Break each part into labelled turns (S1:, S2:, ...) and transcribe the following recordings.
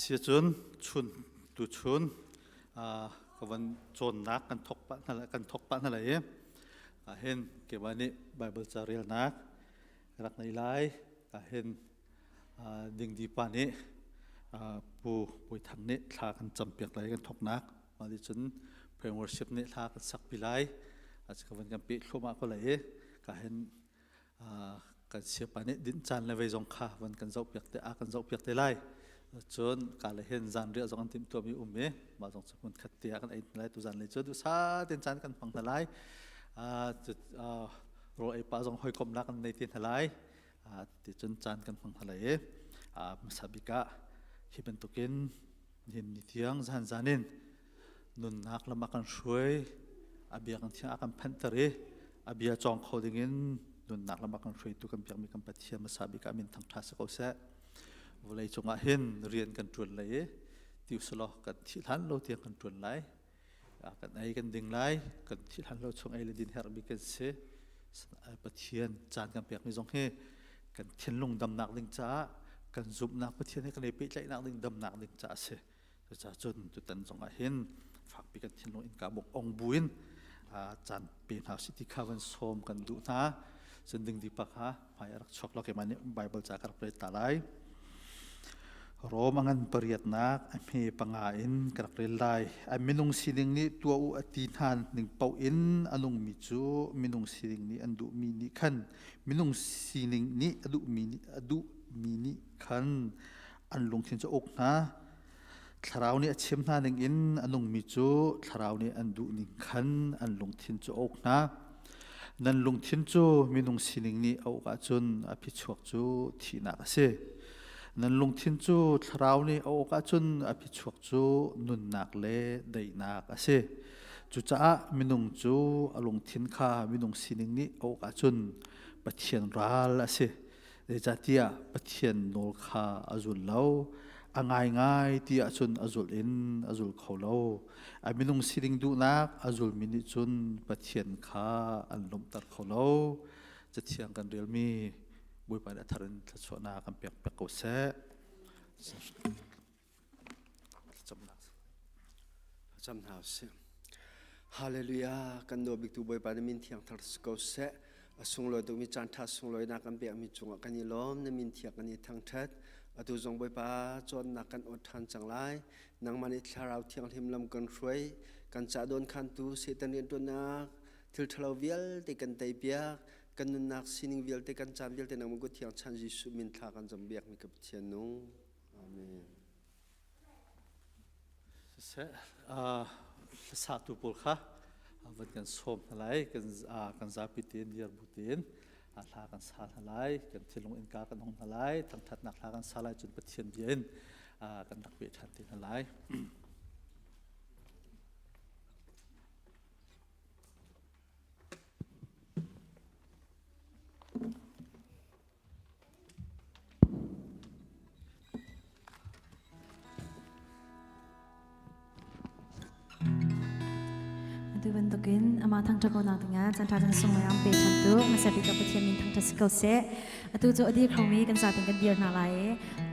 S1: Si cun chun tu chun ka van cawnnak kan thok pah hna kan thok pah hna lai i hin keimah nih Bible ca relnak rak nei lai. Hin Dingdi pa nih Pu Bawi Thang nih thla kan campiak lai kan thoknak. Mah nih cun prayer worship nih hla kan sakpi lai. Ka van kan peh thluahmah ko lai i ka hin kan siapa nih dinh caan le vei zong kha van kan zohpiak te a kan zohpiak te lai. Cun ka le hin zan riah zong an timhtuahmi um i mah zong cu hmun khat te ah kan ei lai tu zan lei cu duhsa ten caan kan hmang hna lai. Rawl ei pah zong hawikomhnak kan nei te hna lai. Ti cun caan kan hmang hna lai i hmasa bik ah hi bantukin nihin ni tiang zan zan in nunnak lam a kan hruai, a bia kan thiang a kan phanhter i a bia cawng kho dingin nunnak lam a kan hruaitu kan biakmi kan Pathian hmasa bik ah min thangṭha si ko seh. Vawlei cungah hin rian kan ṭuan lai i ti usalaw kan thih hlan lo tiang kan ṭuan lai. Kan ei kan ding lai, kan thih hlan lo chung ei le din herhmi kan si. Pathian caan kan pekmi zong hi kan thinlung damnak ding caah kan zumhnak Pathian he kan i pehtlaihnak ding damnak ding caah a si. Cucaah cun tutan zong ah hin fakpi kan thinlung innka buk ong buin caan pe hna usih ti kha van sawm kan duh hna. Cun dingdi pa kha hmai a rak chuak lo keimah nih Bible ca ka rak rel ta lai. Rom a ngan pariatnak a hme panga in ka rak rel lai. A minung sining nih tuah u a ti hna ning paoh in a nungmi cu minung sining nih an duhmi nih khan minung sining nih a duhmi nih a duhmi nih khan an lungthin cu a uk hna. Thlarau nih a chim hna ningin a nungmi cu Thlarau nih an duh ning khan an lungthin cu a uk hna. Nan lungthin cu minung sining nih a uk ahcun a phichuak cu thihnak a si. Nan lungthin cu Thlarau nih a uk ahcun a phichuak cu nunnak le daihnak a si. Cucaah minung cu a lungthin kha minung sining nih a uk ahcun Pathian ral a si. Zeicahtiah Pathian nawl kha a zul lo. A ngaingai ti ahcun a zulh in a zul kho lo. A minung sining duhnak a zulmi nih cun Pathian kha an lawmhter kho lo. Cathiang kan relmi Bawipa nih a thar in thluachuahnak kan pek pek ko seh.
S2: Cam hna usih. Hallelujah. Kan nawl biktu Bawipa na min thiang thar si ko seh. A sunglawi tukmi caan ṭha sunglawi na kan pekmi cungah kan i lawm. Na min thiang kan i thangṭhat. Atu zong Bawipa cawnnak kan awt ṭhan cang lai. Nangmah nih Thlarau Thianghlim lam kan hruai. Kan ca dawn khantu Satan rianṭuannak thil ṭhalo vialte kan teipiak. Kan nunnak sining vialte kan caan vialte nangmah kut thiang chan Jesuh min thla kan cam biakmi ka Pathian nung. Amen.
S1: Siseh, hlasatu pawl kha van kan sawm hna lai, kan zapi tein dir bu tein hla kan sa hna lai, kan thinlung innka kan hong hna lai, thangthatnak hla kan sa lai, cun Pathian bia in kan rak peh ṭhan te hna lai.
S3: Atu bantukin amah thangṭhat ko nak dingah caan ṭha caan sunglawi an pe ṭhan tu hmasa bik ah Pathian min thangṭhat si ko seh. Atu cu a dir khomi kan zaten kan dir hna lai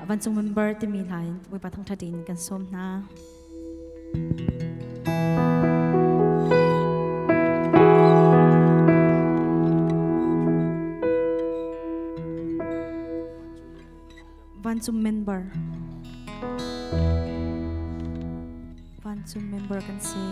S3: i vancung member timi hla in Bawipa thangṭhat in kan sawm hna. Vancung member Vancung member kan si.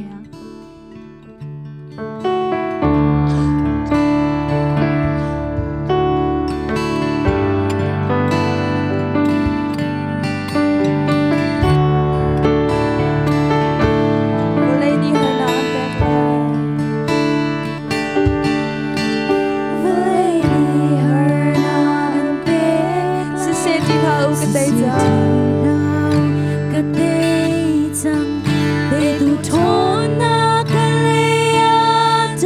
S3: Hallelujah.
S4: Vawlei nih harnak an pek lai.
S3: Vawlei nih harnak an pek.
S4: Siseh ṭih hlah u, ka tei cang.
S3: Ka tei cang. Petu ṭhawnnak ka lei ah.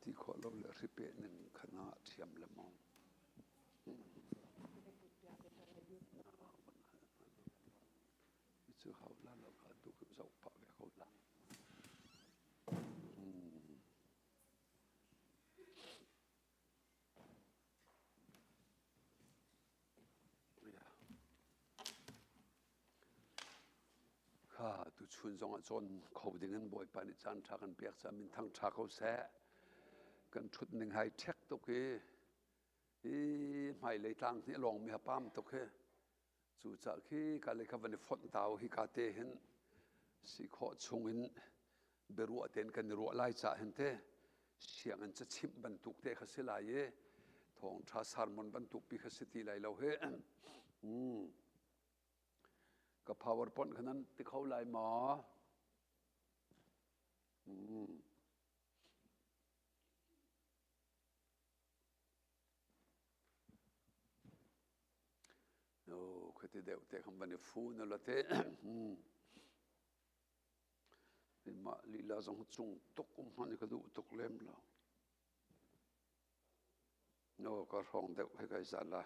S5: Ti khawh lo le hripe ning kha na thiam le maw? Cu hau la lo kha tu zoh pah ve ko la. Kha tuchun zongah cawn kho dingin Bawipa nih caan ṭha kan pek caah min thang ṭha ko seh. Kan ṭhut ning hai ṭhek tuk hi hi hmailei tlang hnih a lawngmi ha pam tuk hi. Cucaah khi ka lei kha van i fonh ta u hika te hin si khawh chungin biaruah tein kan i ruah lai caah hin te sianginn cachimh bantuk te kha si lai i thawngṭha sermon bantuk pi kha si ti lai lo hi. Ka PowerPoint kha nan ti kho lai maw? No, khati deuh te khan van i fu na la te. Mah lila zong cung tuk um hman ka duh tuk lem lo. No, ka hrawng deuh he kai za la.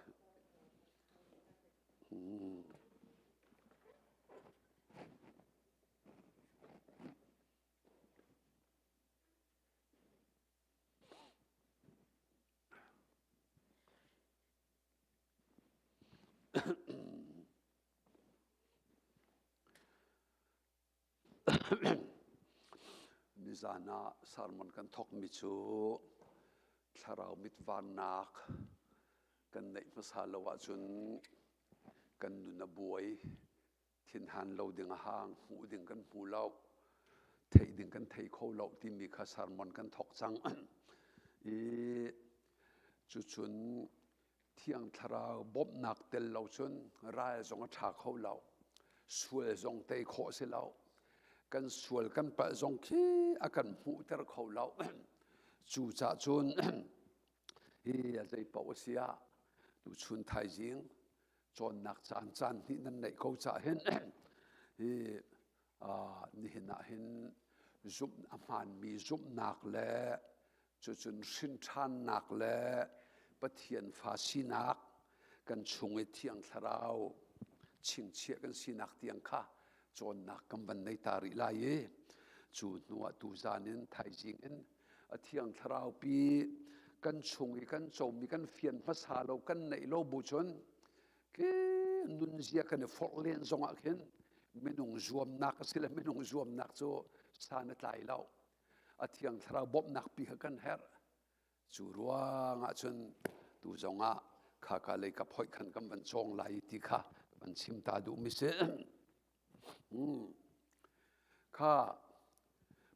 S5: Nizan ah sermon kan thawkmi cu thlarau mitvannak kan neih hmasa lo ahcun kan nun a buai. Thinhan lo ding a hang, hmuh ding kan hmu lo, theih ding kan thei kho lo timi kha sermon kan thawk cang. I cucun Thiang Thlarau bawmhnak tel lo cun ral zong a ṭha kho lo. Sual zong tei khawh si lo. Kan sual kan palh zong khi a kan hmuhter kho lo. Cucaah cun hi a zei paoh a si ah tuchun thaizing cawnnak caan caan hnih nan neih ko cah hin hi nihin ah hin zumh a hmaanmi zumhnak le cucun hrinṭhannak le Pathian fa sinak kan chung i Thiang Thlarau chingchiah kan sinak tiang kha cawnnak kan van nei ta rih lai i cu hnuah tuzan in thaizing in a Thiang Thlarau pi kan chung i kan comi kan fian hmasa lo kan neih lo bu cun khi nunzia kan i forh len zongah khin minung zuamnak a si le minung zuamnak cu san a tlai lo. A Thiang Thlarau bawmhnak pi kha kan herh. Cu ruangah cun tu zongah khaka lei ka phoih khan kan van cawng lai ti kha van chim ta duhmi si. Kha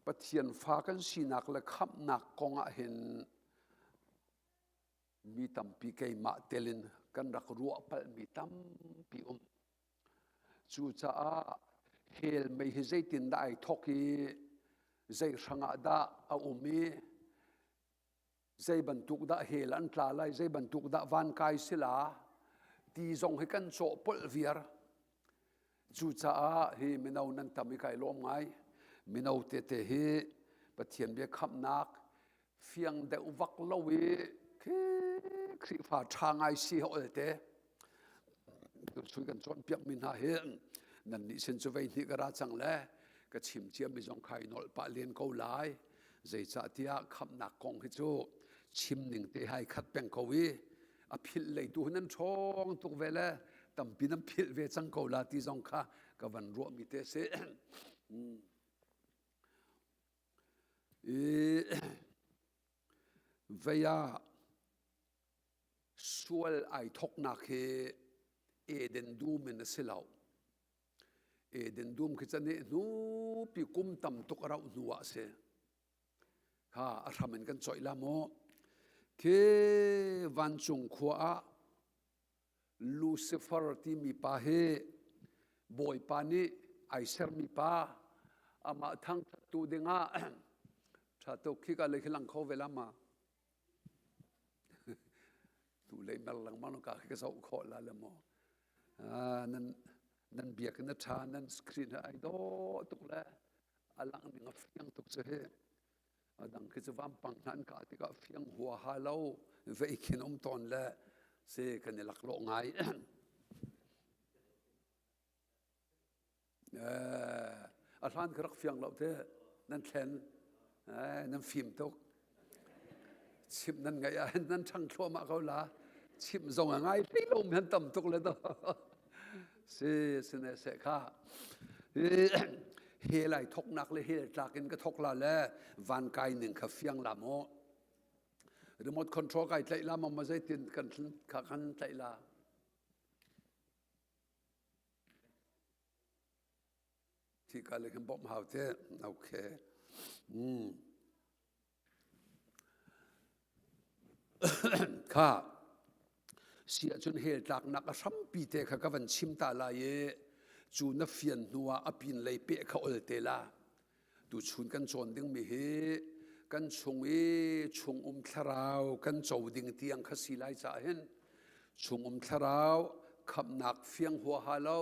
S5: Pathian fa kan sinak le khamhnak kong ah hin mi tampi keimah telin kan rak ruah palhmi tampi um. Cucaah hell mei hi zeitindah ai thawk i zei hrangah dah a um i zei bantuk dah hell an tla lai, zei bantuk dah van kai sila ti zong hi kan cawhpolh viar. Cucaah hi mino nan tam i kai lawm ngai. Mino tete hi Pathian bia khamhnak fiang deuh vak lo i khi Khrihfa ṭha ngai si ha olte. Tuchun kan cawnpiakmi hna hi nannih sin cu vei hnih ka ra cang le ka chim ciami zong kha i nolh pah len ko lai. Zeicahtiah khamhnak kong hi cu chim ning te hai khat peng ko i a philh leitu nan ṭhawng tuk ve le tampi nan philh ve cang ko la ti zong kha ka van ruahmi te si. I vei ah sual ai thawknak hi Eden dum in a si lo. Eden dum khi can hnu pi kum tam tuk a rauh hnu ah a si. Kha a hram in kan coih la mu. Khi vancung khua ah Lucifer timi pa hi Bawipa nih ai sermi pa amah thangṭhattu dingah ṭha tuk khi ka lei khi lang kho ve la ma. Tu lei mer lengmang ka khi ka zoh khawh la le maw. Nan nan biakinn a ṭha nan screen ai dawh tuk le a langh ning a fiang tuk cu hi. A dang khi cu vampang hna an kah tikah fiang huaha lo vei khin um tawn le si kan i laklawh ngai. A hlan ka rak fiang lo te nan thlen nan fim tuk. Chimh nan ngaih ah nan ṭhang thluahmah ko la. Chimh zong a ngai hlei lo mi an tam tuk le to. Si sine se kha. Hel ai thoknak le hel tlak in ka thok la le van kai ning kha fiang la mu. Remote control kai tlaih la ma zeitin kan kha kan tlaih la. Thi ka le kan bawmh hau te. Okay. Mm. Kha si ahcun hell tlaknak a hrampi te kha ka van chim ta lai i cu na fian hnu ah a pin lei peh kha ol te la. Tuchun kan cawn dingmi hi kan chung i chungum thlarau kan co ding tiang kha si lai caah hin chungum thlarau khamhnak fiang huaha lo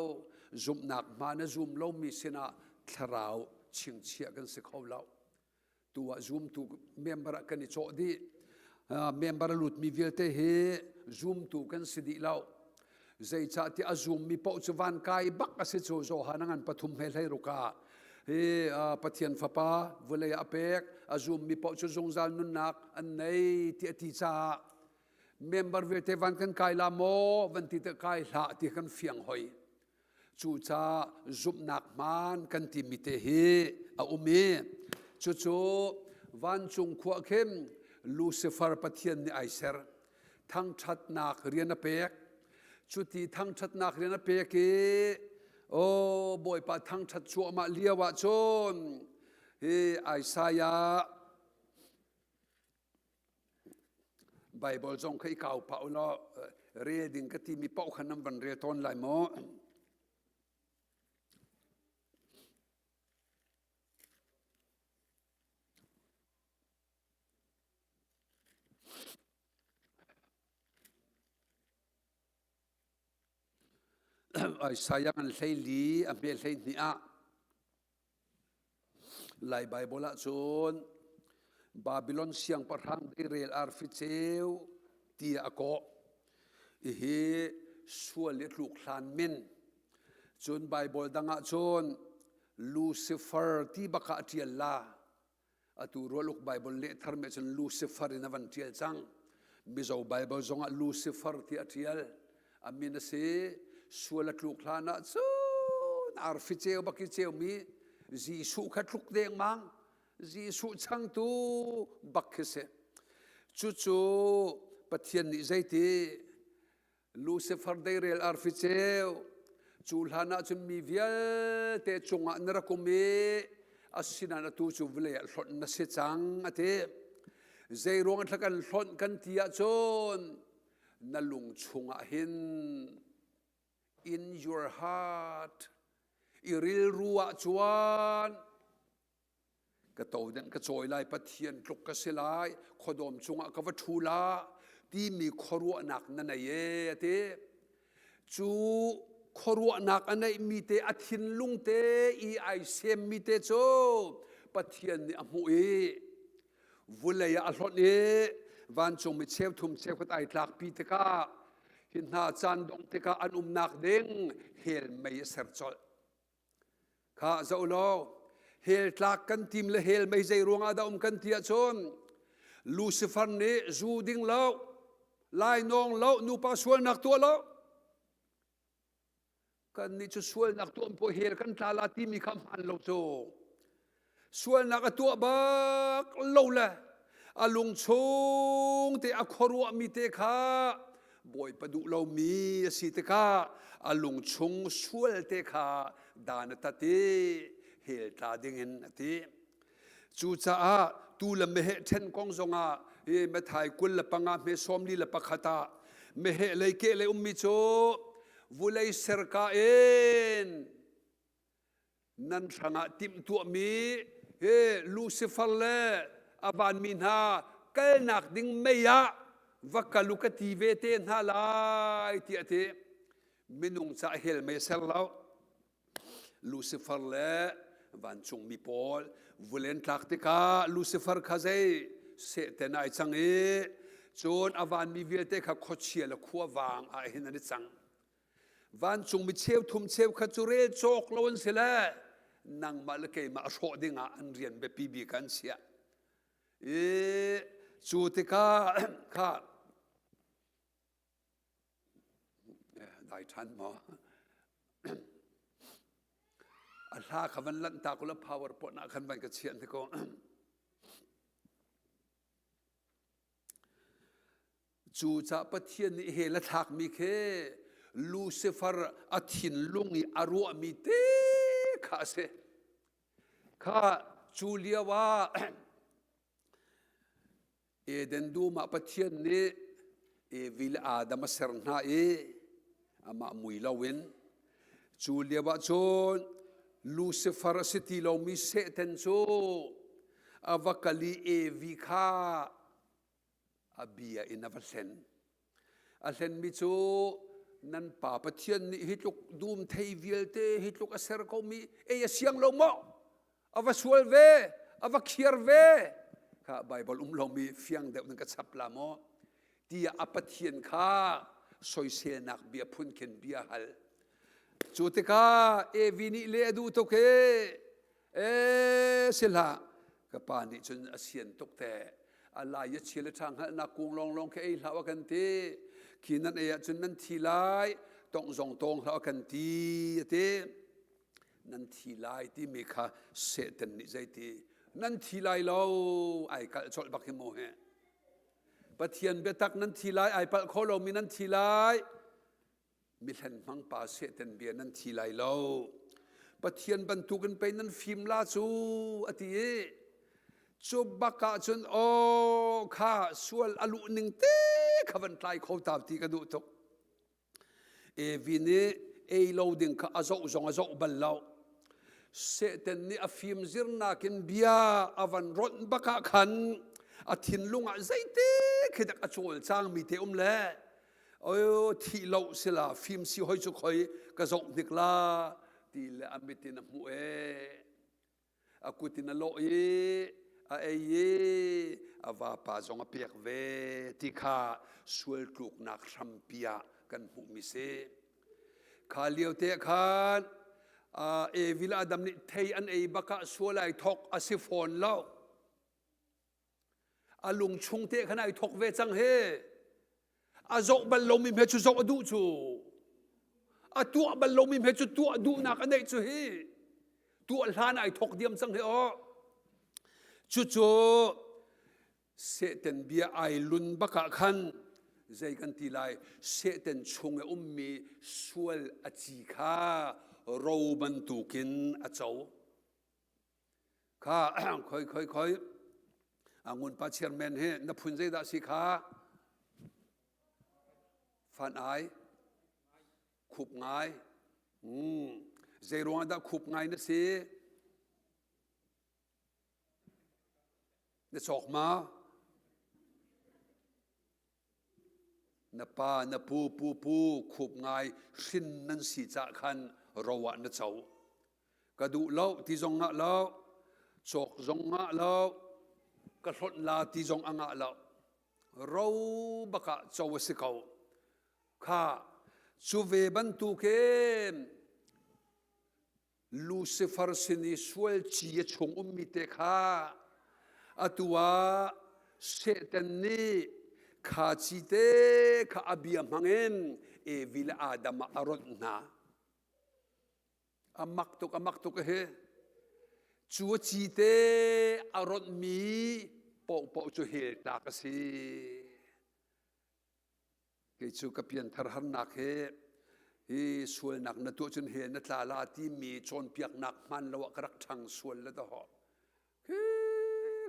S5: zumhnak hma na zum lomi sinah thlarau chingchiah kan si kho lo. Tu ah zumtu member ah kan i cawh dih. Member a lutmi vialte hi zumtu kan si dih lo. Zeicahtiah a zummi paoh cu van kai bak a si cu Johan a ngan pathum he hlei ruk ah hi Pathian Fapa vawlei ah a pek a zummi paoh cu zungzal nunnak an nei ti a ti caah member vialte van kan kai la maw van ti te kai hlah ti kan fiang hoi. Cucaah zumhnak hmaan kan timi te hi a um i cucu vancung khua khin Lucifer Pathian nih ai ser. Thangṭhatnak rian a pek. Cuti thangṭhatnak rian a pek i aw Bawipa thangṭhat cuahmah lio ah cun hi Isaiah Baibal zong kha i kau pah u law rel ding ka timi paoh kha nan van rel tawn lai maw? Isaiah an hlei li a hme hlei hnih ah Lai Baibal ahcun Babilon siangpahrang deirel arfi ceu tiah a kawh. Hihi sual i tluk hlan min. Cun Baibal dang ahcun Lucifer ti bak ah a ṭial la. Atu rualuk Baibal leh tharmi ahcun Lucifer in a van ṭial cang. Mizo Baibal zongah Lucifer ti a ṭial. A min a si. Sual a tluk hlan ah cun arfi ceu bak i ceumi Jesuh kha tluk dengmang. Jesuh changtu bak khi si. Cucu Pathian nih zeiti Lucifer deirel arfi ceu cu hlan ah cun mi vialte cungah na rak um i asinain atu cu vawlei ah hlonh na si cang a ti. Zeiruang thla kan hlonh kan ti ahcun na lung chungah hin in your heart i rilru ah chuan Ka todenh ka cawi lai, Pathian tluk ka si lai, khuadawm cungah ka va ṭhu la timi khuaruahnak na nei e a ti. Cu khuaruahnak a neihmi te, a thinlung te i ai semmi te cu Pathian nih a hmuh i vulei ah a hlonh i vancungmi cheuthum cheukhat ai tlakpi tikah hi hna caan dongh tikah an umnak ding hell mei a ser colh. Kha zoh law, hell tlak kan tim le hell mei zei ruangah dah um kan ti ahcun Lucifer nih zu ding lo, lainawng lo, nupa sualnak tuah lo. Kan nih cu sualnak tuah po hell kan tla la timi kha hmaan lo cu. Sualnak a tuah bak lo le a lung chung te a khuaruahmi te kha Bawipa duh lomi a si tikah a lung chung sual te kha dan a tat i hell tla dingin a ti. Cucaah tu le meheh ṭhen kong zongah hi Matthai 25 hme 41 ah meheh lei keh lei ummi cu vulei serka in Nan hrangah timhtuahmi hi Lucifer le a vanmi hna kalnak ding mei ah va kal u ka ti ve te hna lai tiah a ti. Minung caah hell mei ser lo. Lucifer le Vancungmi pawl vulen tlak tikah Lucifer kha zei Satan ai cang i cun a vanmi vialte kha khuachia le khuavang ah hin an i cang. Vancungmi cheu thum cheu kha cu rel cawk lo an si le nangmah le keimah a hrawh dingah an rian biapi bik an chiah. I cu tikah kha Dai ṭhan maw? A hla kha van lanh ta kula power pawt ah khan van ka chiah te ko. Cu ca Pathian nih he la thlakmi khi Lucifer a thinlung i a ruahmi te kha a si. Kha cu lio ah Eden dum ah Pathian nih Evi le Adam a ser hna i amah mui loin cu lio ah cun Lucifer a si ti lomi Satan cu a va kal i Evi kha a bia in a va hlen. A hlenmi cu nan pa Pathian nih hi tluk dum thei vialte hi tluk a ser komi ei a siang lo maw? A va sual ve, a va khiar ve. Kha Baibal um lomi fiang deuh nan ka chap la maw? Tiah a Pathian kha soiselnak bia phun khin bia hal. Cu tikah Evi nih le a duh tuk i E si hlah, ka pa nih cun a sian tuk te. A lai a chia le ṭha hngalhnak kung lawnglawng khi ei hlah a kan ti. Khi nan ei ahcun nan thi lai, tongh zong tawng hlah a kan ti, a ti. Nan thi lai timi kha Satan nih zeiti? Nan thi lai lo, ai kalh colh bak hi mu hi. Pathian biatak nan thi lai, ai palh kho lomi nan thi lai. Mihlen hmang pa Satan bia nan thi lai lo. Pathian bantukin pei nan fim la cu a ti i cu bak ah cun aw kha sual a luh ning te kha van tlai kho ta ti ka duh tuk. Evi nih ei lo ding kha a zoh zong a zoh bal lo. Satan nih a fim zirnak in bia a van ronh bak ah khan a thinlung ah zeite khi dak a cawlcangmi te um le Oyo thih lo sila fim si hoi cu khoi ka zoh hnik la ti le a mit in a hmuh e a kut in a lawh i a ei i a vapa zong a pek ve ti kha sual tluknak hrampi ah kan hmuhmi si kha lio te khan Evi le Adam nih thei an ei bak ah sual ai thok a si fawn lo A lung chung te khan ai thok ve cang he. A zoh bal lomi hme cu zoh a duh cu. A tuah bal lomi hme cu tuah duhnak a neih cu hi. Tuah hlan ai thok diam cang he aw. Cucu Satan bia ai lun bak ah khan zei kan ti lai Satan chung i ummi sual a ci kha ro bantukin a co. Kha khoi khoi khoi ngun pa chairman hi na phun zeidah si kha fan ai khup ngai mm zei ruang dah khup ngai na si na cawk ma Na pa, na pu, pu, pu, khup ngai hrin nan si cah khan ro ah na co. Ka duh lo ti zong ngah lo, cawk zong ngah lo, ka hlonh la ti zong a ngah lo. Ro bak ah co a si ko. Kha, cu ve bantukin Lucifer sin i sual ci a chung ummi te kha atu ah Satan nih kha ci te kha a bia hmangin Evi le Adam ah a ronh hna. A mak tuk, a mak tuk hi. Cu a ci te a ronhmi paohpaoh cu hell tlak a si. Kei cu ka pianthar harnak he hi sualnak na tuah cun hell na tla la timi cawnpiaknak hmaan lo ah ka rak ṭhang sual le dawh. Khi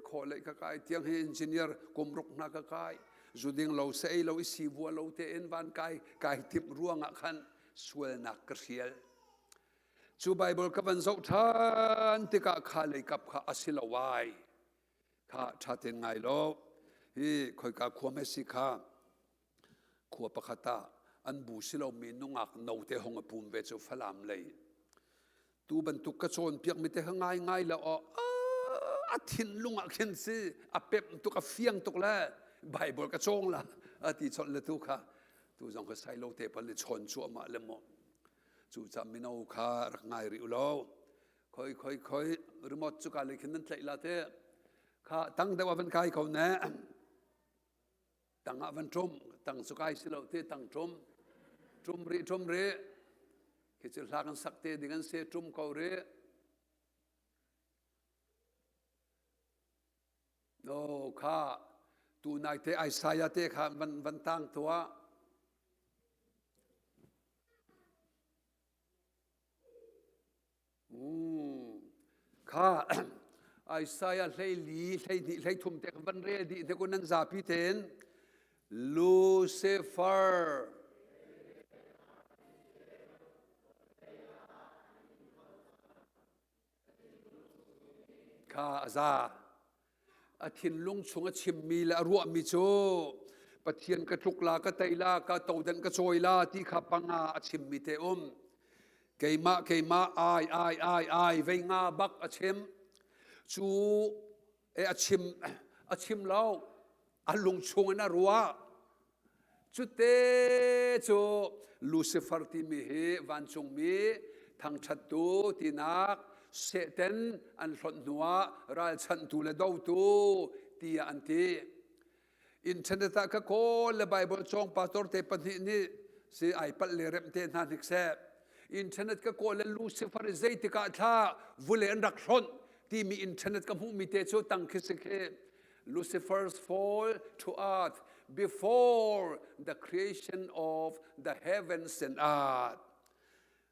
S5: khawh lei ka kai tiang hi engineer kum ruk hna ka kai. Zu ding lo se ei lo i si vua lo tein van kai kai timh ruangah khan sualnak ka hrial. Cu Bible ka van zoh ṭhan tikah kha lei kap kha a si lo ai. Kha ṭha tein ngai law hi khoika khua hme si kha khua pakhat ah an bu si lomi nungak note hong a pum ve cu Falam lei. Tu bantuk ka cawnpiakmi te kha ngai ngai lo aw a thinlung ah khin si a pemh tuk a fiang tuk le Bible ka cawng la a ti chawlh le tu kha tu zong kha sai lo te pal le chawn cuahmah le maw cu ca mino kha rak ngai rih u law khoi khoi khoi remote cu ka le khin nan tlaih la te kha tang deuh ah van kai ko ne Tang ah van ṭum, tang cu kai si lo te tang ṭum. Ṭum rih, ṭum rih. Khi cu hla kan sak te ding an si, ṭum ko rih. No, kha tu nai te Isaiah te kha van van tang tuah. Kha Isaiah 12 12 13 te van rel dih te kun nan zapi tein Lucifer kha a za a thinlung chung a chimmi le a ruahmi cu Pathian ka tluk la ka tei la ka todan ka cawi la ti kha panga a chimmi te um keimah keimah ai ai ai ai vei nga bak a chim cu e a chim a chim lo a lung chung in a ruah Cute cu Lucifer timi hi vancungmi thangṭhattu tinak Satan an hlonh hnuah ralchanhtu le dotu tiah an ti. Internet ah ka kawl le Bible cawng pastor te pahnih nih si ai palh le remh te hna hnik seh. Internet ka kawl le Lucifer i zeitik ah thla vule an rak hlonh timi internet ka hmuhmi te cu tang khi si khi. Lucifer's fall to earth before the creation of the heavens and earth.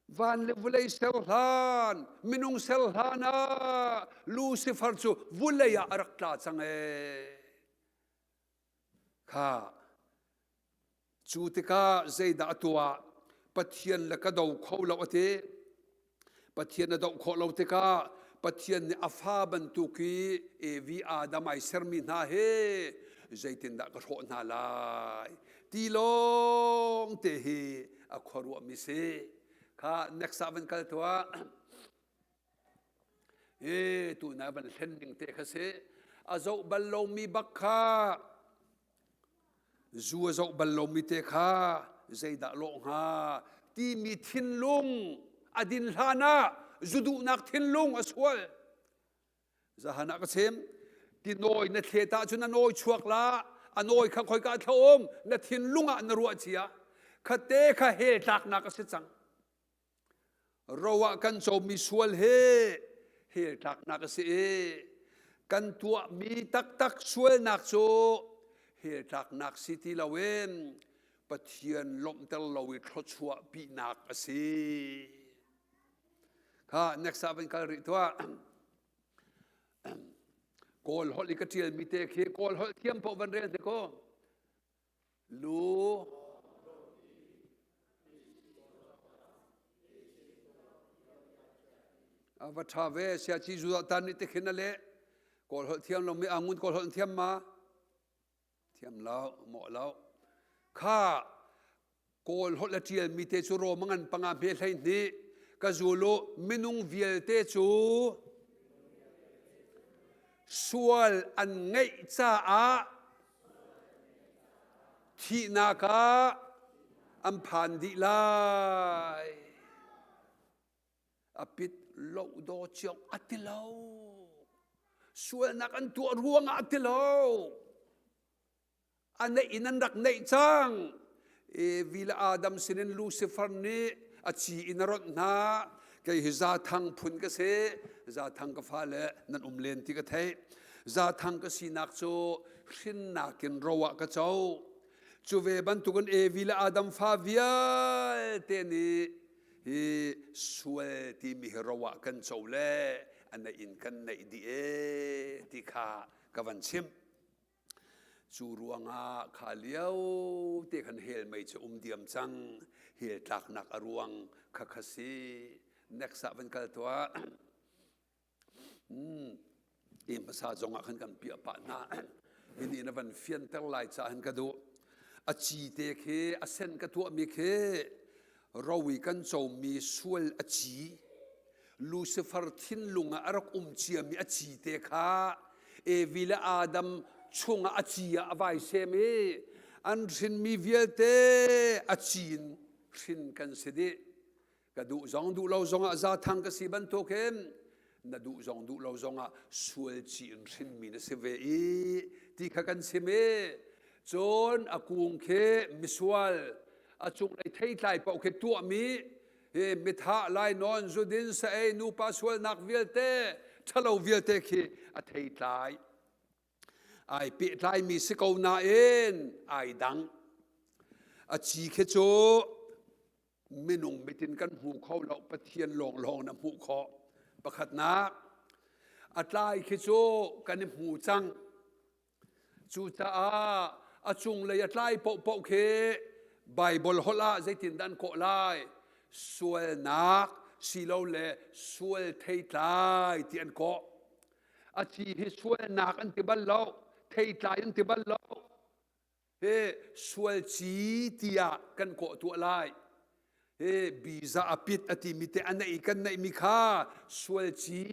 S5: Van le vulei ser hlan, minung ser hlan ah Lucifer cu vulei ah a rak tla cang ee. Kha Cu tikah zeidah a tuah? Pathian le ka do kho lo a ti. Pathian a doh khawh lo tikah Pathian nih a fa bantuk i Evi Adam ai sermi hna he zeitindah ka hrawh hna lai ti lawng te hi a khuaruahmi si. Kha next ah van kal tuah. E tu na van hlen ding te kha si. A zoh bal lomi bak kha Zu a zoh bal lomi te kha zeidah lawh hnga timi thinlung a din hlan ah zu duhnak thinlung a sual. Zahan ah ka chim tinawi na thlet ahcun a nawi chuak la a nawi kha khoika thla um na thinlung ah na ruah cia khate kha hel tlaknak a si cang. Ro ah kan comi sual hi hell tlaknak a si i kan tuahmi taktak sualnak cu hell tlaknak si ti loin Pathian lawmhter lo i thluachuah pinak a si. Kha next ah van kal rih tuah. Kawl holh i ka ṭialmi te khi Kawl holh thiam paoh van rel te ko. Lu a va ṭha ve siaci zu tan nih tikhin a leh kawl holh thiam lomi angun kawl holh thiam ma thiam lo mawh lo kha kawl holh a ṭialmi te cu rom ngan panga hme hlei hnih ka zulu minung vialte cu sual an ngeih caah Thihnak ah an phan dih lai. A pit lo daw ciok a ti lo. Sualnak an tuah ruangah a ti lo. A neih in an rak neih cang. Evi le Adam sinin Lucifer nih a ci in a ronh hna. Kei hi Zathang phun ka si. Zathang ka fale nan um len ti ka theih. Zathang ka sinak cu hrinnak in ro ah ka co. Cu ve bantukin Evi le Adam fa vialte nih hi sual timi hi ro ah kan co le a neih in kan neih dih ee ti kha ka van chimh. Cu ruangah kha lio te khan hell mei cu um diam cang. Hell tlaknak a ruang kha kha si. Next ah van kal tuah. Hmm. I hmasa zong ah khan kan piah pah hna. Hi nih na van fianter lai caah hin ka duh. A ci te khi a sen ka tuahmi khi ro i kan comi sual a ci. Lucifer thinlung ah a rak um ciami a ci te kha Evi le Adam chungah a ci ah a vai sem i an hrinmi vialte a ci in hrin kan si dih. Ka duh zong duh lo zongah zathang ka si bantukin na duh zong duh lo zongah sual ci in hrinmi na si ve i ti kha kan chim i cun a kung khi misual a cunglei theitlai paoh khi tuahmi hi mithah lainawn zudin saei nupa sualnak vialte ṭhalo vialte khi a theitlai ai pehtlaimi si ko nain ai dang a ci khi cu minung mit in kan hmu kho lo Pathian lawnglawng na hmuh khawh pakhatnak a tlai khi cu kan i hmu cang Cucaah a cunglei a tlai paohpaoh khi Baibal holh ah zeitindah an kawh lai? Sualnak silole sual theitlai ti an kawh. A ci hi sualnak an ti bal lo, theitlai an ti bal lo. Hi sual ci tiah kan kawh tuah lai. Hi biza a pit a timi te a neih kan neihmi kha sual ci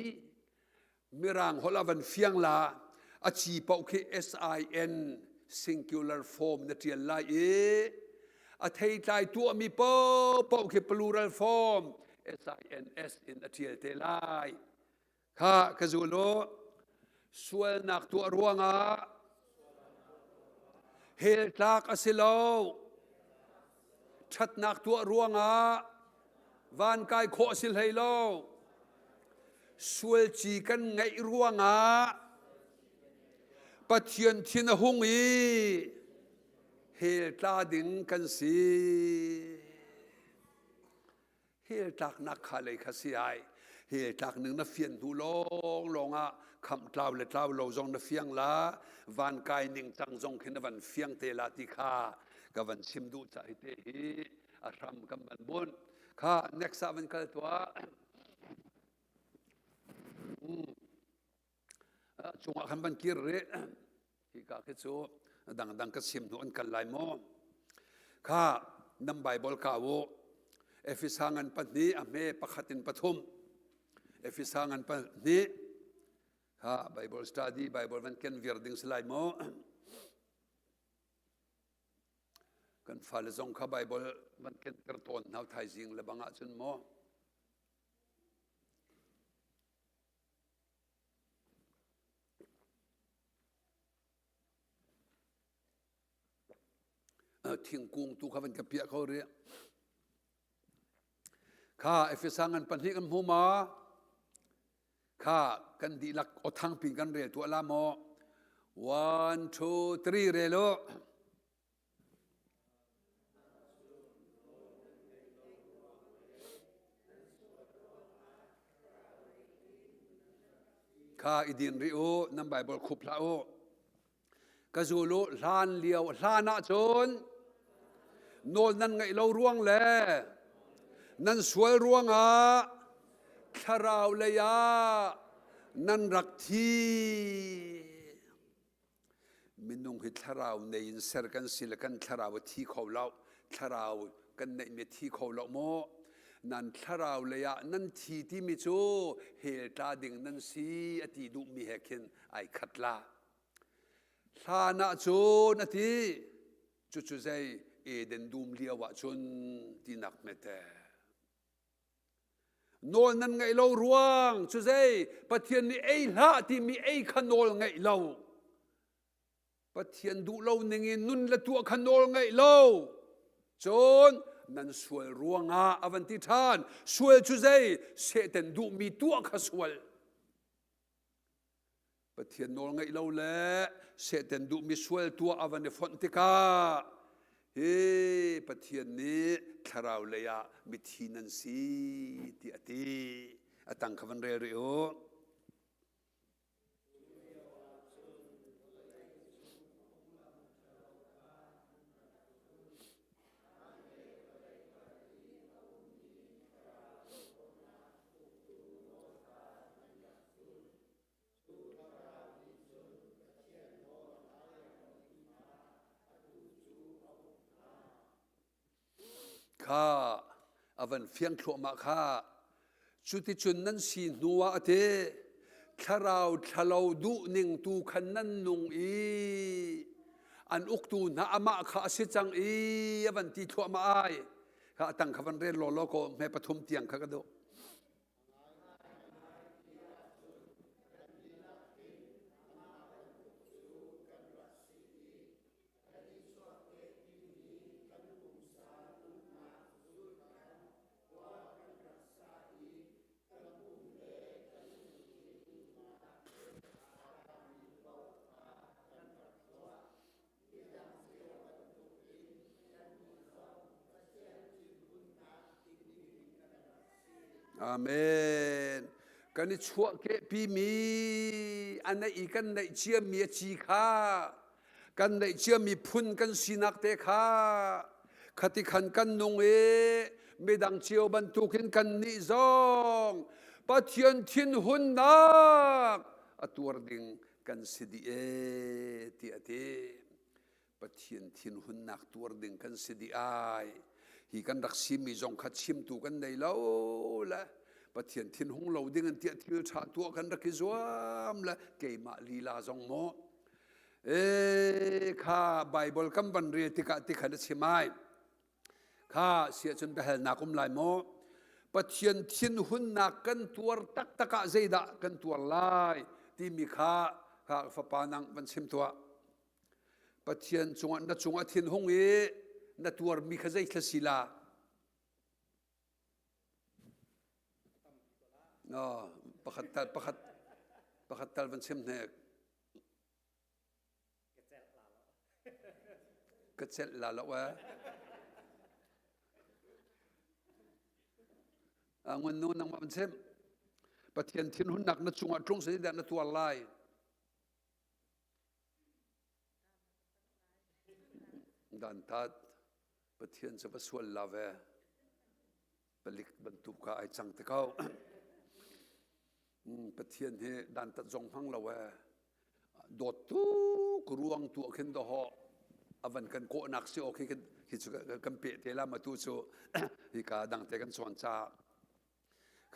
S5: Mirang holh a van fiang la a ci paoh khi SIN singular form na ṭial lai i a theitlai tuahmi paohpaoh khi plural form SINS in a ṭial te lai. Kha ka zul u. Sualnak tuah ruangah hell tlak a si lo. Ṭhatnak tuah ruangah van kai khawh a si hlei lo. Sualci kan ngeih ruangah Pathian thin a hung i hell tla ding kan si. Hell tlaknak kha lei kha si ai. Hell tlak ning na fian hnu lawng lawng ah khamh tlau le tlau lo zong na fiang la van kai ning cang zong khi na van fiang te la ti kha ka van chim duh ca hi te hi a hram kan van bunh kha next ah van kal tuah Cungah khan van kir rih. Hika khi cu dangdang ka chim hnu an kal lai maw? Kha nan Bible ka u. Efesa ngan pahnih a hme pakhat in pathum. Efesa ngan pahnih kha Bible study Bible van ken vir ding si lai maw? Kan fale zong kha Bible van kenter tawn hna thaizing le bang ahcun maw? Thingkung tu kha van ka piah kho rih. Kha Efesa ngan pahnih kan hmu ma? Kha kan dihlak awthang pin kan rel tuah la maw? One, two, three rel u. Kha i din rih u, nan Baibal khup hlah u. Ka zul u, hlan lio hlan ah cun nawl nan ngaih lo ruang le nan sual ruangah thlarau lei ah nan rak thi. Minung hi thlarau nei in ser kan si le kan thlarau a thi kho lo. Thlarau kan neihmi a thi kho lo maw? Nan thlarau lei ah nan thi timi cu hell tla ding nan si a ti duhmi he khin ai khat la. Hlan ah cun a ti. Cucu zei Eden dum lio ah cun tinak hmete. Nawl nan ngaih lo ruang cu zei Pathian nih ei hlah timi ei kha nawl ngaih lo. Pathian duh lo ning in nun le tuah kha nawl ngaih lo. Cun nan sual ruangah a van ti ṭhan. Sual cu zei Satan duhmi tuah kha sual. Pathian nawl ngaih lo le Satan duhmi sual tuah a van i fonh tikah hi Pathian nih thlarau lei ah mithi nan si ti a ti. A tang kha van rel rih u. Kha a van fiang thluahmah kha. Cuticun nan si hnuah a ti, thlarau ṭhalo duhning tu khan nan nung i an uktu hna amah kha a si cang i a van ti thluahmah ai. Kha a tang kha van rel law law ko hme pathum tiang kha ka duh. Amen. Kan i chuahkehpimi a neih i kan neih ciami a ci kha kan neih ciami phun kan sinak te kha khati khan kan nung i midang cio bantukin kan nih zong Pathian thinhunnak a tuar ding kan si dih e ti a ti. Pathian thinhunnak tuar ding kan si dih ai. Hi kan rak simi zong kha chimtu kan nei lo le Pathian thinhung lo ding in tiah thil ṭha tuah kan rak i zuam le keimah lila zong maw e kha Bible kan van rel tikah tikhan a chim ai. Kha siahcun biahalnak um lai maw? Pathian thinhunnak kan tuar taktak ah zeidah kan tuar lai timi kha kha fapa nang van chim tuah. Pathian cungah na cungah thinhung i na tuarmi kha zeithla si la? No, pakhat tal pakhat pakhat tal van chim hnek. Ka celh la lo eh. Ngun nu nangmah van chim. Pathian thinhunnak na cungah tlung seh dah na tuar lai. Dantat Pathian cu va sual la ve. Palik bantuk kha ai cang te ko. Pathian hi dantat zong hmang lo ee. Dawt tuk ruang tu ah khin dawhawh a van kan kawhnak si awk hi hi cu kan peh te la ma tu cu hika dang te kan cawn caah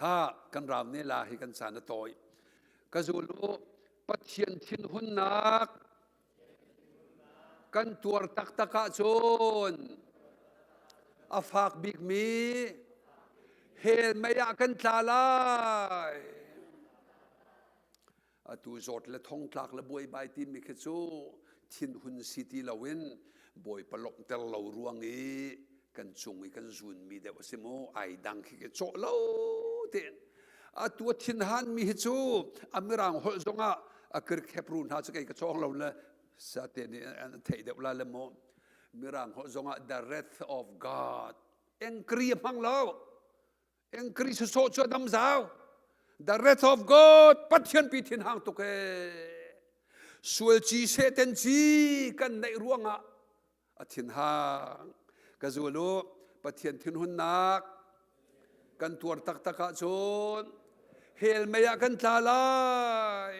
S5: Kha kan rau ne la hi kan caan a tawi. Ka zul u, Pathian thinhunnak kan tuar taktak ahcun a fak bikmi hell mei ah kan tla lai. Atu zawt le thongtlak le buaibai timi khi cu thinhun si ti loin Bawipa lawmhter lo ruang i kan cung i kan zunmi deuh a si mu ai dang khi ke cawh lo tein atu a thinhan mi hi cu a mirang holh zongah a Greek Hebrew hna cu kei ka cawng lo le sate nih an theih deuh la le mu mirang holh zongah the wrath of God angry a hmang lo Engkri sawsawh cu a dam zau. The wrath of God Pathian pi thinhang tuk ee. Sual ci sehten ci kan neih ruangah a thinhang. Ka zul u Pathian thinhunnak kan tuar taktak ahcun hell mei ah kan tla lai.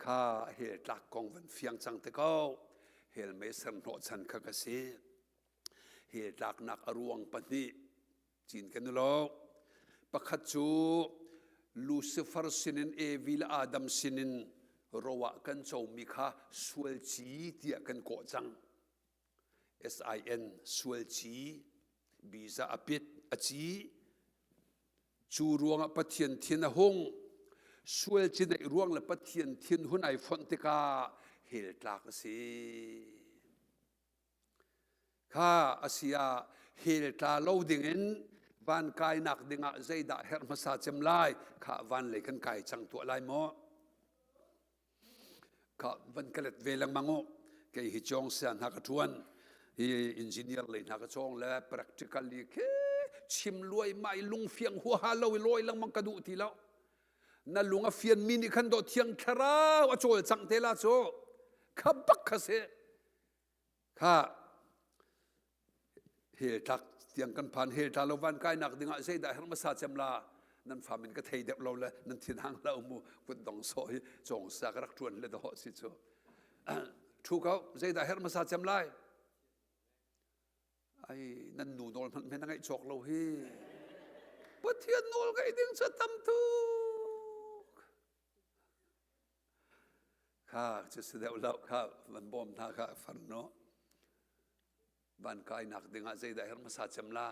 S5: Kha hell tlak kong van fiang cang te ko. Hell mei ser hnawh chan kha ka si. Hell tlaknak a ruang pahnih cin kan lo. Pakhat cu Lucifer sinin Evi le Adam sinin ro ah kan comi kha sual ci tiah kan kawh cang. S-I-N sual ci biza a pit a ci cu ruangah Pathian thin a hung sual ci neih ruang le Pathian thin hun ai fonh tikah hell tlak a si. Kha a si ah hell tla lo dingin van kainak dingah zeidah herh hmasa cem lai kha van lei kan kai cang tuah lai maw? Kha van ka let ve lengmang u. Kei hi cawng sia hna ka ṭuan. Hi engineer lei hna ka cawng le practically khi chim luai mai lungfiang huaha lo i lawi lengmang ka duh ti lo. Na lung a fian mi nih khan dawh thiang thlarau a cawlcangh te la cu kha bak kha si. Kha hell tlak tiang kan phan hell tla lo van kainak dingah zeidah herh hmasa cem la nan fam in ka thei deuh lo le nan thin hang la mu kut dong sawh hi cawng sa ka rak tuan le dawh si cu thu ko zeidah herh hmasa cem lai ai nan nu nawl hmanh men na ngaih cawk lo hi. Pathian nawl ngaih ding cu tam tuk. Kha cu si deuh lo kha van bawm hna kha farnu. Van kainak dingah zeidah her hmasa cem la?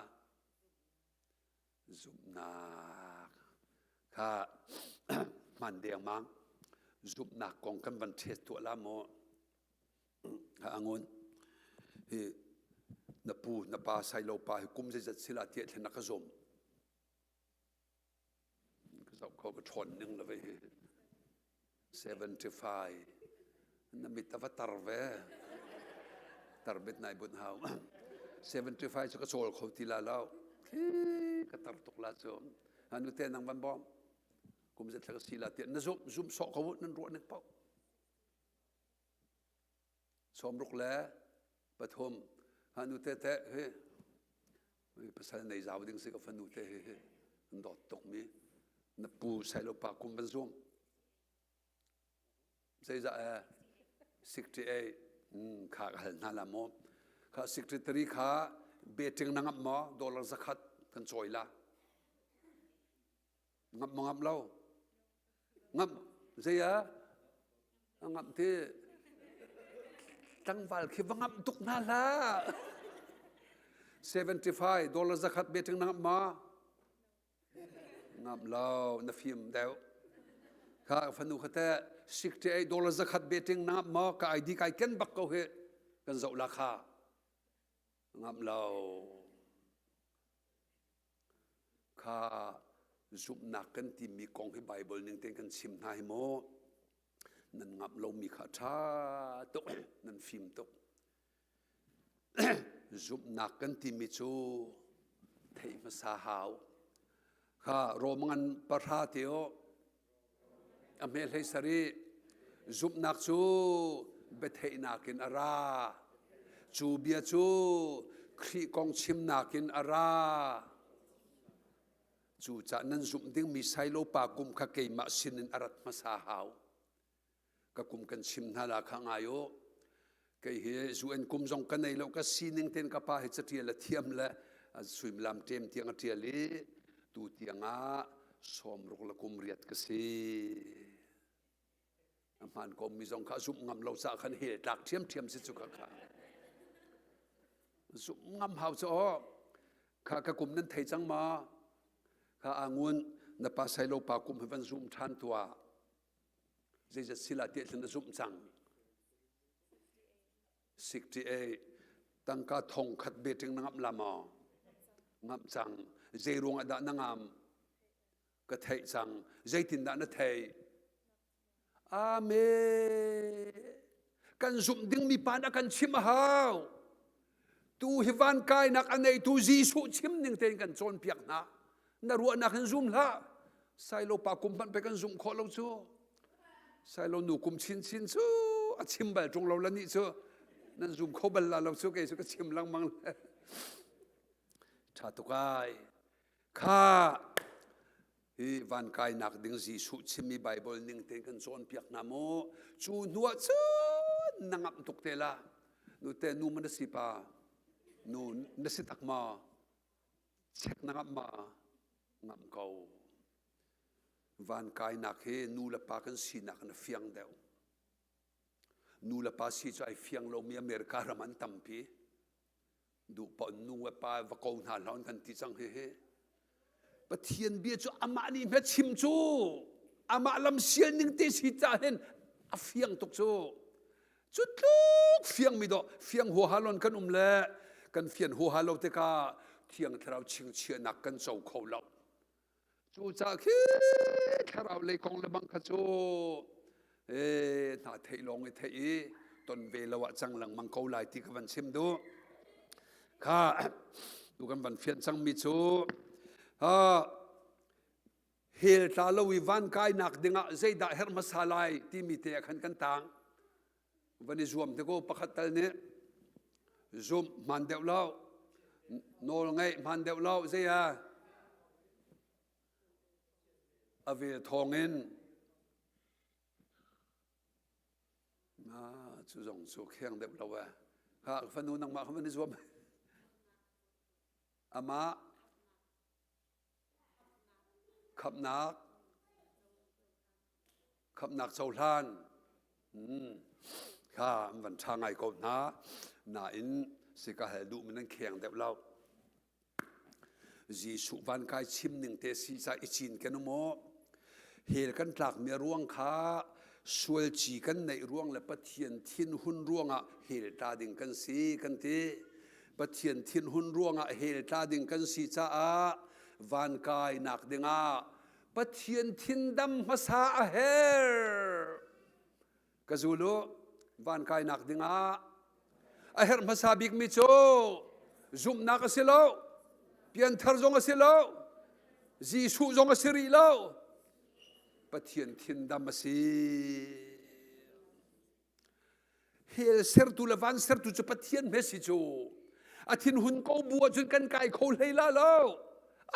S5: Zumhnak kha hman dengmang. Zumhnak kong kan van ṭhet tuah la maw? Angun hi na pu na pa sailo pa hi kum zeizat sila tiah thlen na ka zum. Ka zoh kho ka ṭhawn ning le ve hi. 75 na mit a va tar ve. Tar bit nai but hau. 75 cu ka cawl kho ti la lo. Khi ka tar tuk la cu. Anu te nang van bawm. Kum zet thla ka si la tiah na zum zum sawh ko nan ruah ning paoh. 63. Ha nu te te hi pasal nei zau ding si ka fanu te hi hi an dawt tuk mi na pu sailo pa kum van zum zeizah eh 68 kha ka hal hna la maw kha 63 kha betting na ngam maw dollar zakhat kan cawi la Ngam maw ngam lo? Ngam zei ah? A ngamh ti. Tlangval khi va ngamh tuk hna hlah. 75 dollar zakhat betting na ngamh ma? Ngamh lo, na fim deuh. Kha fanu kha te 68 dollar zakhat betting na ngamh ma? Ka ID kai ken bak ko hi. Kan zoh la kha. Ngamh lo. Kha zumhnak kan timi kong hi Baibal ning tein kan chim hna hi maw nan ngamh lomi kha ṭha tuk nan fim tuk. Zumhnak kan timi cu theih hmasa hau. Kha Rom ngan pahra te aw A hme hlei sarih zumhnak cu biatheihnak in a ra. Cu bia cu Khrih kong chimnak in a ra. Cucaah nan zumh dingmi Sailo pa kum kha keimah sinin a rat hmasa hau. Ka kum kan chim hna la kha ngai u. Kei hi UN kum zong ka nei lo ka sining ten ka pa hi catial a thiam le suimilam ṭem tiang a ṭial i tu tiang ah sawmruk le kum riat ka si. A hmaan ko mi zong kha zumh ngam lo caah khan hel tlak ṭhiamṭhiam si cu kha kha. Zumh ngam hau cu aw. Kha ka kum nan thei cang ma? Kha angun na pa sailo pa kum hi van zum ṭhan tuah. Zeizat sila tiah thlen na zumh cang. 68 tangka thong khat betting na ngamh la maw? Ngamh cang. Zei ruang ah dah na ngam? Ka theih cang. Zeitindah na theih? Amen. Kan zumh dingmi pa na kan chim a hau. Tu hi van kainak a neitu Jesuh chim ning tein kan cawnpiak hna. Na ruahnak in zum hlah. Sailo pa kum hmanh pe kan zumh khawh lo cu. Sailo nu kum chinchin cu a chim bal ṭung lo la nih cu nan zum kho bal la lo cu kei cu ka chim lengmang le. Ṭha tuk ai. Kha hi van kainak ding Jesuh chimmi Bible ning tein kan cawnpiak hna mu. Cu hnuah cun na ngamh tuk te la. Nu te nu ma na si pa? Nu na si tak ma? Chek na ngamh ma? Ngamh ko. Van kainak hi nu le pa kan sinak in a fiang deuh. Nu le pa si cu ai fiang lomi America ram an tampi. Duh paoh nu le pa va ko hna hlah an kan ti cang hihi. Pathian bia cu amah nih hme chim cu amah lam sial ning te si ca hin a fiang tuk cu. Cu tluk fiang mi dawh fiang huaha lon kan um le kan fian huaha lo tikah thiang thlarau chingchiahnak kan co kho lo. Cucaah khi thlarau lei kong le bang kha cu hna theih lawng i theih i ton ve lo ah cang lengmang ko lai ti ka van chim duh. Kha tu kan van fian cangmi cu hell tla lo i van kainak dingah zeidah herh hmasa lai timi te ah khan kan tang. Van i zuam te ko pakhat tal nih zumh hmaan deuh lo nawl ngeih hmaan deuh lo zei ah a vel thawngin na cu zong cu kheng deuh lo eh kha fanu nangmah kha van i zuam amah. Khamhnak khamhnak cohlan kha an van ṭha ngai ko hna nain si ka hal duh mi nan kheng deuh lo. Jesuh van kai chim ning te si ca i cin ken maw hell kan tlak mi ruang kha sual ci kan neih ruang le Pathian thinhun ruangah hell tla ding kan si kan ti. Pathian thinhun ruangah hell tla ding kan si caah van kai nak dingah Pathian thindam hmasa a herh. Ka zul u, van kainak dingah a herh hmasa bikmi cu zumhnak a si lo, pianthar zong a si lo, Jesuh zong a si rih lo, Pathian thindam a si. Hell sertu le van sertu cu Pathian hme si cu. A thinhun ko bu ahcun kan kai kho hlei la lo.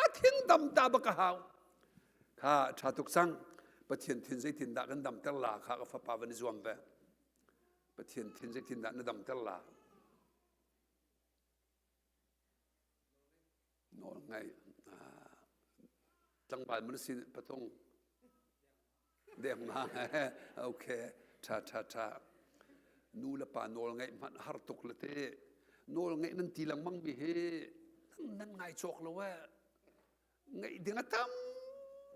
S5: A thin dam ta bak a hau. Kha ṭha tuk cang. Pathian thin zeitin dah kan damter la kha ka fapa van i zuam ve. Pathian thin zeitin dah na damter la. Nawl ngai tlangval mun si patung deng ma okay tha tha tha nu le pa nawl ngeih hmanh har tuk le te nawl ngeih nan ti lengmang mi hi nan ngai cawk lo eh Ngeih ding a tam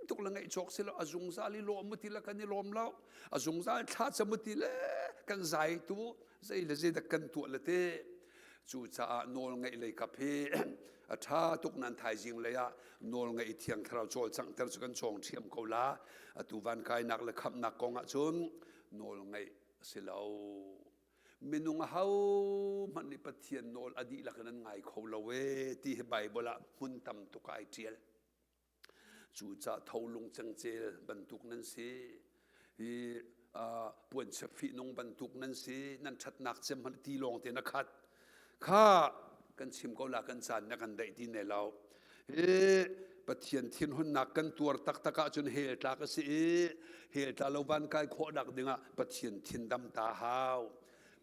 S5: tuk le ngeih cawk si lo a zungzal i lawm ti le kan i lawm lo a zungzal thla cam ti le kan zai tu zei le zei dak kan tuah le te cucaah nawl ngeih lei kap hi a ṭha tuk nan thaizing lei ah nawl ngeih thiang thlarau cawlcanghter cu kan cawng ṭhiam ko la atu van kainak le khamhnak kong ah cun nawl ngeih a si lo Minung ahohmanh nih Pathian nawl a dihlak in an ngai kho lo ee ti hi Baibal ah hmun tam tuk ah ai ṭial. Cucaah tholung cengcel bantuk nan si. Hi uh, puanchia fihnung bantuk nan si. Nan ṭhatnak cem hmanh ti lawng te na khat. Kha kan chim ko la kan caan na kan daih ti ne lo. Hi Pathian thinhunnak kan tuar taktak ahcun hell tlak a si i hell tla lo van kai khawh nak dingah Pathian thindam ta hau.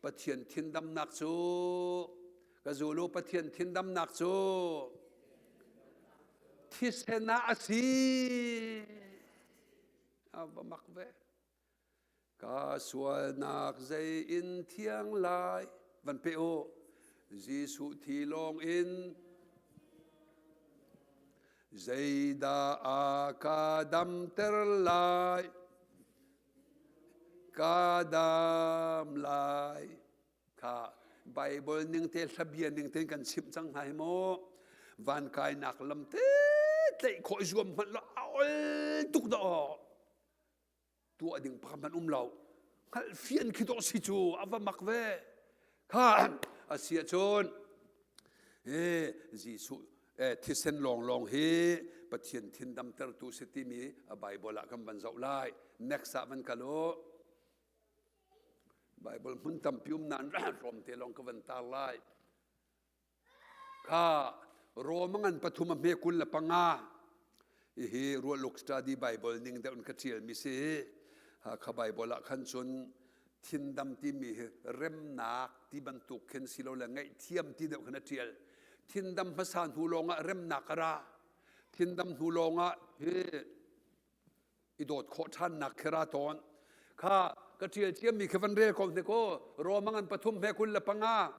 S5: Pathian thindamnak cu ka zulu Pathian thindamnak cu thisen ah a si. A va mak ve. Ka sualnak zei in thiang lai van pe u Jesuh thi lawng in zeidah a ka damter lai ka dam lai kha Bible ning te hlabia ning te kan chimh cang hna hi mu van kainak lam te tlaih khawh zuam hmanh lo a ol tuk dah tuah ding pakhat hmanh um lo hngalh fian khi dawh si cu a va mak ve kha a si ahcun e Jesuh thisen lawnglawng hi Pathian thin damtertu si timi a Bible ah kan van zoh lai next ah van kal u Bible hmun tampi um nain tlawmte lawng ka van tar lai Kha Rom a ngan pathum a hme 25 hihi Ruahluk Study Bible ning deuh in ka ṭialmi si. Hakha Bible ah khan cun thindam timi hi remnak ti bantuk khin silole ngaihthiam ti deuh khin a ṭial. Thindam hmasa hnu lawngah remnak a ra. Thindam hnu lawngah hi i dawt khawh ṭhannak khi ra tawn. Kha ka ṭial ciammi khi van rel ko hnik u. Rom a ngan pathum hme 25.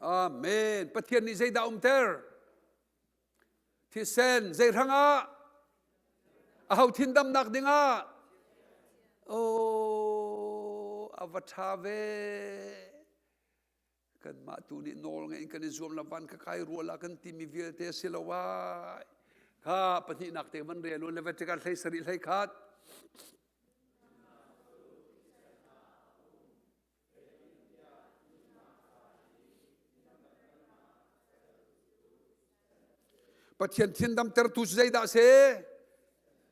S5: Amen. Pathian nih zeidah umter? Thisen zei hrangah? Aho thin damnak dingah? Oh, a va ṭha ve. Kanmah tu nih nawl ngeih in kan i zuam la van ka kai rual ah kan timi vialte a si lo ai. Kha pahnihnak te van rel u Leviticus hlei sarih hlei khat. Pathian thindamtertu cu zeidah a si?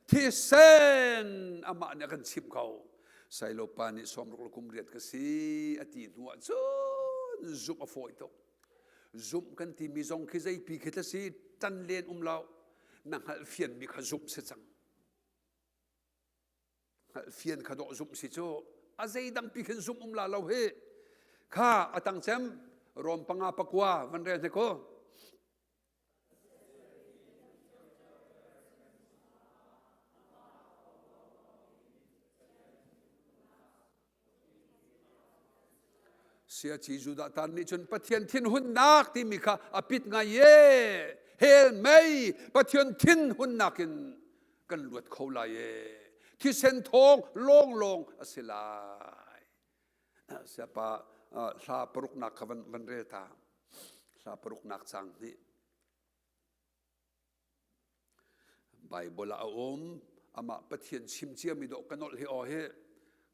S5: Thisen amah nih a kan chimh ko. Sailopa nih sawmruk le kum riat ka si a ti hnu ah cun zumh a fawi tuk. Zumh kan timi zong khi zeipi khi tla si tan len um lo. Na hngalh fianmi kha zumh si cang. Hngalhfian kha dawh zumh si cu a zeidang pi khin zumh um la lo hi. Kha a tang cem. Rom panga pakua van rel hne ko. Siaci Judah tan nih cun Pathian thinhunnak timi kha a pit ngai e. Hell mei Pathian thinhunnak in kan luat kho lai e. Thisen thawng lawnglawng a si lai. Siapa hla paruknak kha van, van rel ta. Hla paruknak cang hnih. Baibal ah a um. Amah Pathian chim ciami dawh ka nolh hi aw hi.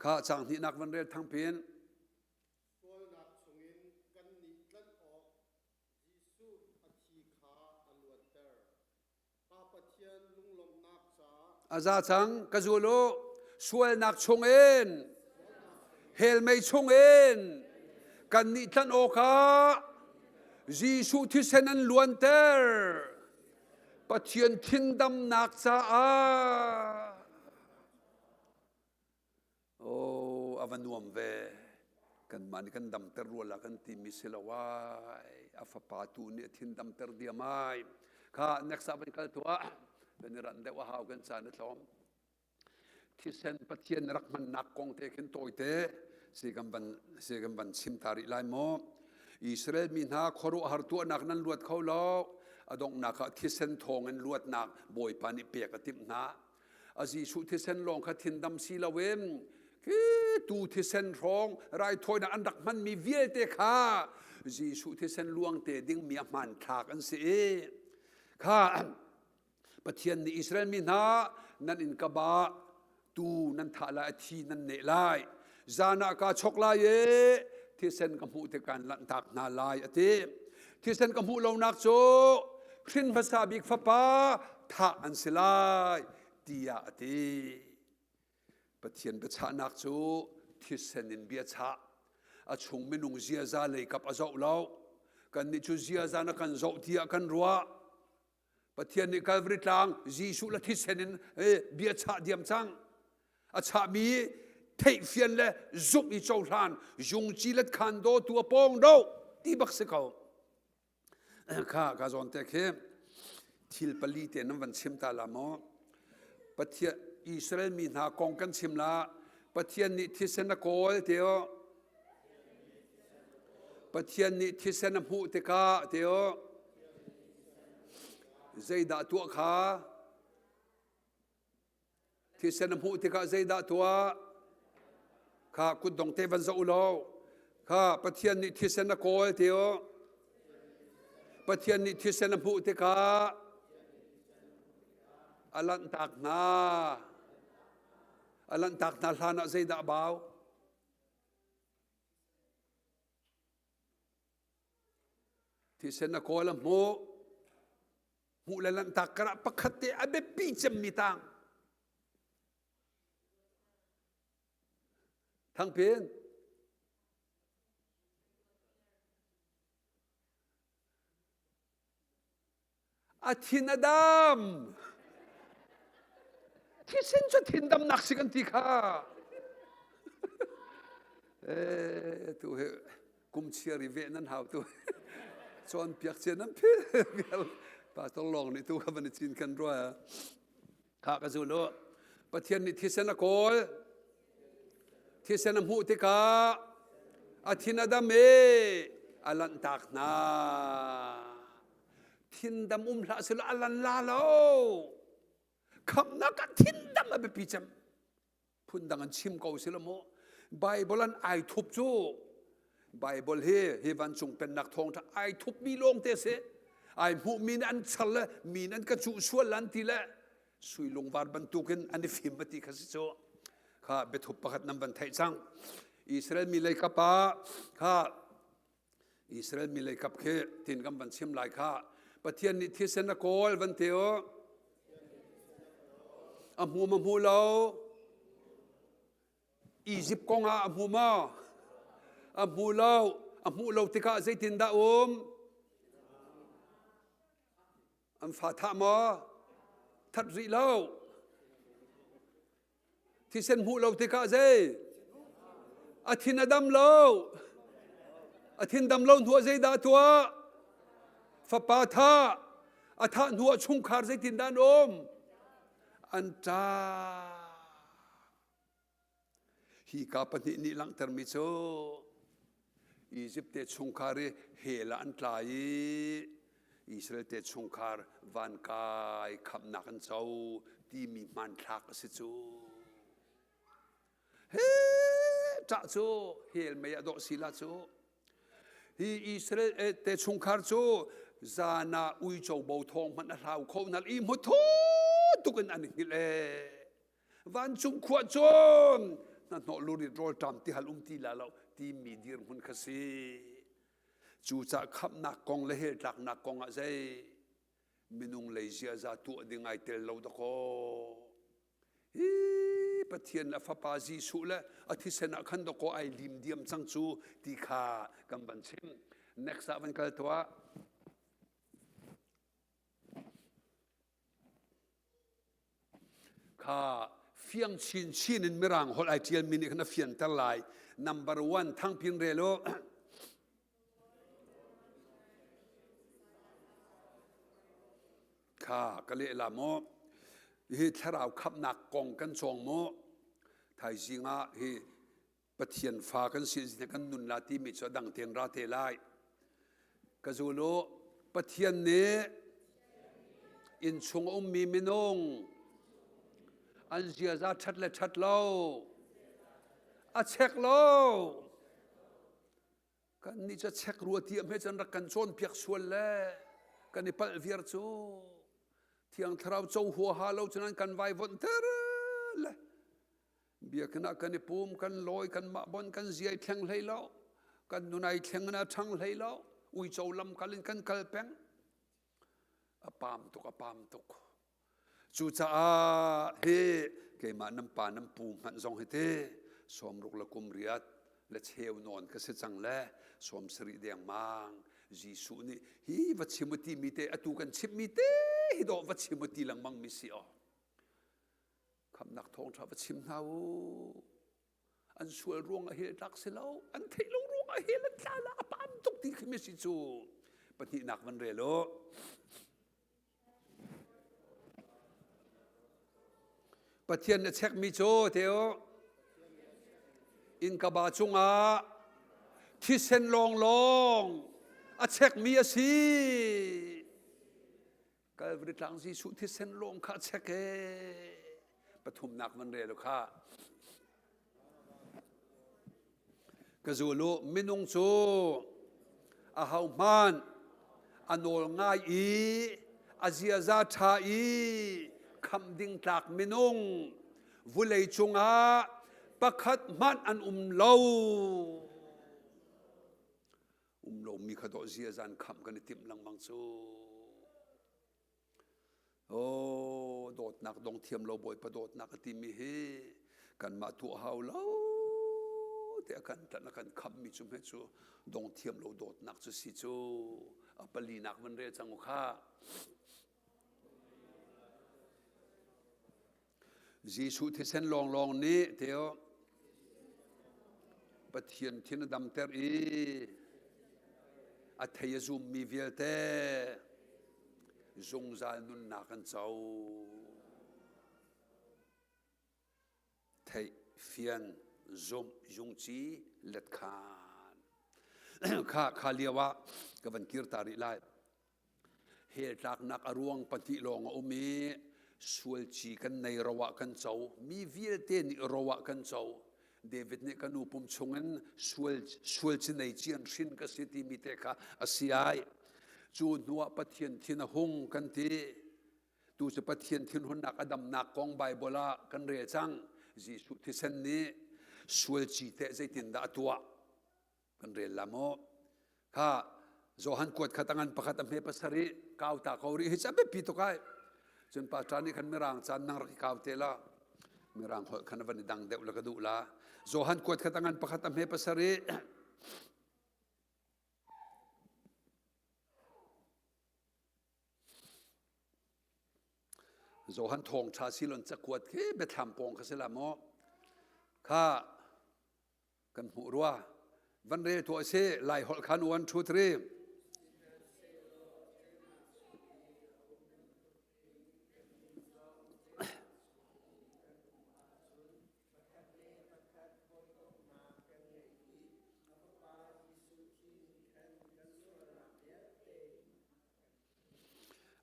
S5: Kha cang hnihnak van rel thang pin.
S6: Sualnak chungin kan nih tlanh awk Jesuh a thi kha a luanter. Pa Pathian lunglawmhnak caah
S5: A za cang ka zul u. Sualnak chungin hell mei chungin kan nih tlanh awkah Jesuh thisen an luanter. Pathian thindamnak caah. Oh, a va nuam ve. Kanmah nih kan damter rua la kan timi si lo ai. A fapa tu nih a thin damter diam ai. Kha next ah van kal tuah. Kan i ranh deuh a hau kan caan a tlawm. Thisen Pathian rak hmannak kong te khin tawite si kan van si kan van chim ta rih lai maw? Israel mi hna khuaruahhar tuahnak nan luat kho lo. A donghnak ah thisen thawng in luatnak Bawipa nih pek a timh hna. A Jesuh thisen lawng kha thindam si loin khi tu thisen hrawng raithawinak an rak hmanmi vialte kha Jesuh thisen luang te dingmi a hmanthlak an si i kha Pathian nih Israel mi hna nan inn ka ba tu nan thah lai a thi nan neh lai zan ah kaa chok lai i thisen ka hmuh tikah kan lanhtak hna lai a ti thisen ka hmuh lonak cu hrin hmasa bik fapa thah an si lai tiah a ti Pathian biachahnak cu thisen in biachah a chung minung ziaza lei kap a zoh lo kannih cu ziaza na kan zoh tiah kan ruah Pathian nih Calvary tlang Jesuh le thisen in bia chah diam cang. A chahmi theihfian le zumh i cohlan jungci let khan do tu a pawng do ti bak si ko. Kha ka zawn te khi thil pali te nan van chim ta la maw? Pathian Israel mi hna kong kan chim la Pathian nih thisen a kawl te o Pathian nih thisen a hmuh tikah ti u zeidah tuah kha thisen a hmuh tikah zeidah tuah kha kutdong te van zoh u law kha Pathian nih thisen a kawl ti u Pathian nih thisen a hmuh tikah a lanhtak hna a lanhtak hna hlan ah zeidah a bau Thisen a kawl a hmuh. Hmuh le lanhtak karah pakhat te a biapi cemmi tang. Thangpin. A thin a dam. Thisen cu thin damnak si kan ti kha. Eh, tu he kum chiar i veh nan hau tu. Cawn piak cia nan phi. Pastor lawng nih tu kha van i cin kan rua. Kha ka zul u. Pathian nih thisen a kawl. Thisen a hmuh tikah a thin a dam i a lanhtak hna. Thindam um hlah selaw a lan la lo. Khamhnak ah thindam a biapi cem. Phundang an chim ko si lo maw? Bible an ai thup cu Bible hi hi vancung pennak thawngṭha ai thupmi lawng te si. Ai hmuhmi nih an char le mi an ka cuh sual an ti le sui lungvar bantukin an i fim a ti kha si cu. Kha biathup pakhat nan van theih cang. Israel mi lei kap ah kha Israel mi lei kap khi tin kan van chim lai kha Pathian nih thisen a kawl van ti u. A hmu ma hmu lo. Egypt kong ah a hmu maw? A hmu lo. A hmuh lo tikah zeitindah um? An fa thah maw? That rih lo. Thisen hmuh lo tikah zei? A thin a dam lo. A thin dam lo hnuah zeidah a tuah? Fapa thah. A thah hnuah chungkhar zeitindah an um? An ṭah. Hi ka pahnih nih langhtermi cu Izipt te chungkhar i hell ah an tla i Israel te chungkhar van kai khamhnak an co timi hmanthlak a si cu. He ṭah cu hell mei ah dawh si la cu. Hi Israel te chungkhar cu zan ah uico bo thawng hmanh a hlau kho nal i hmu thu tuk in an i hngilh ee. Vancung khua cun hnahnawh lurit rawlṭam tihal um ti la lo timi dirhmun kha si. Cucah khamhnak kong le hell tlaknak kong ah zei minung lei ziaza tuah ding ai tel lo dakaw. Hi Pathian le a fapa Jesuh le a thisen ah khan dakaw ai lim diam cang cu ti kha kan van chim. Next ah van kal tuah. Kha fiang chinchin in Mirang holh ai ṭialmi nih khan a fianter lai. Number one thangpin rel u. Kha ka leh la maw? Hi thlarau khamhnak kong kan cawng maw? Thaizing ah hi Pathian fa kan si zing kan nun la timi cu a dang tein ra te lai. Ka zul u, Pathian nih innchung a ummi minung an ziaza ṭhat le ṭhat lo a chek lo. Kan nih cu chek rua ti hme cun rak kan cawnpiak sual le kan i palh viar cu Thiang Thlarau co huaha lo cun an kan vaivuanhter le Biakinn ah kan i pum, kan lawi, kanmah bon kan ziai thleng hlei lo. Kan nun ai thleng in a ṭhang hlei lo. Uico lam kal in kan kal peng. A pam tuk, a pam tuk. Cucaah hi keimah nan pa nan pu hmanh zong hi ti sawmruk le kum riat le cheu nawn ka si cang le 70 dengmang Jesuh nih hi va chim u timi te atu kan chimmi te hi dawh va chim u ti lengmang mi si aw. Khamnak thawngṭha va chim hna u. An sual ruang ah hell tlak si lo, an theih lo ruang ah hell an tla la, a pam tuk ti khi mi si cu. Pahnihnak van rel u. Pathian na chekmi cu teo innkaba cungah thisen lawnglawng a chekmi a si. Calvary tlang Jesuh thisen lawng kha chek ee. Pathumnak van rel kha. Ka zul u, minung cu a hohmanh a nawl ngai i a ziaza ṭha i khamh ding tlak minung vulei cungah pakhat hmanh an um lo. Um lomi kha dawh ziazan khamh kan i timh lengmang cu. Oh, dawtnak dong thiam lo Bawipa dawtnak a timi hi kanmah tuah hau lo te a kan tlanh a kan khammi cu hme cu dong thiam lo dawtnak cu si cu a palinak van rel cang u kha. Jesuh thisen lawnglawng nih teo Pathian thin a damter i a thei a zummi vialte zungzal nunnak an co. Theih, fian, zumh, zungci, letkhan. Kha kha lio ah ka van kir ta rih lai. Hell tlaknak a ruang pahnih lawng a um i sualci kan nei ro ah kan co. Mi vialte nih ro ah kan co. David nih ka nu pum chungin sual sualci nei cian hrin ka si timi te kha a si ai. Cu hnuah Pathian thin a hung kan ti. Tu cu Pathian thinhunnak a damnak kong Baibal ah kan rel cang. Jesuh thisen nih sualci teh zeitindah a tuah? Kan rel la maw? Kha Johan kuat khat angan pakhat a hme pasarih kau ta ko rih hi ca biapi tuk ai. Cun pa ṭa nih khan mirang caan nang rak i kau te la. Mirang holh khan van i dang deuh la ka duh la. Johan kuat khat angan pakhat a hme pasarih. Johan thawngṭha silon cakuat khi biathlam pawng kha si la maw? Kha kan hmuh rua. Van rel tuah si Lai holh khan 1 2 3.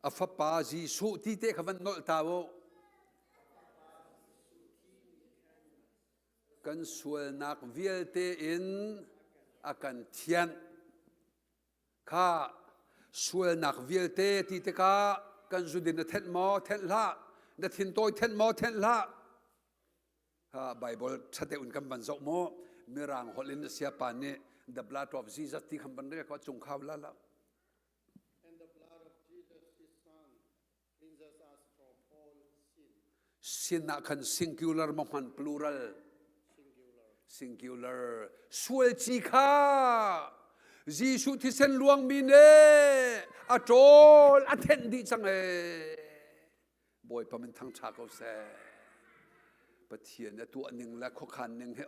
S5: A fapa Jesuh ti te kha van nolh ta u. Kan sualnak vialte in a kan thianh. Kha sualnak vialte ti tikah kan zudin na thenh maw thenh hlah na thintawi thenh maw thenh hlah Kha Bible ṭha deuh in kan van zoh mu. Mirang holh in siapa nih the blood of Jesus ti khan van rel ko cung khau la la.
S6: And the blood of Jesus, his son, cleanses us from all sin.
S5: Sin ah khan singular ma hman plural. Singular. Sual ci kha Jesuh thisen luangmi ne a ṭawl a thenh dih cang ee. Bawipa min thangṭha ko seh. Pathian a tuah ning le khuakhan ning hi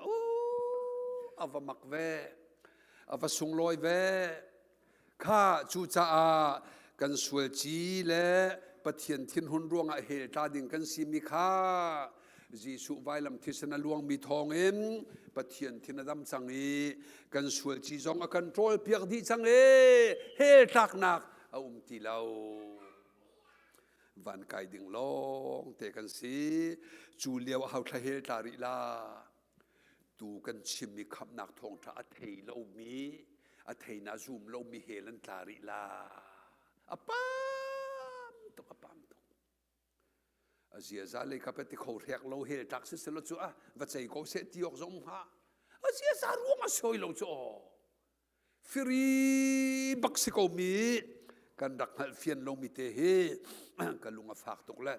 S5: a va mak ve, a va sunglawi ve. Kha cucaah kan sual ci le Pathian thinhun ruangah hell tla ding kan simi kha Jesuh vailam thisen a luangmi thawngin Pathian thin a dam cang i kan sual ci zong a kan ṭawlpiak dih cang i hell tlaknak a um ti lo. Van kai ding lawng te kan si. Cu lio ah hauthla hel tla rih la. Tu kan chimmi khamhnak thawngṭha a thei lomi, a thei na zum lomi hel an tla rih la. A pam tuk, a pam tuk. A ziaza lei kha ti kho hrek lo hel tlak si selaw cu a va cei ko seh ti awk zong hnga. A ziaza ruang a sawi lo cu aw. Firi bak si ko mi kan rak hngalh fian lomi te hi ka lung a fak tuk le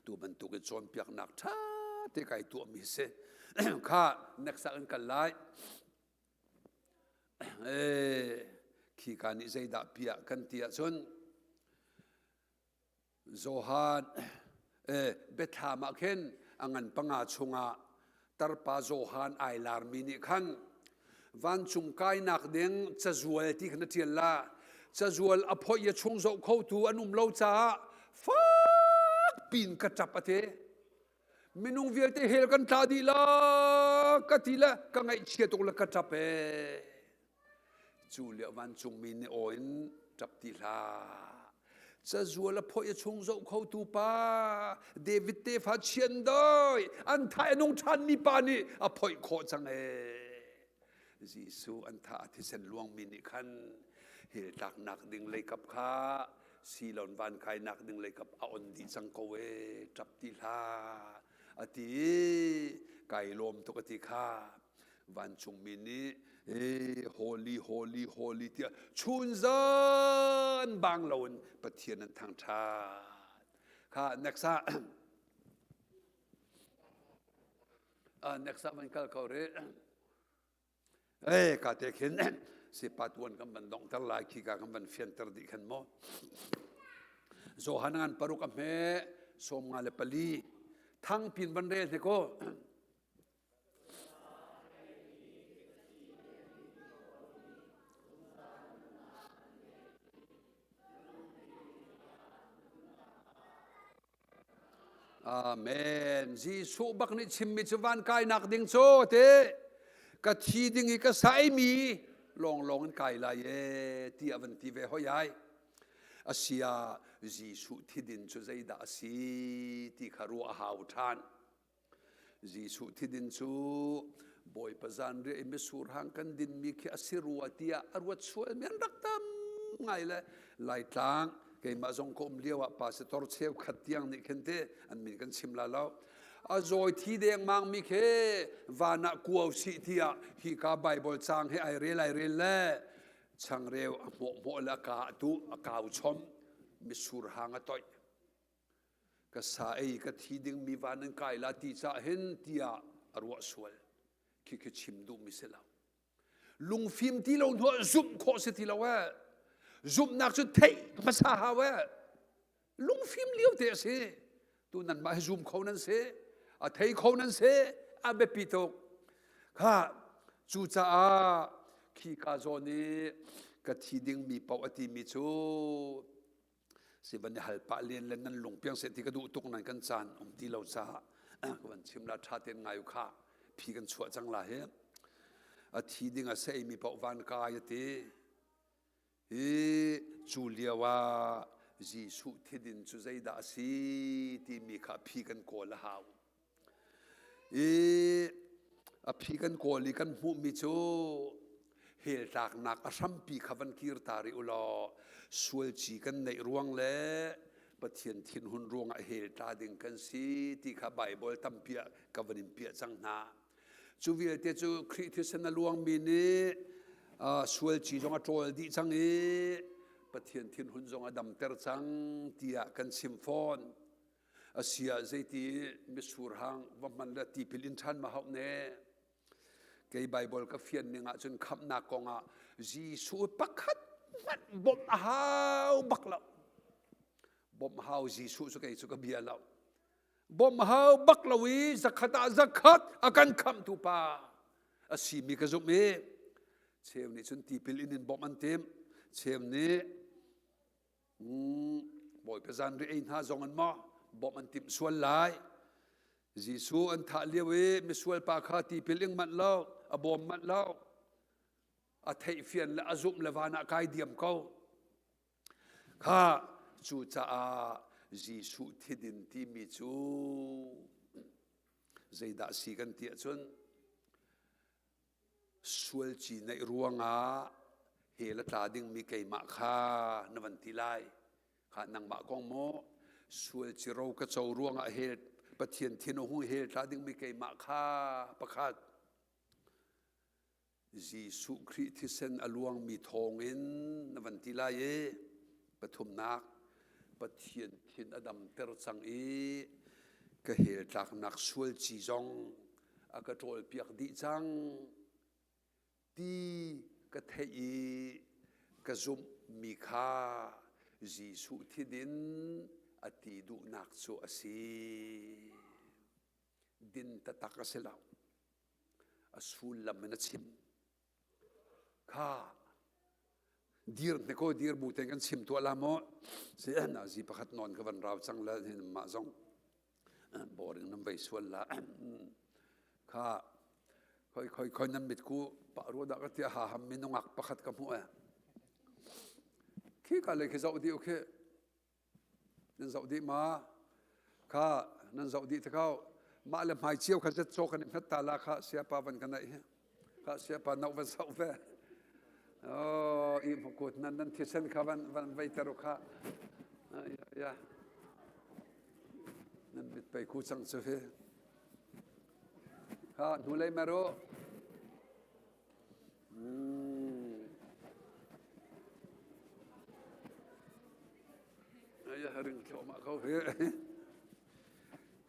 S5: tu bantuk in cawnpiaknak ṭha te kai tuahmi si kha next ah kan kal lai khi ka nih zeidah piah kan ti ahcun Johan Biathlam ah khin a ngan panga chungah tarpa Johan ai larmi nih khan vancung kainak ding cazual ti khan a ṭial la. Cazual a phoih i a chung zoh khotu an um lo caah fak piin ka ṭap a ti. Minung vialte hell kan tla dih la ka ti le ka ngaihchia tuk le ka ṭap ee. Cu lio vancungmi nih aw in ṭap ti hlah. Cazual a phoih a chung zoh khotu pa David tefa chiandawi an thah a nung ṭhanmi pa nih a phoih khawh cang ee. Jesuh an thah a thisen luangmi nih khan hell tlaknak ding leikap kha silon van kainak ding leikap a on dih cang ko ee ṭap ti hlah a ti i kai lawm tuk a ti kha vancungmi nih e holy holy holy tiah chunzan bang loin Pathian an thangṭhat kha next ah next ah van kal ko rih Eh, ka te khin sipa tuan kan van donghter lai khi ka kan van fianter dih khan maw. Johan ngan paruk a hme som nga le pali thang pin van rel te ko. Amen. Jesuh bak nih chimmi cu van kainak ding cu te ka thi ding i ka saimi lawnglawng in kai lai e ti a van ti ve hoi ai. Asia Jesuh thidin cu zeidah a si ti kha ruah a hau ṭhan. Jesuh thidin cu Bawipa zanriah i mitsur hang kan dinmi khi a si rua tiah a ruat sualmi an rak tam ngai le Laitlang keimah zong ka um lio ah pastor cheukhat tiang nih khin te an min kan chim la lo a zawi thi dengmang mi khi van ah kuau sih tiah hi ka Bible cang he ai rel ai rel le changreu a hmawh hmawh le a ka tu a kau chom mitsur hang a toih ka sa ei ka thi dingmi van an kai la ti cah hin tiah a ruah sual khi khi chim duhmi si lo lungfim ti lo hnuah zumh khawh si ti lo eh zumhnak cu theih hmasa hau eh lungfim lio te a si tu nan mah hi zum kho nan si a thei kho nan si a biapi tuk kha cucaah. Khi ka zawn i ka thi dingmi paoh a timi cu si van i hal pah len le nan lung piang seh ti ka duh tuk nan kan caan um ti lo caah ka van chim la tha ten ngai u kha phi kan chuah cang la hi a thi ding a sei mi paoh van kai a ti hi cu lio ah Jesuh thidin cu zeidah a si timi kha phi kan kawl a hau I a phi kan kawl i kan hmuhmi cu hell tlaknak a hrampi kha van kir ta rih u law sualci kan neih ruang le Pathian thinhun ruangah hell tla ding kan si ti kha Baibal tampi ah ka van in piah cang hna. Cu vialte cu Khrih thisen a luangmi nih sualci zong a ṭawl dih cang i Pathian thinhun zong a damter cang tiah kan chim fawn. Asiah zeiti mitsur hang va hman le tipil in ṭhan ma hauh ne? Kei Baibal ka fian ning ahcun khamhnak kongah Jesuh pakhat hmanh bawmh a hau bak lo. Bawmh hau Jesuh cu kei cu ka bia lo. Bawmh hau bak lo i zakhat ah zakhat a kan khamhtu pa a simi ka zumh i cheu nih cun tipil in in bawmh an timh. Cheu nih Bawipa zanriah ei hna zong in maw bawmh an timh sual lai. Jesuh an thah lio i misual pa kha tipil ing manh lo, a bawm manh lo. A theihfian le a zumh le van ah kai diam ko. Kha cucaah Jesuh thidin timi cu zeidah si kan ti ahcun Sualci neih ruangah hell a tla dingmi keimah kha na van ti lai. Kha nangmah kong maw sualci ro ka co ruangah hell Pathian thin a hung hell tla dingmi keimah kha pakhat Jesuh Khrih thisen a luangmi thawngin na van ti lai i pathumnak Pathian thin a damter cang i ka hell tlaknak sualci zong a ka ṭawlpiak dih cang ti ka theih i ka zumhmi kha Jesuh thidin a ti duhnak cu a si. Din taktak a si lo. A sullam in a chim. Kha dir hne ko dir bu ten kan chim tuah la maw si nazi pakhat nawn ka van rau cang la hin mah zong boring nan vei sual la kha khoi khoi khoi nan mit ku pa ru da ka tia ha ham mi nungak pakhat ka hmu e khi ka le khi zoh di khi Nan zoh dih ma? Kha nan zoh dih te ko. Mah le hmai cio kha zet caw kan i hmet ta la kha siapa van ka naih hi. Kha siapa no van soh ve. Oh, i hmakut nan nan thisen kha van van vei ter u kha. Ya ya. Nan mit pei ku cang cu hi. Kha hnulei mer u. Ring thluahmah ko hi.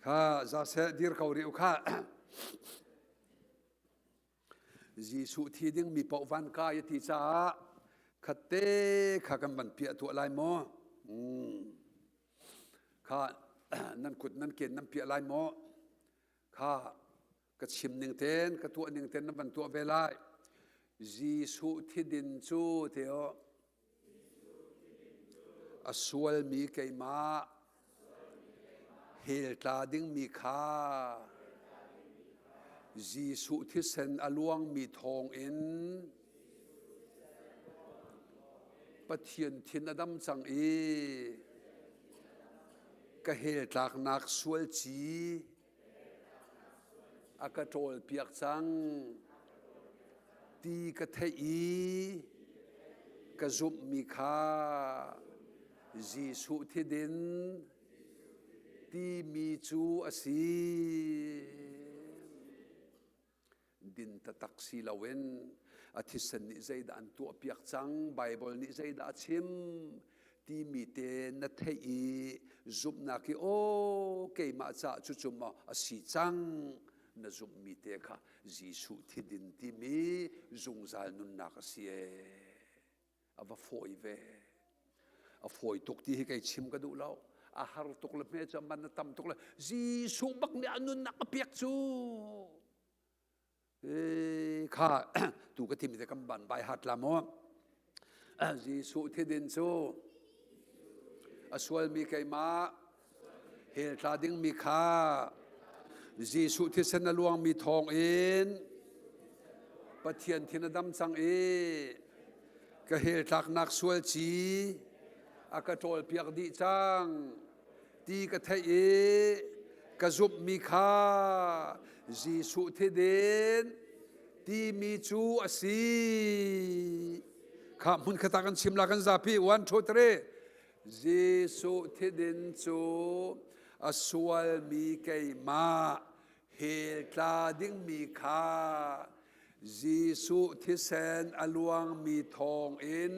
S5: Kha za seh dir ko rih u kha. Jesuh thi ding mi paoh van kai a ti caah khatte kha kan van piah tuah lai maw? Kha nan kut nan ken nan piah lai maw? Kha ka chim ning ten ka tuah ning ten nan van tuah ve lai Jesuh thidin cu teo a sualmi keimah hell tla dingmi kha Jesuh thisen a luangmi thawngin Pathian thin a dam cang i ka hell tlaknak sual ci A ka ṭawlpiak cang ti ka theih i ka zumhmi kha Jesuh thidin timi cu a si. Din taktak si loin a thisen nih zeidah an tuahpiak cang, Baibal nih zeidah a chim timi te na theih i zumhnak i aw keimah caah cucu maw a si cang na zumhmi te kha Jesuh thidin timi zungzal nunnak a si ee. A va fawi ve. A fawi tuk ti hi kei chim ka duh lo. A har tuk le hme cu man a tam tuk le Jesuh bak nih a nunnak a pek cu. Kha tu ka thim te kan ban bai hat la maw? Jesuh thidin cu a sualmi keimah hell tla dingmi kha Jesuh thisen a luangmi thawng in Pathian thin a dam cang i ka hell tlaknak sual ci a ka ṭawlpiak dih cang ti ka theih i ka zumhmi kha Jesuh thidin timi cu a si. Kha hmun khata kan chim la kan zapi one two three Jesuh thidin cu a sualmi keimah hell tla dingmi kha Jesuh thisen a luangmi thawng in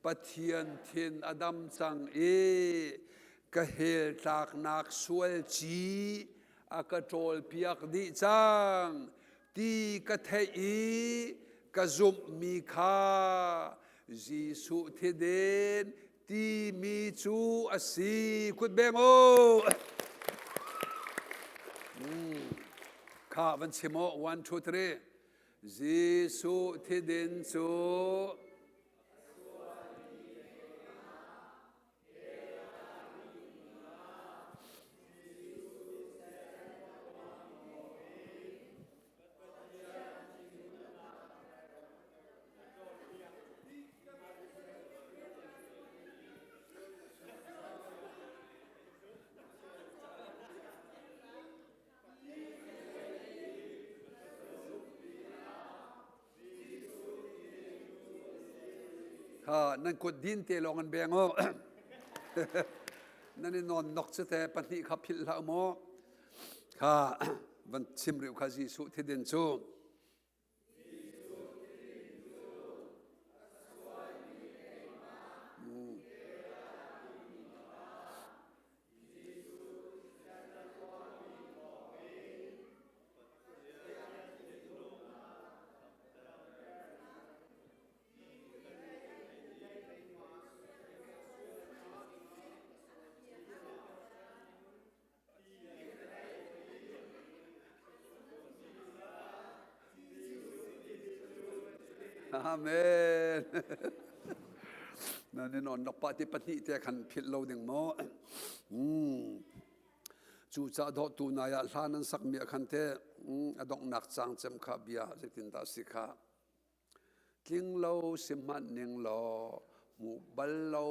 S5: Pathian thin a dam cang i ka hell tlaknak sual ci a ka ṭawlpiak dih cang ti ka theih i ka zumhmi kha Jesuh thidin timi cu a si. Kut beng u. Kha van chim u. One, two, three. Jesuh thidin cu Kha nan kut din te lawng an beng u. Nan i nawn nok cu te pahnih kha philh hlah maw. Kha van chim rih kha Jesuh thidin cu. Amen. Na nin on nok pa ti pahnih te khan philh lo ding maw. Mm. Cu ca dawh tu nai ah hla nan sak mi ah khan te a donghnak cang cem kha bia zeitin dah si kha. Tling lo sihmanh ning law hmuh bal lo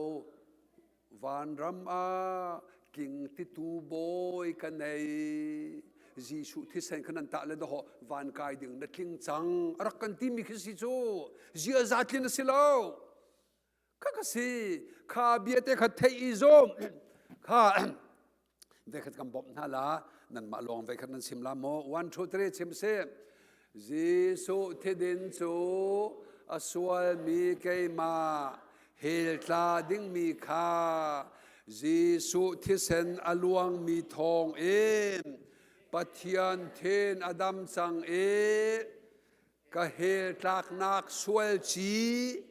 S5: vanram ah tling titu bawi ka nei. Jesuh thisen kha nan tah le dawh van kai ding na tling cang a rak kan timi khi si cu ziaza tlin a si lo. Kha ka si kha bia te kha theih i zawm kha Veikhat kan bawmh hna la, nanmah lawng veikhat nan chim la maw? One, two, three, chim sih. Jesuh thidin cu a sualmi keimah hell tla dingmi kha Jesuh thisen a luangmi thawng in Pathian thin a dam cang i ka hell tlaknak sual ci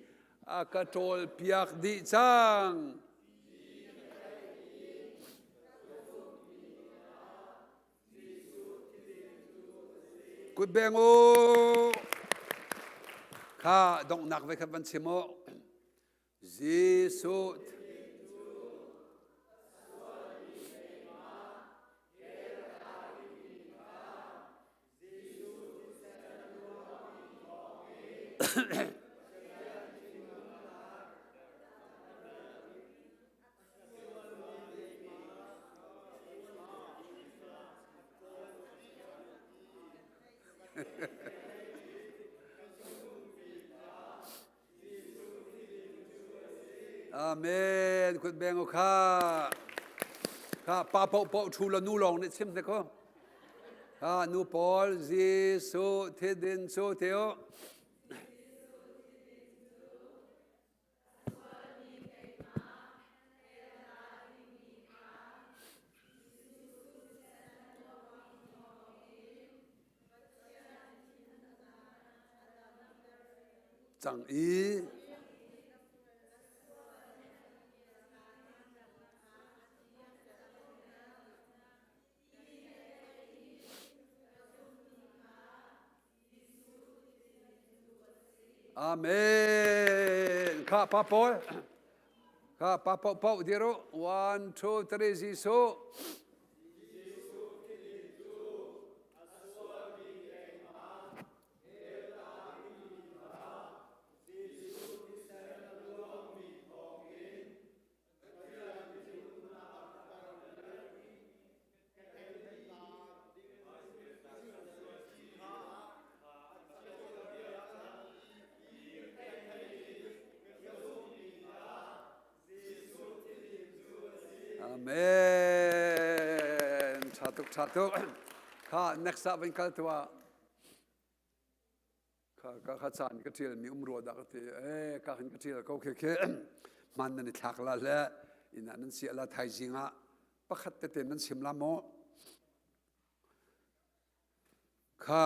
S5: a ka ṭawlpiak dih cang. Kutbeng u kha donghnak voi khat van chim u. Jesuh Amen. Kut beng u kha. Kha pa po po thu la nu lawng nih chim te ko. Ha nu pawl Jesuh thidin cu teo. Cang i Amen. Kha pa pawl. Kha pa pau pau diru. 1 2 3 Jesuh. Amen. Tha tuk, tha tuk. Kha next ah van kal tuah. Kha ka kha caan ka ṭial mi um rua dah ka ti. Eh, ka hin ka ṭial ko khe khe. Man nan i thlak la le inn ah nan siah la thaizing ah pakhat tete nan chim la maw? Kha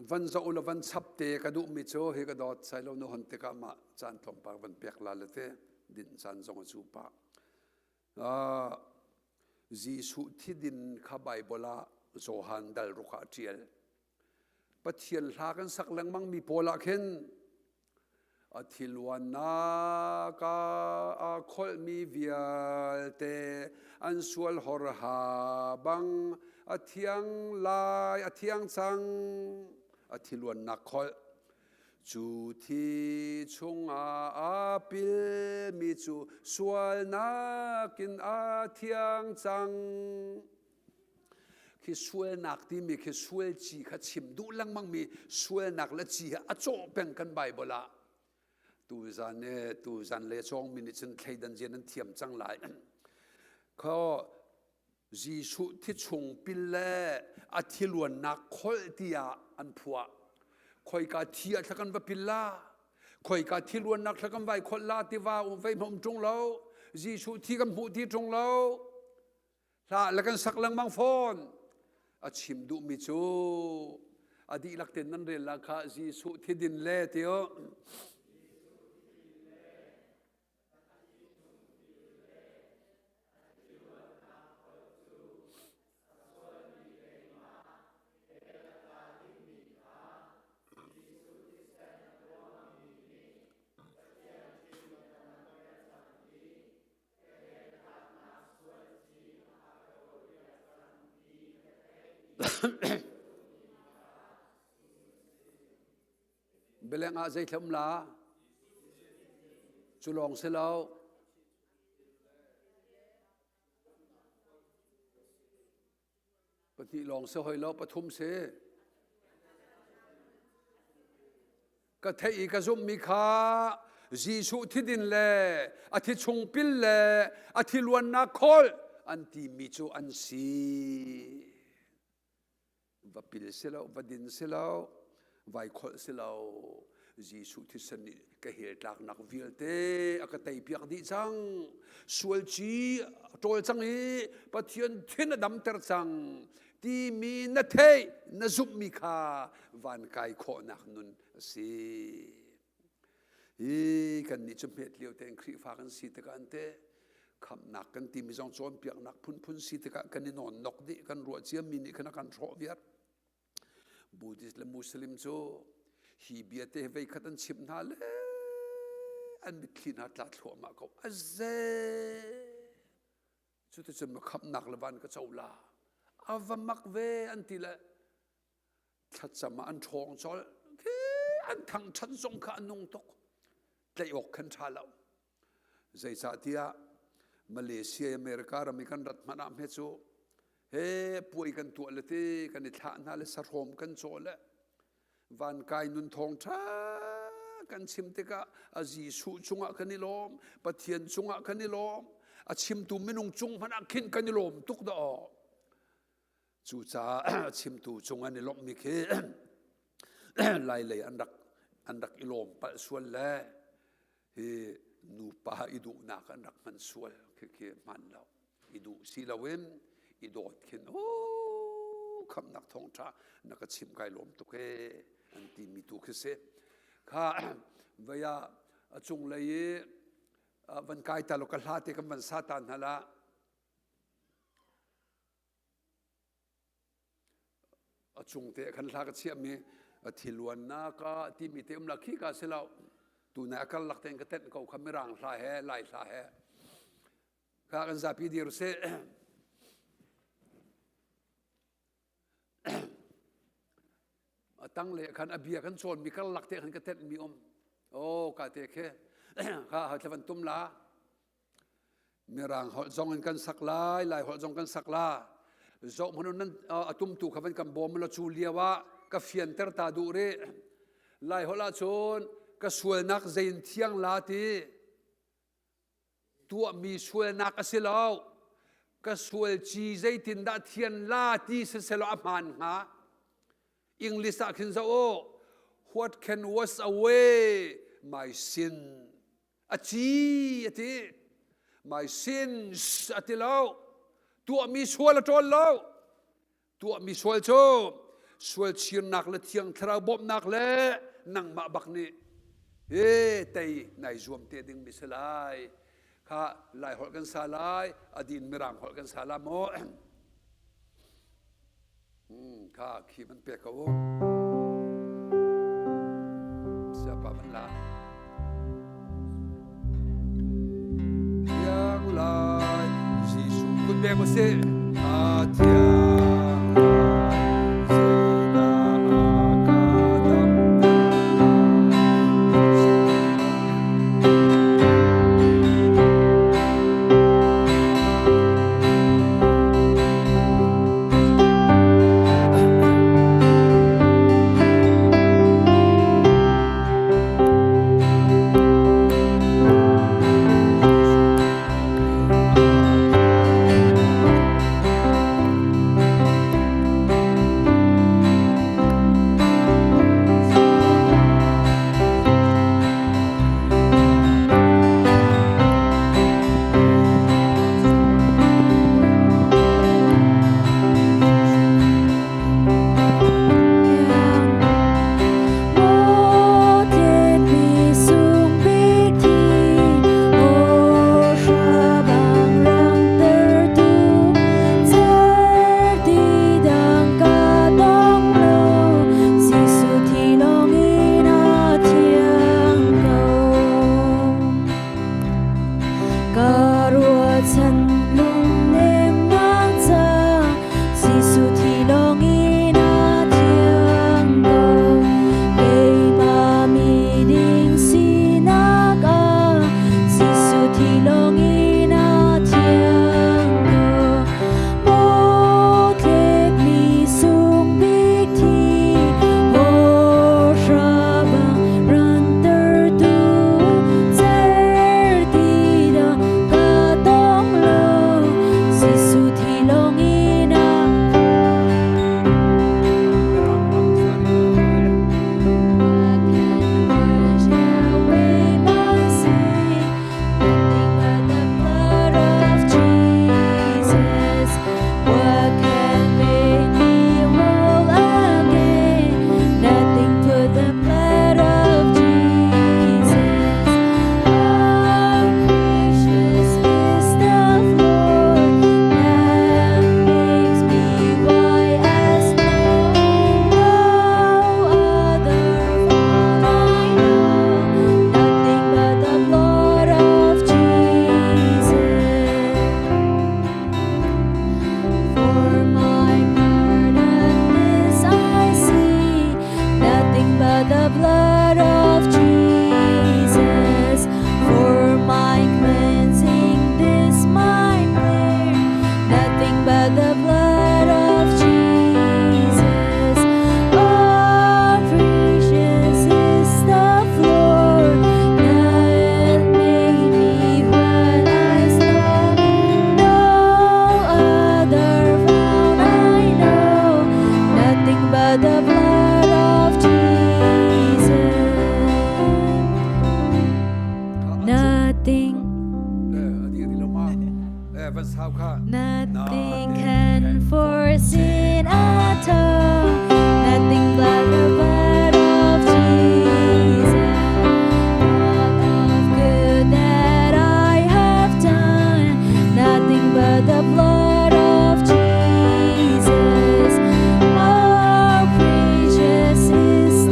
S5: van zoh la van chap te ka duh mi cu hi ka dawt sai lo nu hon tikah mah caan tlawmpal van pek la le te din caan zong a cu pah. Uh, Jesuh thidin kha Bible ah Johan dal ruk ah ṭial. Pathian hla kan sak lengmang mi pawl ah khin a thiluannak ah aa kholhmi vialte an sual horha bang a thiang lai a thiang cang a thiluannak kholh cu thi chungah aa pilmi cu sualnak in a thiang cang Khi sualnak timi khi sual ci kha chim duh lengmang mi sualnak le ci he a cawh peng kan Bible ah. Tu zan ne tu zan le cawng mi nih cun thleidan zia nan thiam cang lai. Kho Jesuh thi chung pil le a thiluannak kholh tiah an phuah. Khoika thi ah thla kan va pil la. Khoika thiluannak thla kan vai kholh la tiva um vei hmom ṭung lo. Jesuh thi kan hmuh ti ṭung lo. Hla le kan sak lengmang fawn. A chim duhmi cu a dihlak tein nan rel la kha Jesuh thidin le ti u. Beleng ah zei thlum la? Cu lawng si lo. Pahnih lawng si hoi lo, pathum si. Ka theih i ka zumhmi kha Jesuh thidin le a thi chung pil le a thi luannak khawl an timi cu an si. Va pil si lo, va din si lo, vai kholh si lo. Jesuh thisen nih ka hel tlaknak vialte a ka teipiak dih cang. Sual ci a ṭawl cang i Pathian thin a damter cang timi na theih na zumhmi kha van kai khawhnak nun a si. Hi kannih cu hmet lio tein Khrihfa kan si tikah an te khamhnak kan timi zong cawnpiaknak phunphun si tikah kan i nawnnok dih kan ruah ciami nih khan a kan hrawh viar. Buddhist le Muslim cu hi bia te vei khat an chimh hna le an mitthli hna tla thluahmah ko. A ze! Cuticun ma khamhnak le van ka co la. A va mak ve an ti le thlacam ah an ṭhawng colh. Khi an thangṭhat zong kha a nung tuk. Tlaih awk khan ṭha lo. Zeicahtiah Malaysia, America ram i kan rat hmanh ah hme cu he puai kan tuah le ti kan i thlah hna le sahrawm kan cawh le vankai nun thawng ṭha kan chim tikah a Jesuh cungah kan i lawm Pathian cungah kan i lawm a chimtu minung cung hmanh ah khin kan i lawm tuk dah aw Cucaah chimtu cung an i lawmhmi khi Lailei an rak an rak i lawm palh sual le hi nupa i duhnak an rak hman sual khi khi hman lo i duh si loin i dawt khin oh khamnak thawngṭha na ka chim kai lawm tuk e an timi tu khi si kha vei ah a cunglei i van kai ta lo ka hla te kan van sa ta hna la A chung te khan hla ka chiahmi. A thiluannak ah timi te um la khi ka si lo. Tu nai a karlak tein ka tenh ko kha mirang hla he lai hla he. Kha kan zapi dir seh. A tang le khan a bia kan cawn mi karlak te khan ka tenh mi um. Oh ka te khe kha ha thlavan tum la. Mirang holh zong in kan sak lai, Lai holh zong kan sak la. Zoh hmanu nan a tumtu kha van kan bawm la cu lio ah ka fianter ta duh rih. Lai holh ahcun ka sualnak zein thiang la ti tuahmi sualnak a si lo. Ka sual ci zeitindah thian la ti siselaw a hmaan hnga. English ah khin zoh u. What can wash away my sin? A ci a ti. My sins a ti lo. Tuahmi sual a ṭawl lo. Tuahmi sual cu sual chirnak le thiang thlarau bawmhnak le nangmah bak nih he tei nai zuam te ding mi si lai. Kha Lai holh kan sa lai, a din Mirang holh kan sa la maw? Kha khi van pe ko u. Siapa van la. Thiang lai Jesuh kut beng u sih. A thiang lai zeidah a ka damter lai.
S3: Nothing can force it at all. Nothing but the blood of Jesus. All of good that I have done. Nothing but the blood of Jesus. How precious is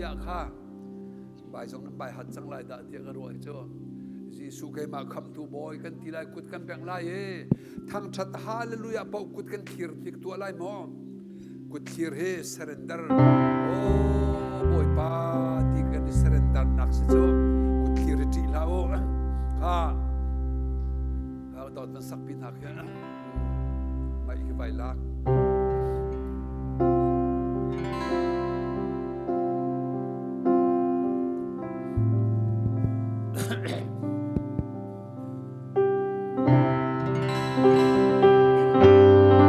S5: hallelujah kha bai zong nan bai hat cang lai dah tiah ka ruah cu. Jesuh keimah khamtu bawi kan ti lai kut kan bengh lai i thangṭhat hallelujah paoh kut kan thlir tik tuah lai maw? Kut thlir hi surrender oh bawipa ti kan i surrender nak si cu kut thlir hi ṭih hlah u kha dawt van sak pi hna khi mai hi vai lak.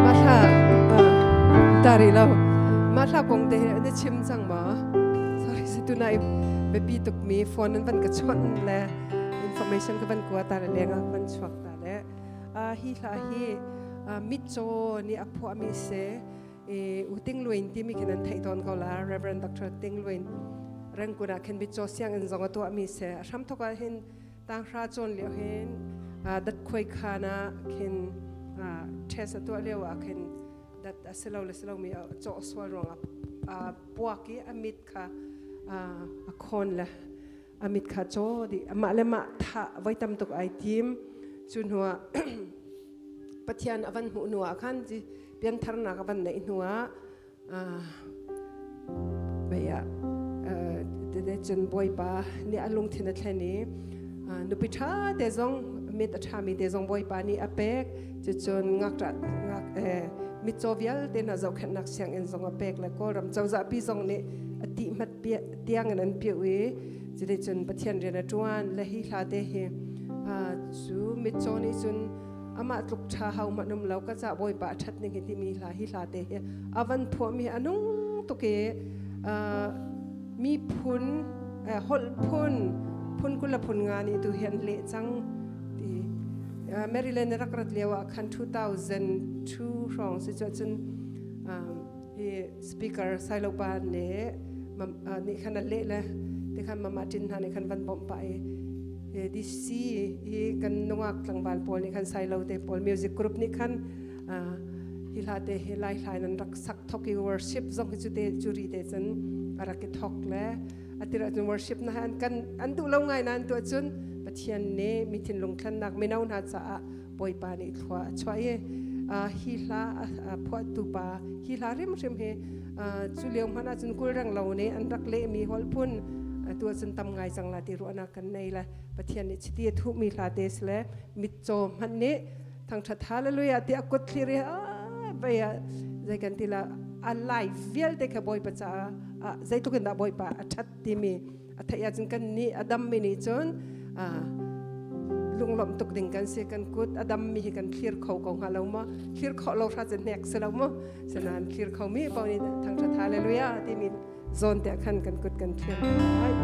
S7: Mahla tari lo mahla kong te na chim cang ma sorry si tu nai biapi tuk mi phone an van ka chawnh le information ka van kua ta le leng ah van chuak ta le hi hla hi mitcaw nih a phuahmi si u Ting Luin timi khin an theih tawn ko la Reverend Dr. Ting Luin Rangoon ah khin mitcaw sianginn zong a tuahmi si a hramthok ah hin tanghra cawn lio hin dat khuai khan ah khin test a tuah lio ah khin dat a si lo le si lomi a cawh sual ruangah puak i a mit kha a khawn le a mit kha caw dih amah le mah thah voi tam tuk ai tim cu hnuah Pathian a van hmuh hnuah khan piantharnak a van neih hnuah mei ah tete cun Bawipa nih a lungthin a thlen i nupi ṭha te zong mit a ṭhami te zong Bawipa nih a pek cucun ngakṭah ngak mitcaw vialte hna zohkhenhnak sianginn zong a pek le Kawlram cozah pi zong nih a ti hmat tiang in an piuh i cuticun Pathian rian a ṭuan le hi hla te hi cu mitcaw nih cun amah tluk ṭha ho hmanh um lo ka ca Bawipa a ṭhat ning hi timi hla hi hla te hi a van phuahmi a nung tuk i miphun holh phun phun 20 le phun nga nih tu hi an leh cang ti Maryland rak rat lio ah khan 2002 hrawng si cu cun hi speaker Sailopa nih nih khan a leh le ti khan mama tin hna nih khan van bawmh pah i DC hi kan nungak tlangval pawl nih khan Sailo te pawl music group nih khan hi hla te hi lai hlai nan rak sak thok i worship zong hi cu te curi te cun a rak i thok le atira cun worship na an kan an duh lo ngai nan tu cun Pathian nih mi thinlung thlennak mino hna caah Bawipa nih thlua a chuah i hi hla a phuahtu pa hi hla hrimhrim hi cu lio hmanh ah cun kulreng lo nih an rak lehmi holh phun tu cun tam ngai cang la ti ruahnak kan nei le Pathian nih chiti a thuhmi hla te si le mitcaw hmanh nih thangṭhat hallelujah ti a kut thlir i vei ah zei kan ti la a lai vialte kha Bawipa caah zeitluk in dah Bawipa a ṭhat timi a theih ahcun kan nih a dammi nih cun lunglawmh tuk ding kan si kan kut a dammi hi kan thlir kho ko hnga lo maw thlir khawh lo hra cun hnek si lo maw sinain thlir kho mi paoh nih thangṭhat hallelujah timi zawn te khan kan kut kan thlir lai.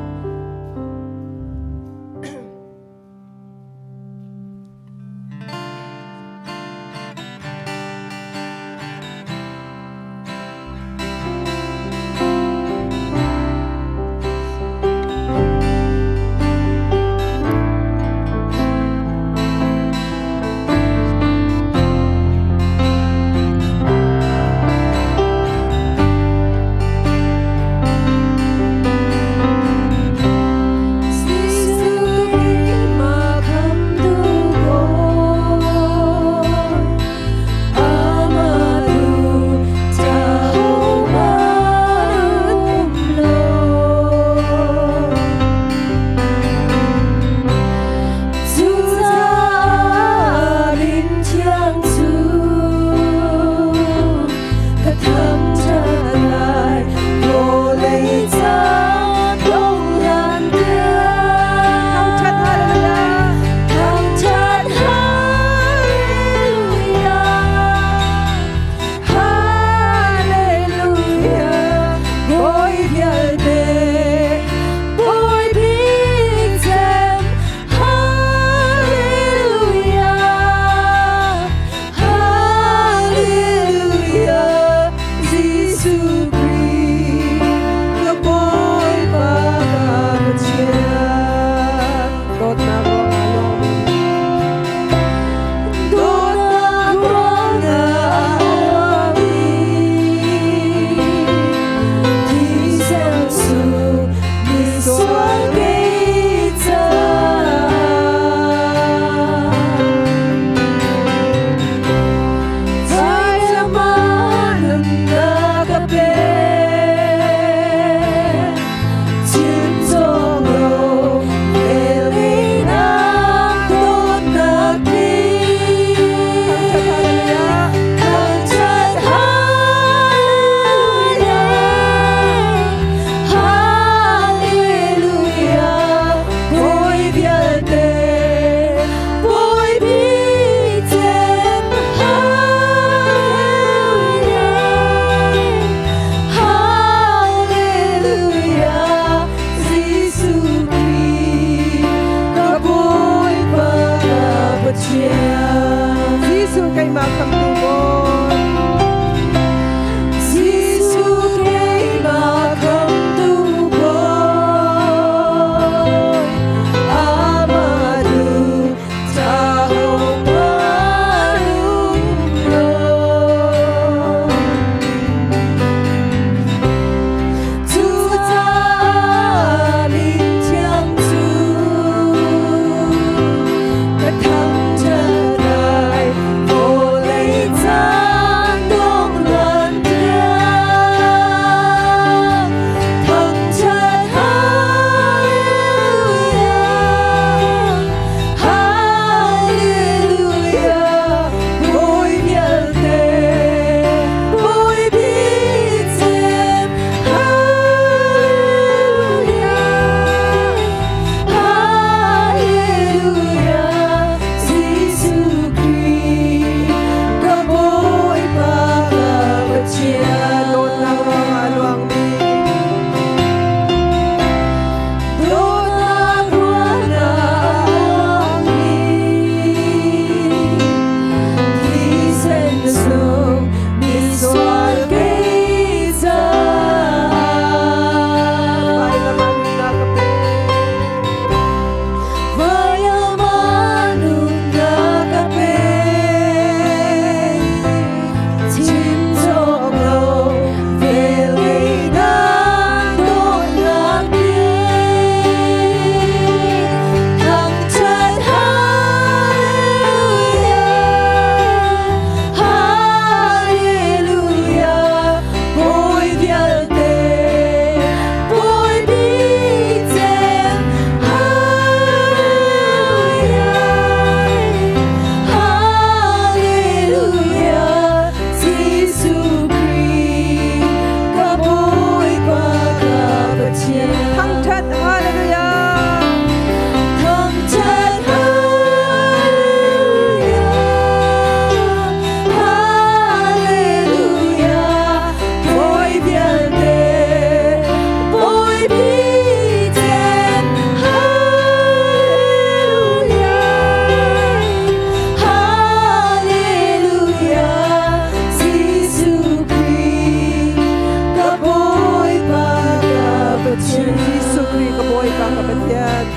S7: Bawipa ka Pathian.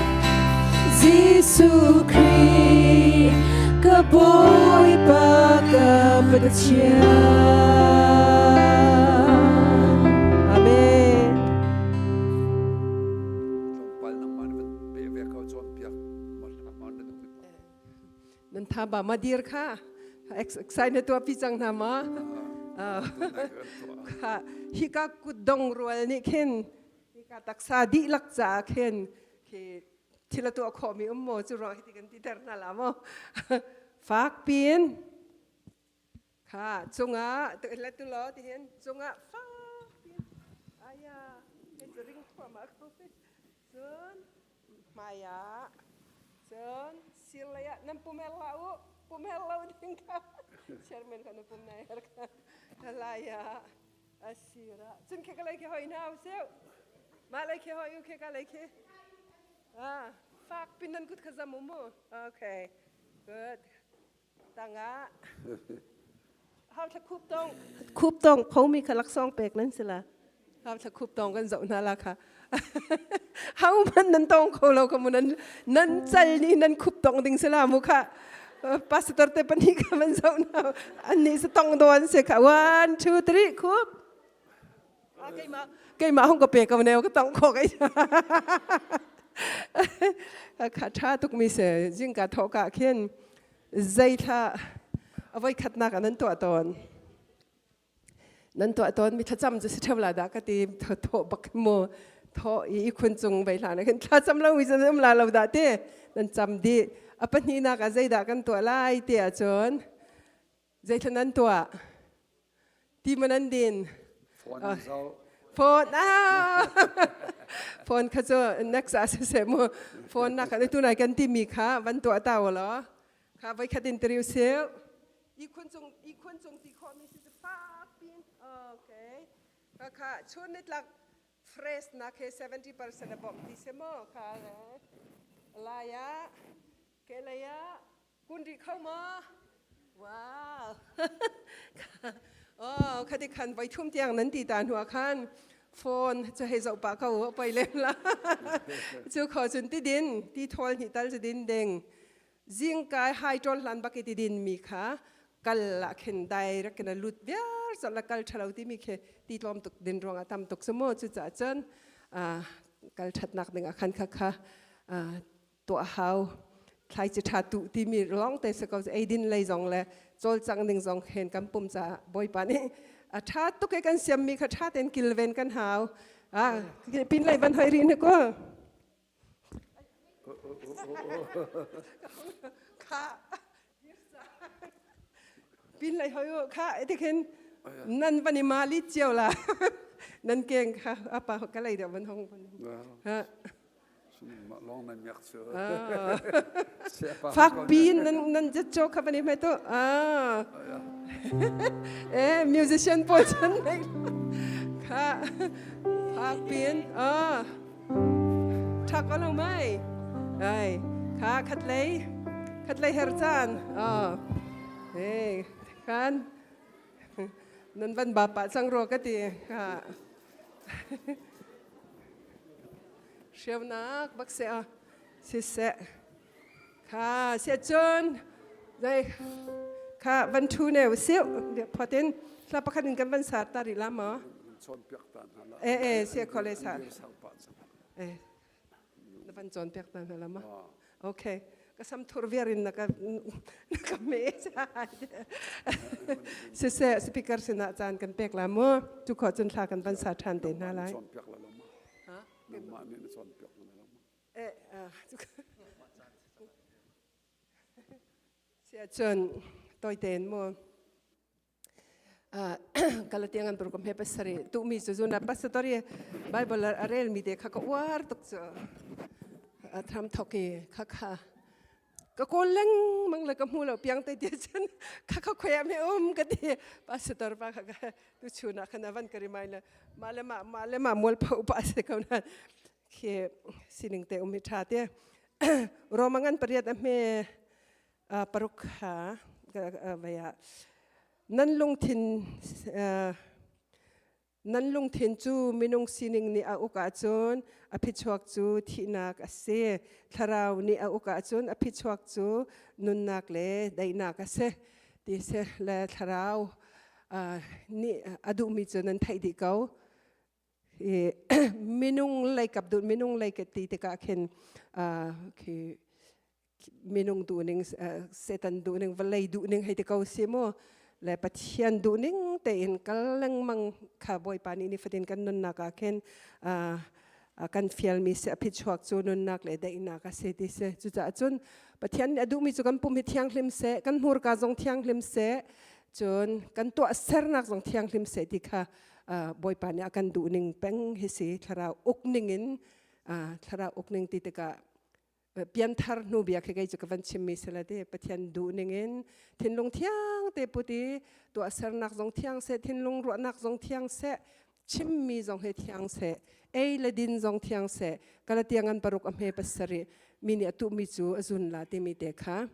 S4: Jesuh Khrih ka Bawipa ka Pathian.
S7: Amen.
S5: Tlawmpal nangmah na van pe ve ko cawnpiak
S7: Nan tha ba ma dir kha exercise na tuah pi cang hna ma? Kha hika kutdong rual nih khin hika taksa dihlak caah khin khi thil a tuah khawhmi um maw cu ruang hiti kan ti ter hna la maw? Fak piin kha cungah la tu law tihin cungah fak piin aya hei cu ring thuam ah ko cun hmai ah cun sir lei ah nan pum her hlah u pum her lo ding kha chairman kha na pum nai her kha lai ah a sir ah cun khi ka lei khi hoi hna useu mah lei khi hoi u khi ka lei khi ah fak pin nan kut kha zam u mu okay good tangah hau thla khup tong
S8: khup tong khomi kha laksawng pek nan si la
S7: hau thla khup tong kan zoh hna la kha hau man nan tong kho lo ka mu nan nan chal ni nan khup tong ding se la mu kha pastor te pani kha man zoh na an ni se tong don se kha 1 2 3 khup keimah keimah hong ka pe ko ne ka tong kho kai kha tha tuk mi se jingka tho ka khin zei thla avoi khatnak ah nan tuah tawn nan tuah tawn mi thlacam cu si theu la dah ka ti tho tho bak mu tho i khun cung vei hla na khin thlacam lo mi cun um la lo dah te nan cam di a pahnihnak ah zeidah kan tuah lai ti ahcun Zeithla nan tuah? Ti ma nan din?
S5: Phone an zoh.
S7: Phone ah! Phone kha cu next ah siseh mu. Phone nak kan tu nai kan ti mi kha van tuah ta law. Kha voi khat in teriu seu. I khun cung i khun cung ti khawh mi si fak pin. Okay. Kha kha chun nitlak fresh na khe 70% a bom ti se mo kha lai ah ke lei ah Kun rih kho maw? Wow. oh, khati khan voi thum tiang nan ti ta hnu khan phone cu hei zoh pah ko poi lem la. Cu kho cun ti din ti thawl hni tal cu din ding. Zing kai hai tol hlan bak i ti din mi kha kal ah khin direct in a lut viar zot la kal thalo ti mi khi ti tlawm tuk din ruang ah tam tuk su mu cu ca cun kal thatnak ding ah khan kha kha tuah hau thlaici ṭha tuh timi lawng te si ko eidin lei zong le cawlcang ding zong khen kan pum caah bawipa nih a ṭha tuk i kan siammi kha ṭha tein kilven kan hau ah pin lei van hoi rih ne ko kha pin lei hoi kha tikhin nan van i mali cio la nan keng kha apa ka lei deuh van hong van ha
S5: Mah lawng nan miak cu.
S7: Fak piin nan nan cho kha van i hmai tu. Ah. Eh musician pawl chan nei. Kha fak piin ah. Thak ko lo mai. Ai kha khat lei khat lei her chan. Ah. Eh kan nan van ba pa cang ro ka ti. Kha. Hriamnak bak seh ah siseh kha siah cun dai kha van thu ne usih photin hla pakhat in kan van sar ta rih la maw
S5: cawnpiak ta hna la
S7: eh eh sia khole sar eh na van cawnpiak ta hna la ma okay ka sam thur viar in na ka na ka me siseh speaker sinah caan kan pek la mu tu kho cun thla kan van sa ṭhan te hna lai
S5: cawnpiak la lo ma nangmah nih na cawnpiak na lo ma
S7: eh sia cun toiten mu Galatian an program he pasari tu mi cu zuna pastori Bible a rel mi te kha ka uar tuk cu a thram thok i kha kha ka kawl lengmang le ka hmu lo piang te ti cun kha kha khoya me um ka ti pastor pa kha ka tu chuna khan avan ka remind le ma le ma ma le ma mual pho pa se ko na khi sining te um hi tha te romangan pariat a hme paruk ha vaya nan lungthin. Nan lungthin cu minung sining nih a uk ahcun a phichuak cu thihnak a si. Thlarau nih a uk ahcun a phichuak cu nunnak le daihnak a si. Ti si le thlarau nih a duhmi cu nan theih dih ko. Minung leikap duh minung lei ti tikah khin khi minung duhning Satan duhning vawlei duhning hei ti ko si mu le Pathian duhning tein kal lengmang kha Bawipa nih nifatin kan nunnak ah khin kan fialmi si a phichuak cu nunnak le daihnak a si ti si cucaah cun Pathian nih a duhmi cu kan pum hi thianghlim seh kan hmurka zong thianghlim seh cun kan tuahsernak zong thianghlim seh ti kha Bawipa nih a kan duhning peng hi si thlarau ukning in thlarau ukning ti tikah pianthar hnu bia khi kei cu ka van chimmi si la ti Pathian duh ning in thinlung thiang te put i tuahsernak zong thiang seh thinlung ruahnak zong thiang seh chimmi zong he thiang seh ei le din zong thiang seh Galatia ngan paruk a hme pasarih mi nih a tuhmi cu a zun la timi te kha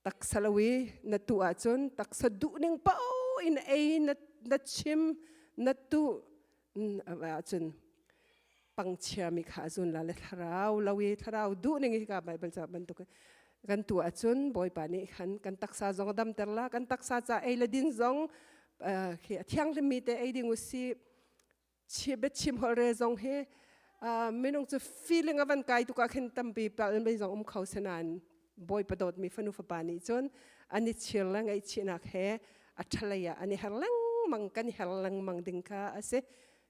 S7: taksa lo i na tuh ahcun taksa duh ning paoh in ei na na chim na tuh ahcun pangchia mi kha a zun la le thlarau lo i thlarau duh ning hi ka Bible ca bantuk kan tu ahcun Bawipa nih khan kan taksa zong a damter la kan taksa ca ei le din zong khi a thianghlim mi te ei ding usi biachim holh re zong hi minung cu feeling a van kai tuk ah khin tampi pal mei zong um kho senain bawipa dawtmi fanu fapa nih cun an i chir le ngaihchihnak he a ṭhalei ah an i her lengmang kan i her lengmang ding kha a si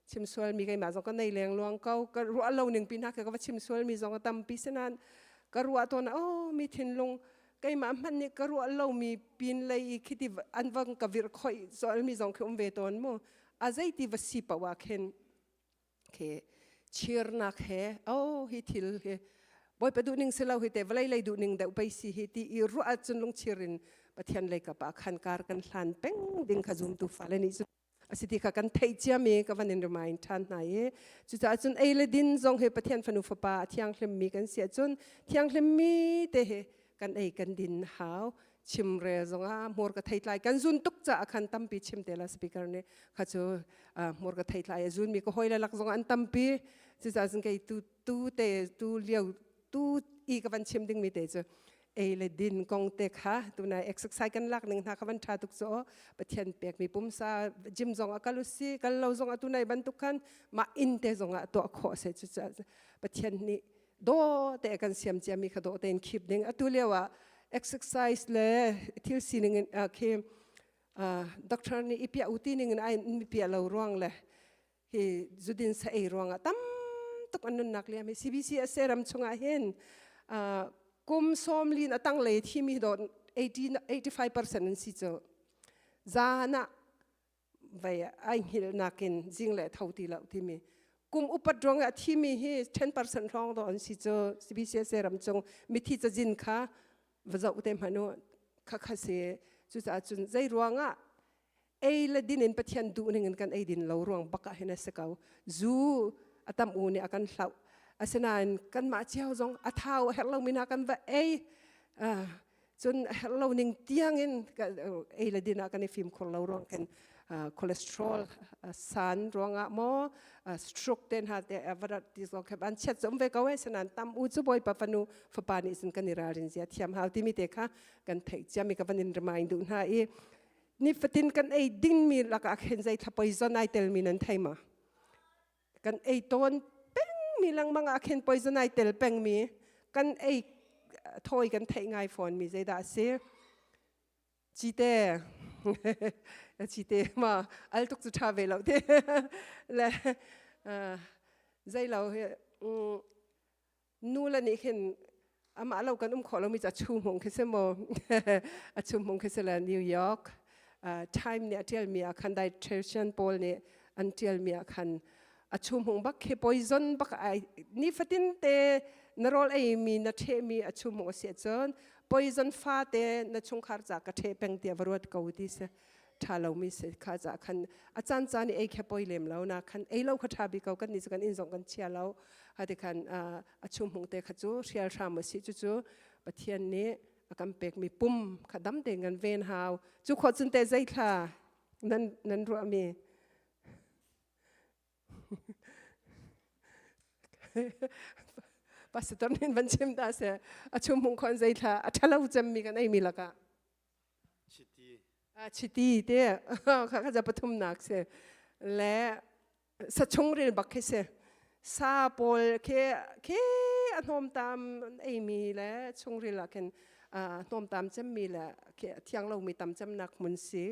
S7: chim sualmi keimah zong ka nei leng luang ko ka ruah lo ning pi hna ka va chim sualmi zong a tampi senain ka ruah tawn oh mi thinlung keimah hmanh nih ka ruah lomi pin lei i khiti an vang ka virh khoih mi zong khi um ve tawn mu a zeiti va si paoh ah khin khi chirnak he oh hi thil hi bawipa duhning si lo hi te vawlei lei duhning deuh pei si hi ti i ruah ahcun lungchir in Pathian lei kap ah khan kar kan hlan peng ding kha zumtu fale nih cun a si ti kha kan theih ciami ka van in remind ṭhan hna i cucaah cun ei le din zong hi Pathian fanu fapa a thianghlimmi kan si ahcun thianghlimmi te hi kan ei kan din hau chimrel zongah hmur ka theitlai kan zun tuk caah khan tampi chim te la speaker nih kha cu hmur ka theitlai a zun mi ka hoi le lak zong an tampi cucaah cun kei tu tu te tu lio tu i ka van chim ding mi te cu ei le din kong te kha tunai exercise kan lak ning hna kha van tha tuk cu pathian pek mi pumsa gym zong a kal usi kal lo zong a tunai bantuk khan mah inn te zong ah tuah khawh se cu pathian nih dawh te kan siam ciami kha dawh tein khip ding atu lio ah exercise le thil sining in khi doctor nih i piah uti ning in ai mi piah lo ruang le hi zudin sa ei ruang ah tam tuk an nunnak liam hi CBC a se ram chungah hin kum sawm lin a tang lei thimi dot 80 85% an si cu zan ah vei ai hngilhnak in zing le tho ti lo timi kum upat ruang ah thimi hi 10% hrawng do an si cu CBCSA ram chung mithi cazin kha va zoh te hmanh u kha kha si cucaah cun zei ruangah ei le din in Pathian duh ning in kan ei din lo ruang bak ah hin a si ko zu a tam u nih a kan hlauh asinain kanmah cio zong a thau a herh lomi hna kan va ei cun a herh lo ning tiangin ei le din ah kan i fimkhur lo ruang khin cholesterol san ruangah maw stroke te hna te varat ti zong khe an chiat zom ve ko e sanan tam u cu bawipa fanu fapa nih cun kan i ralrin zia thiam hau timi te kha kan theih ciami ka van in remind duh hna i nifatin kan ei dingmi lakah khin zei thla poison ai telmi nan thei ma Kan ei tawn pengmi lengmang ah khin poison ai tel pengmi kan ei thawi kan theih ngai fawn mi zeidah a si? Cite cite ma al tuk cu ṭha ve lo te le zei lo hi nu le nih khin amah lo kan um khawh lomi cu a chuhmung khi si mu a chuhmung khi si le New York Time nih a ṭialmi ah khan dietitian pawl nih an ṭialmi ah khan a chuhmung bak khi poison bak ai nifatin te na rawl eimi na ṭhehmi a chuhmung a si ahcun poison fate na chungkhar ca ka ṭheh peng tiah va ruat ko ti si ṭha lomi si kha ca khan a caan caan i ei kha poi lem lo na khan ei lo kha ṭha bik ko kan nih cu kan inn zong kan chia lo hati khan a chumhmung te kha cu hrial hram a si cucu Pathian nih a kan pekmi pum kha dam tein kan ven hau cu khawh cun te zei thla nan nan ruahmi. Pastor nin van chim ta se a chum hung khon zei thla a thalo cem mi kan ei mi laka.
S6: Chiti.
S7: A chiti te kha kha ja pathum nak se le sa chungril bak khi si. Sa pawl khi khi a hnawmtam eimi le chungril ah khin hnawmtam cemmi le khi a thiang lomi tam cemnak hmun si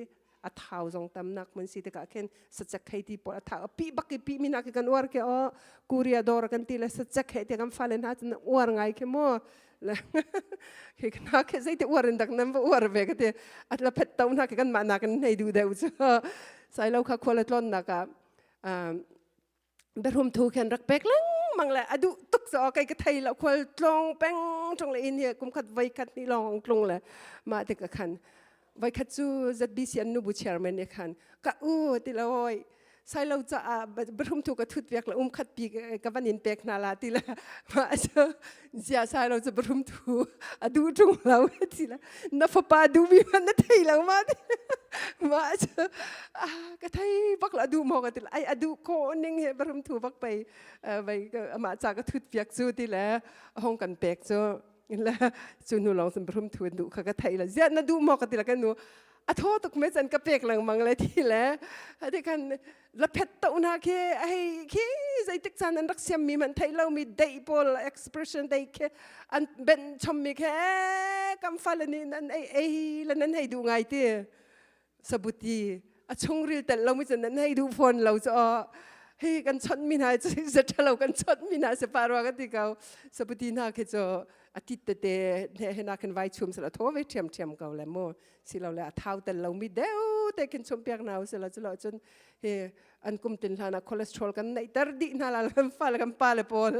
S7: a thau zong tamnak hmun si tikah khin sacek hei ti pawl a thau a pih bak i pih mi hna khi kan uar khi aw Korea dawr kan ti le sacek he ti kan fale hna cun uar ngai khi mu le khi hna khi zeiti uar in dak nan va uar ve ka ti at la phet to hna khi kan mah nak in hei duh deuh cu sailo kha khual a tlawn nak ah biarum thu khan rak pek lengmang le a duh tuk so kai ka thei lo khual tlong peng tlong le in hi kum khat voi khat ni long tlung le mah te ka khan voi khat cu ZBC an nubu chairman ne khan ka u ti lo oi sailo caah biarum thu ka thut piak le um khat pi ka van in pek hna la ti le mah cu zia sailo cu biarum thu a duh ṭung lo ti le na fapa duh mi hmanh na thei lo ma ti mah cu ka thei bak la duh maw ka ti ai a duh ko ning he biarum thu bak pei vai amah ca ka thut piak cu ti le hong kan pek cu le cu hnu lawng cun biarum thu duh kha ka thei la ziah na duh maw ka ti la ka nu a thaw tuk me chan ka pek lengmang le thi le hati kan la phet to na khi hei khi zeitik caan an rak siam mi man thei lo mi dei pawl expression dei khi an ben chom mi khi kam fale nih nan ei ei la nan hei duh ngai ti sabuti a chungril tel lo mi cun nan hei duh fawn lo cho hi kan chawnh mi hna cu za ṭhalo kan chawnh mi hna se pa rua ka ti ko sabuti hna khi cu a tit tete he he na khin vai chum sala tho ve ṭhiam ṭhiam ko le mu silole a thau tel lomi deuh te khin chumpiak hna usila culo cun hi an kum tin hlan ah cholesterol kan neihter dih hna la kan fa le kan pa le pawl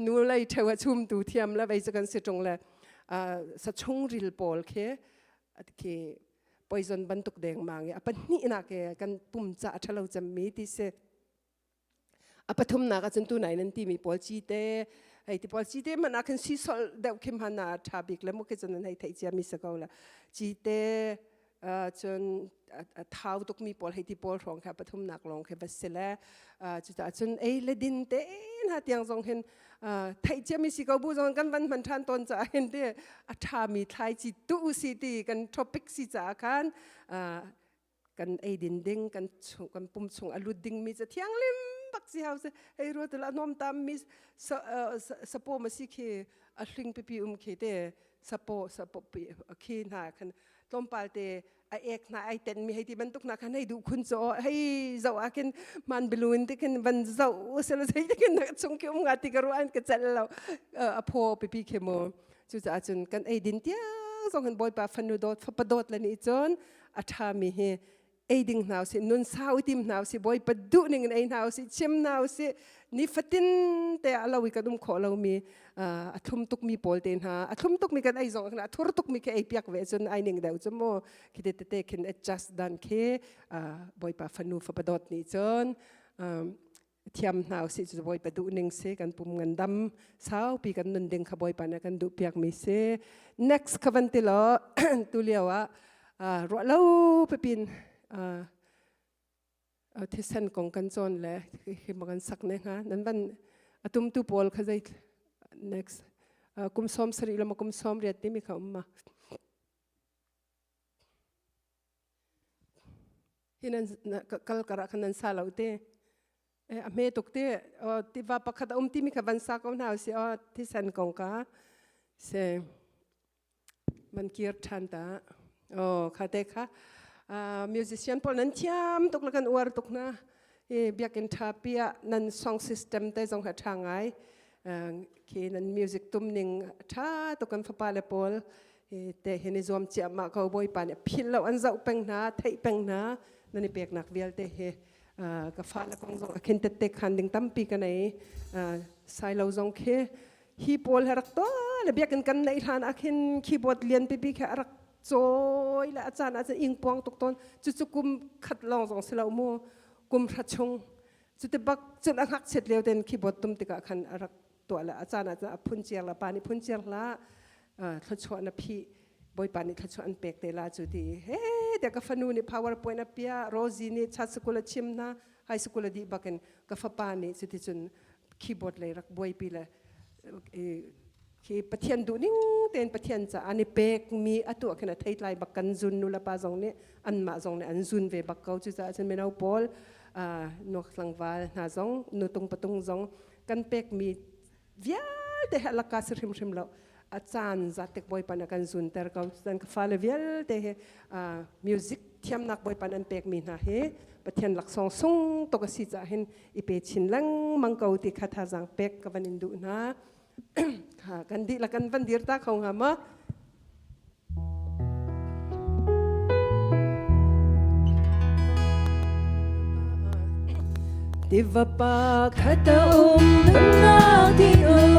S7: nu lei theu a chum tu thiam le vei cu kan si ṭung le sa chungril pawl khi khi poison bantuk dengmang i a pahnih nak ke kan pum ca a ṭhalo cemmi ti si. A pathumnak ahcun tunai nan timi pawl cite hei ti pawl cite hmanh ah khin sisol deuh khi hmanh ah ṭha bik le mu khi cun nan hei theih ciami si ko la. Cite cun a thau tukmi pawl hei ti pawl hrawng kha pathumnak lawng khi va si le cucaah cun ei le din te hna tiang zong hin theih ciami si ko bu zong kan van hman ṭhan tawn caah hin ti a ṭhami thlaici tu si ti kan topic si caah khan Kan eidin ding kan chung kan pum chung a lut dingmi cu thianghlim bak si hau si hei ruat la nom tam mi sapo ma si khi a hling pipi um khi te sapo sapo pi khi hna khan tlawmpal te a ek hna ai ten mi hei ti bantuk na khan hei duh khun cho hei zo a khin man biluin te khin van zo sel sei te khin chung ki um nga ti ka ru an ka chel lo a pho pipi khi mu cu caah cun kan eidin tiang zong hin bawipa fanu dawt fapa dawt le nih cun a ṭhami hi ei ding hna usih nun sau i tim hna usih bawipa duh ning in ei hna usih chim hna usih nifatin te a lo i kan um khawh lomi a thlum tukmi pawl te hna a thlum tukmi kan ei zong a thur tukmi khi ei piak ve cun ai ning deuh cu mu khi te tete khin adjust dan khi bawipa fanu fapa dawt nih cun thiam hna usih cu Bawipa duh ning si kan pum ngandam saupi kan nun ding kha Bawipa nih kan duh piak mi si next kha van ti law tu lio ah ruah lo pipin thisen kong kan cawn le hi ma kan sak ne hnga nan van atum tu pawl kha zei next kum som sarih lama kum som riat timi kha um ma Hi nan kal karah khan nan sa lo te. A hme tuk te. Tiva pakhat a um timi kha van sa ko hna usih aw thisen kong ka se man kir ṭhan ta. Oh kha te kha musician pawl nan thiam tuk le kan uar tuk hna. Hi biakinn ṭha pi ah nan song system te zong kha ṭha ngai. Khi nan music tum ning ṭha tuk kan fapa le pawl te hin i zuam ciahmah ko bawipa nih philh lo an zoh peng hna theih peng hna nan i peknak vialte hi ka fale kong zong a khin tette khan ding tampi ka nei sailo zong khi hi pawl he rak to le biakinn kan neih hlan ah khin keyboard lian pipi khe a rak cawi le a caan ah cun ingpuang tuk tawn cucu kum khat lawng zong si lo mu kum hra chung cuti bak cun a ngakchiat lio ten keyboard tum tikah khan a rak tuah le a caan ah cun a phunciar la pa nih phunciar hlah thluachuah na phih bawipa nih thluachuah an pek te la cu ti he te ka fanu nih powerpoint a piah Rosie nih chat school a chim hna. High school a dih bakin ka fapa nih cuticun keyboard lei rak buaipi le khi Pathian duh ning tein Pathian ca an i pek mi atu ah khin a theitlai bak kan zun nu le pa zong nih anmah zong nih an zun ve bak ko. Cucaah cun mino pawl, nuak tlangval hna zong, nutung patung zong kan pek mi vialte he laka si hrimhrim lo, a caan zat tek Bawipa nih a kan zunter ko. Cun ka fale vialte hi music thiamnak Bawipa an pek mi hna hi Pathian laksawng sung tuk a si caah hin i pe chin lengmang ko ti kha thazaang pek ka van in duh hna. Kan dihlak kan van dir ta kho hnga maw? Tiva pa khat a um, nunnak ti um,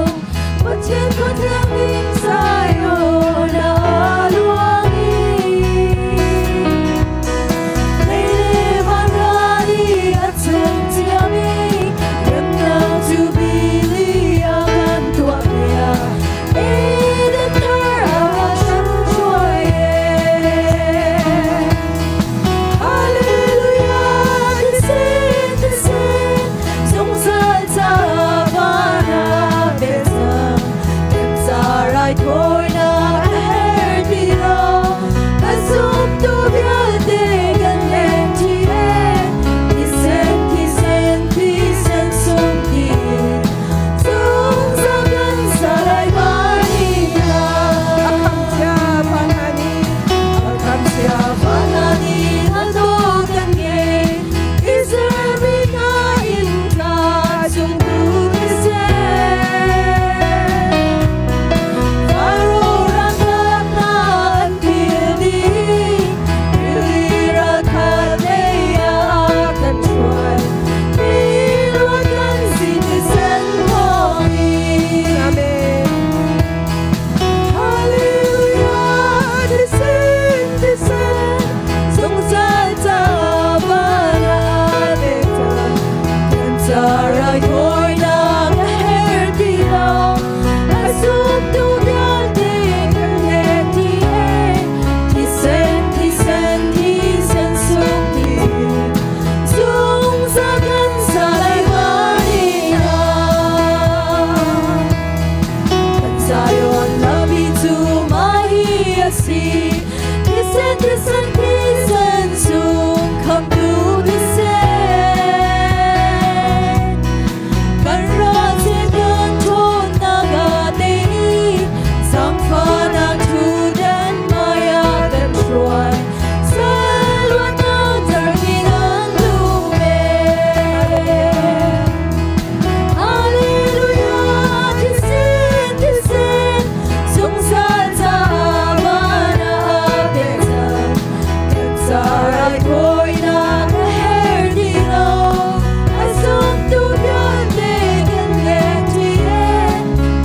S7: Pathian khua thianghlim Zion ah luang i lei le van ral i a cem ciami remnak Jubilee a kan tuahpiak. Eden thar ah kan hruai e. Hallelujah, thisen, thisen, zungzal ca van ah biacang, kan ca raithawinak a her ti lo, a zumtu vialte kan leng ṭi e. Thisen, thisen, thisen sung ti, zungzal kan sa lai van hna. Akamcia vanani, akamcia vanani, na dawt kan ngei. Israel mi hna innka cung tu thisen. Faro ralkap hna an phil dih, rili ralkhat lei ah kan hruai. Mi luat kan si thisen thawngin. Amen. Hallelujah, thisen, thisen, zungzal ca van ah pek cang. Kan ca raithawinak a her ti lo, a zumtu vialte kan let ti e. Thisen, thisen, thisen sung ti, zungzal kan sa lai van ah. Kan Zion lampi cu mah hi a si. Thisen, thisen, thisen sung khamtu thisen. Kan ral kan ṭhawnnak ah tei i zaangfahnak ṭhutdan hmaiah kan hruai. Saluatnak zarhpi an duh ve. Hallelujah, thisen, thisen, zungzal ca van ah pek cang. Kan ca raithawinak a her ti lo, a zumtu vialte kan leng ṭi e.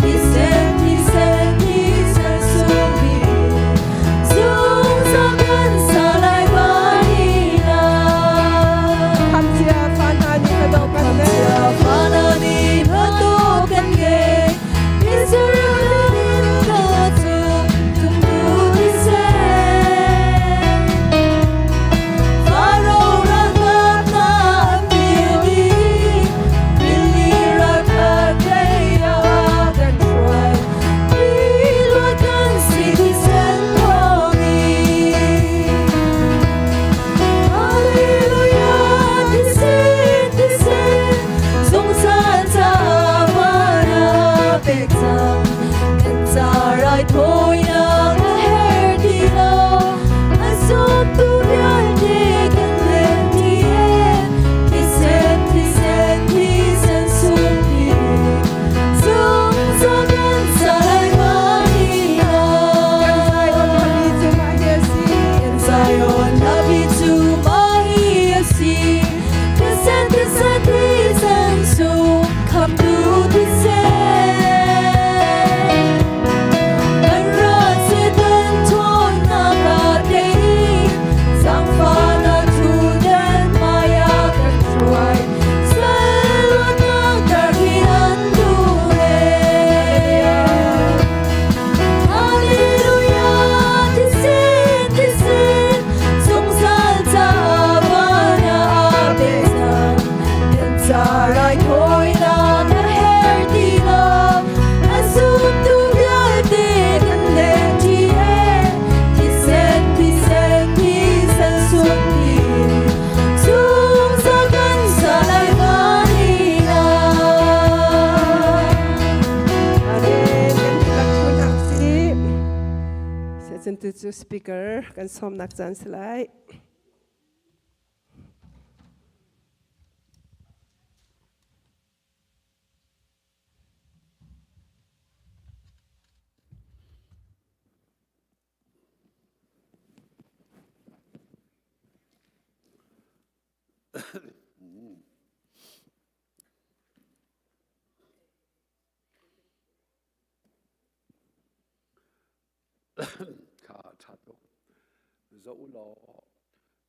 S7: Thisen, thisen, thisen sung bik, zungzal kan sa lai van ah. Khamcia fa hna nih hna dawh kan ngei. Khamcia fa hna nih hna dawh kan ngei. Israel in ka cung tumtu thisen. Faro ralkap hna an pil dih, rili ralkhat lei ah kan hruai. Mi luat kan si thisen thawngin. Hallelujah, thisen, thisen, zungzal ca van ah pek cang. Kan ca raithawinak a her ti lo, a zumtu vialte kan leng ti e. Thisen, thisen, thisen sung ti, zungzal kan sa lai van ah. Kan Zion lampi cu mah hi a si. Kan Zion lampi cu mah hi a si. Thisen, thisen, thisen sung khamtu thisen. Kan ral Cun tu cu speaker kan sawmnak caan si lai.
S5: Kha ṭha tuk. Zoh u law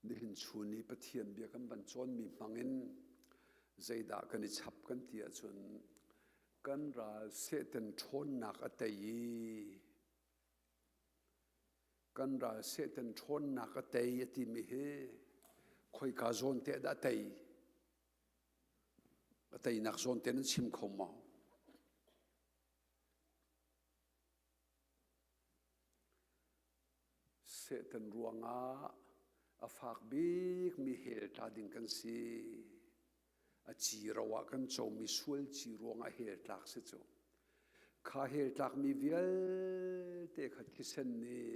S5: nihin chun i Pathian bia kan van cawnmi hmangin zeidah kan i chap kan ti ahcun kan ral Satan ṭhawnnak a tei i kan ral Satan ṭhawnnak a tei a timi hi khoika zawn te dah a tei? A teinak zawn te nan chim kho maw? Satan ruangah a fak bikmi hell tla ding kan si. A ci ro ah kan comi sual ci ruangah hell tlak si cu. Kha hell tlakmi vialte kha thisen nih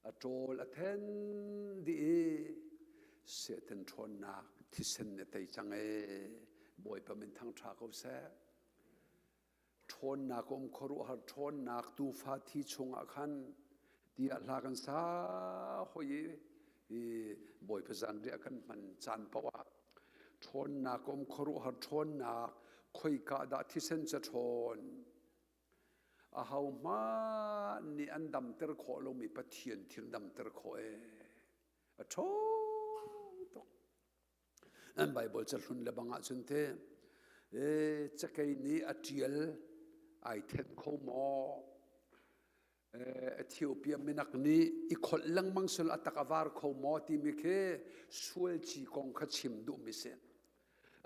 S5: a ṭawl a then dih i Satan ṭhawnnak thisen nih a tei cang ee. Bawipa min thangṭha ko seh. Ṭhawnnak um khuaruahhar ṭhawnnak tuufa thi chungah khan tiah hla kan sa hoi i Bawipa zanriah kan hman caan paoh ah ṭhawnnak um khuaruahhar ṭhawnnak khoika dah thisen ca ṭhawn ahohmanh nih an damter khawh lomi Pathian thil damter khawh ee a ṭhawng tuk. An Baibal cahlun le bang ahcun te cakei nih a ṭial ai thenh kho maw? Ethiopia minak nih i kholh lengmang sul a tak a var kho maw timi khi sual ci kong kha chim duhmi si.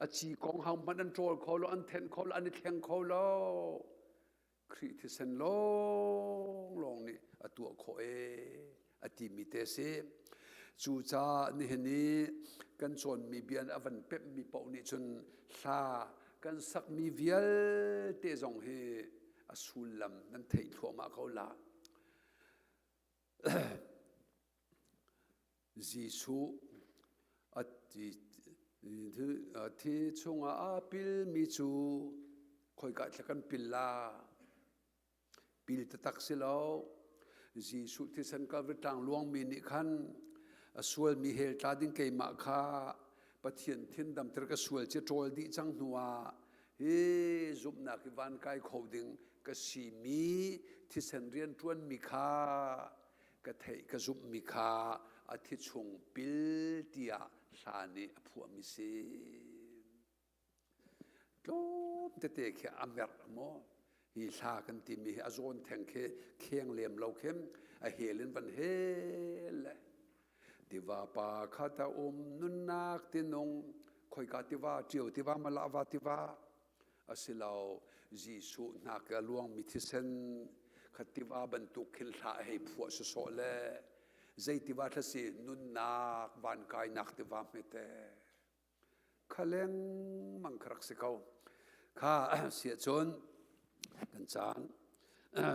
S5: A ci kong hau hmanh an ṭawl kho lo, an thenh kho lo, an i thleng kho lo. Khrih thisen lawnglawng nih a tuah khawh ee a timi te si. Cucaah nihin i kan cawnmi bia a van pemhmi paoh nih cun hla kan sakmi vialte zong hi a sullam nan theih thluahmah ko la. Jesuh a thi chungah aa pilmi cu khoika thla kan pil la? Pil taktak si lo. Jesuh thisen Calvary tlang luangmi nih khan a sualmi hell tla ding keimah kha Pathian thin damter ka sual ci ṭawl dih cang hnuah hi zumhnak hi van kai kho ding ka simi thisen rian ṭuanmi kha ka theih ka zumhmi kha a thi chung pil tiah hla nih a phuahmi si. Tlawm tete khi a merh maw? Hi hla kan timi hi a zawn theng khi kheng lem lo khin a hel in van hel le tiva pa khat a um nunnak tinung khoika tiva ṭio tiva malava tiva asilo Jesuh hnak a luangmi thisen kha tiva bantuk khin hla a hei phuah sawsawh le zei tiva thla si nunnak vankainak tiva hmete kha lengmang kha rak si ko kha siah cun kan caan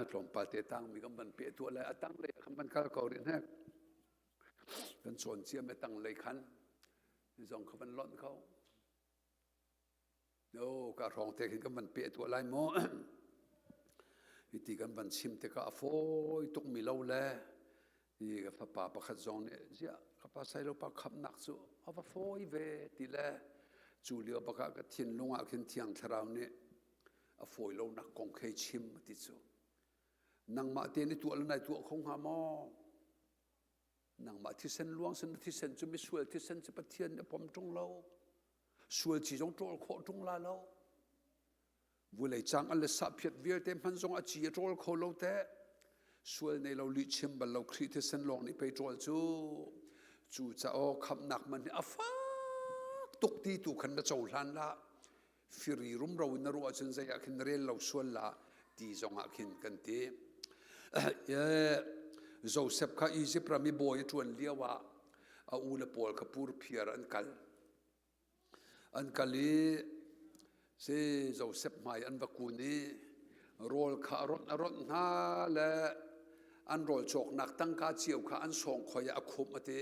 S5: tlawmpal te tangmi kan van peh tuah le a tanglei kan van kal ko rih hnek kan cawn cia me tanglei khan zong kha van lonh ko No, ka hrawng te khin kan van peh tuah lai maw? Hiti kan van chim tikah a fawi tukmi lo le hi ka fapa pakhat zong nih ziah ka pa sailo pa khamnak cu a va fawi ve ti le cu lio bakah ka thinlung ah khin thiang thlarau nih a fawi lonak kong khei chim ti cu nangmah te ni tuah le nai tuah kho hnga maw nangmah thisen luang sin thisen cu misual thisen cu Pathian nih a pom ṭung lo sual ci zong ṭawl khawh ṭung la lo vulei cang an le sahphiat vialte hman zong a ci a ṭawl kho lo te sual nei lo lih chim bal lo Khrih thisen lawng nih pei ṭawl cu cu ca-aw khamhnak man hi a fak tuk ti tu khan na cohlan la firi rumro in na ruah cun zei ah khin na rel lo sual la ti zong ah khin kan ti Joseph kha Egypt ram i bawi a ṭuan lio ah a u le pawl kha purphiar an kal An kal i si Josef hmai an va kun i rawl kha a ronh a ronh hna le An rawl cawknak tangka cio kha an sawngkhoi ah a khumh a ti.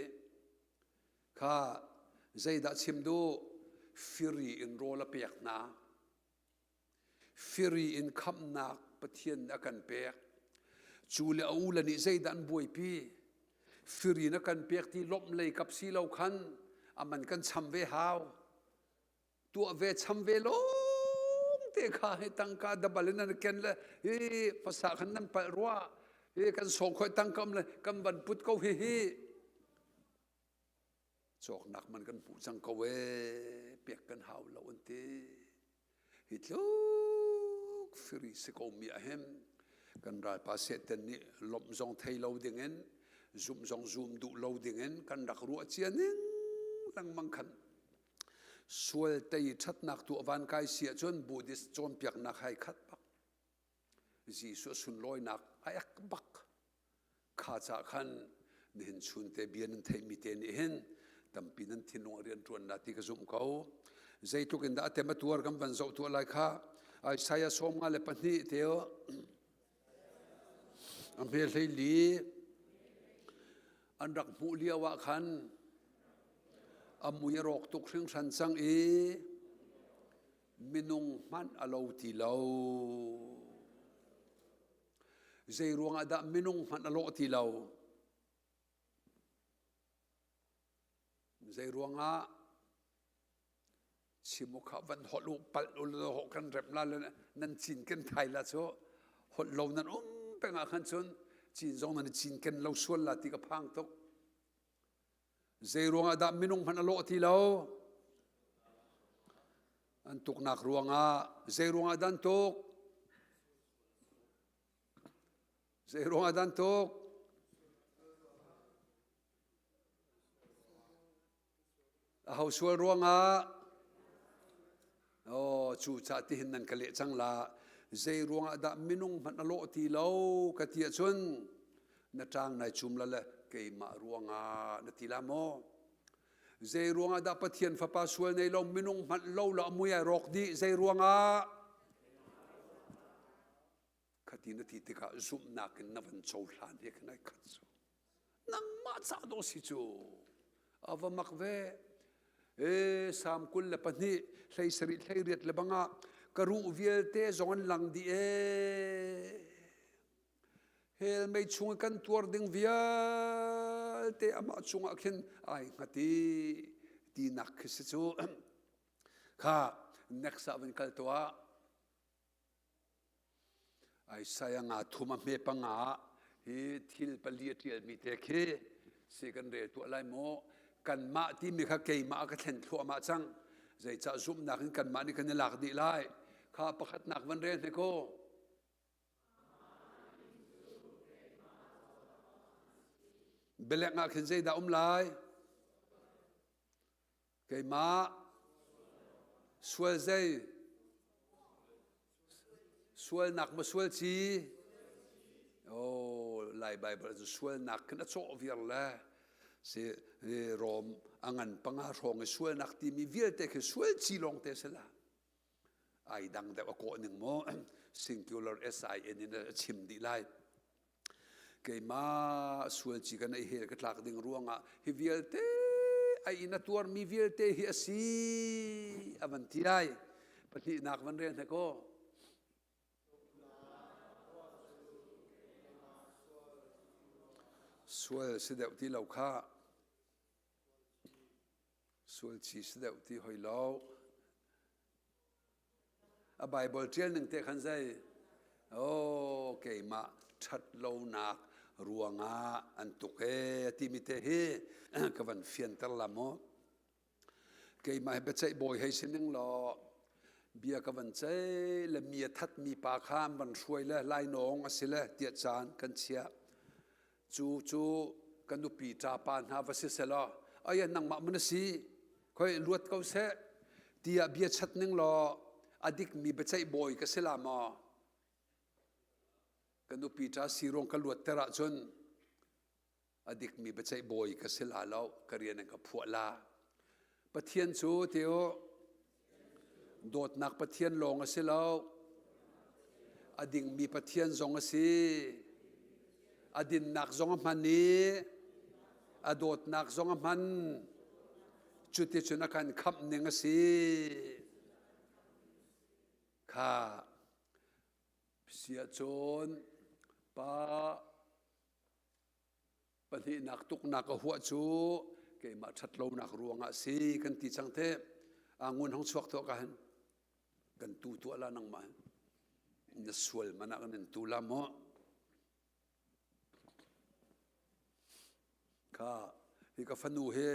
S5: Kha zeidah chim duh? Firi in rawl a pek hna. Firi in khamhnak Pathian nih a kan pek. Cu le a u le nih zeidah an buaipi? Firi na kan pek ti lawmh lei kap si lo khan a man kan cham ve hau. Tuah ve cham ve lawng te kha hi tangka dabal in an ken le hi fasa khan nan palh rua hi kan sawng khoi tangkam le kan van put ko hi hi cawknak man kan hmuh cang ko ee pek kan hau lo an ti hi tluk firi si ko mi ahem kan ralpa satan nih lawmh zong thei lo dingin zumh zong zum duh lo dingin kan rak ruah cia ning lengmang khan sual tei ṭhatnak tuah van kai si ahcun Buddhist cawnpiaknak hai khat bak Jesuh sunlawinak a ek bak. Kha ca khan nihin chunte bia nan theihmi te nih hin tampi nan thinlung a rianṭuan la ti ka zumh ko. Zeitluk in dah a tem a tuar kan van zoh tuah lai kha. Isaiah 52 te a hme hleili an rak hmuh lio ah khan a mui a rawk tuk hringhran cang i minung hmanh a lo ti lo. Zei ruangah dah minung hmanh a lawh ti lo? Zei ruangah chim u kha van holh u palh u law kan rem la le nan cin ken thai la cu holh lo nan um peng ah khan cun cin zong nan cin ken lo sual la ti ka phang tuk. Zei ruangah dah minung hmanh a lawh ti lo? An tuknak ruangah zei ruangah dah an tuk? Zei ruangah dah an tuk? Aho sual ruangah? Oh, cu ca tihin nan ka leh cang la. Zei ruangah dah minung hmanh a lawh ti lo ka ti ahcun na ṭang nai cum la le keimah ruangah na ti la maw? Zei ruangah dah Pathian Fapa sual nei lo minung hmanh lo la mui ai rawk dih zei ruangah? Khati na ti tikah zumhnak in na van cohlan he khan ai khat cu. Nangmah ca dawh si cu. A va mak ve. E Salm 22 hlei sarih hlei riat le bangah ka ruh vialte zong an lang dih e. Hell mei chung i kan tuar ding vialte amah cungah khin ai hngat i tinak khi si cu. Kha next ah van kal tuah. Isaiah nga thum a hme panga hi thil pali a ṭialmi te khi si kan rel tuah lai maw? Kanmah timi kha keimah a ka thlen thluahmah cang. Zeicah zumhnak in kanmah nih kan i lak dih lai? Kha pakhatnak van rel hnik u. Bialek ah khin zeidah um lai? Keimah sual zei? Sualnak maw sual ci? Oh, Lai Bible cu sualnak khin a cawh viar le si Rom a ngan panga hrawng i sualnak timi vialte khi sual ci lawng te si la. Ai dang deuh a kawh ning maw singular sin in a chim dih lai. Keimah sual ci kan ei hel ka tlak ding ruangah hi vialte ai in a tuarmi vialte hi a si a van ti lai. Pahnihnak van rel hna kaw. Sual si deuh ti lo kha. Sual ci si deuh ti hoi lo. A Bible ṭial ning te khan zei? Oh, keimah ṭhat lonak ruangah an tuk ee timi te hi ka van fianter la maw? Keimah hi biaceih bawi hei si ning law bia ka van ceih le mi a thatmi pa kha an van hruai le lainawng a si le tiah caan kan chiah. Cu cu ka nupi ṭapa hna va si selaw, ai nangmah man a si, khoi luat ko seh tiah bia chat ning law a dikmi biaceih bawi ka si la maw? Ka nupi ṭa si ruang ka luatter ahcun a dikmi biaceih bawi ka si la lo, ka rian in ka phuah la. Pathian cu tiu dawtnak Pathian lawng a si lo, a dingmi Pathian zong a si. A dinnak zong a hman i a dawtnak zong a hman. Cuticun a kan khamh ning a si. Kha siahcun pa pahnihnak tuknak a huah cu keimah ṭhatlonak ruangah a si kan ti cang te. A ngun hong chuak tuah ka hin kan tu tuah la nangmah na sual man ah kan in tu la maw? Kha hi ka fanu hi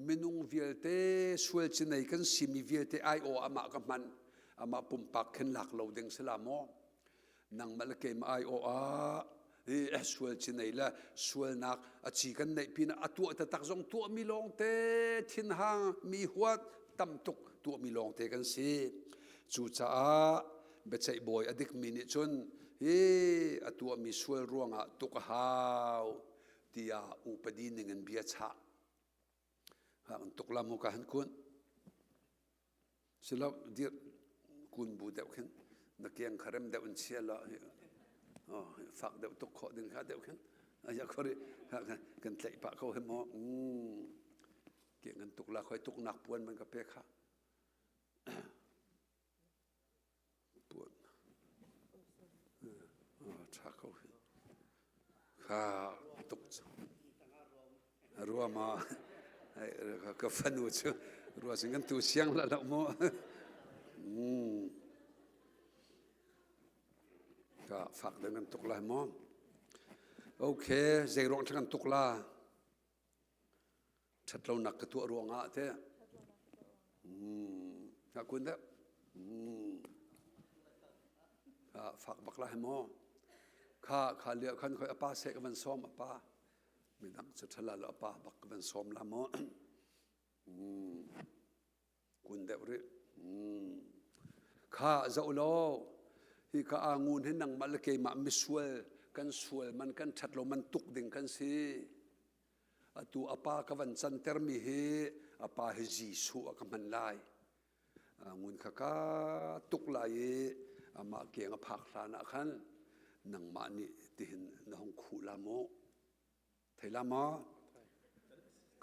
S5: minung vialte sual cinei kan simi vialte ai aw amah ka hman amah pumpak khin lak lo ding si la maw? Nangmah le keimah ai aw ah hi sual cinei le sualnak a ci kan neih pin a tuah taktak zong tuahmi lawngte thinhang mi huat tam tuk tuahmi lawngte kan si. Cucaah biaceih bawi a dikmi nih cun hi a tuahmi sual ruangah tuk a hau tiah upadi ning in bia chah. Ha an tuk la mu ka han kun. Silo dir kun bu deuh khin na keng kha rem deuh in chia la oh fak deuh tuk khawh ding kha deuh khin aya khori kan tlaih pah ko he mo keng kan tuk la khoi tuk nak puan man ka pe kha Puan. Ṭha ko hi. Kha tuk rua ma ka fanu cu rua sin kan tu siang la lo mu. Ka fak deuh kan tuk lai maw? Okay, zei ruang kan tuk la? Ṭhatlonak ka tuah ruangah teh nga kun deuh fak bak lai maw kha kha lio khan khoi apa seh ka van sawm apa midang cu ṭhala lo apa bak ka van sawm la maw kun deuh rih kha zoh law hi ka a ngun hi nangmah le keimah misual kan sual man kan ṭhat lo man tuk ding kan si Atu a pa ka van cantermi hi a pa hi Jesuh a ka hman lai. Ngun kha ka tuk lai i amah keng a phak hlan ah khan nangmah nih tihin na hung khuh la mu. Thei la maw?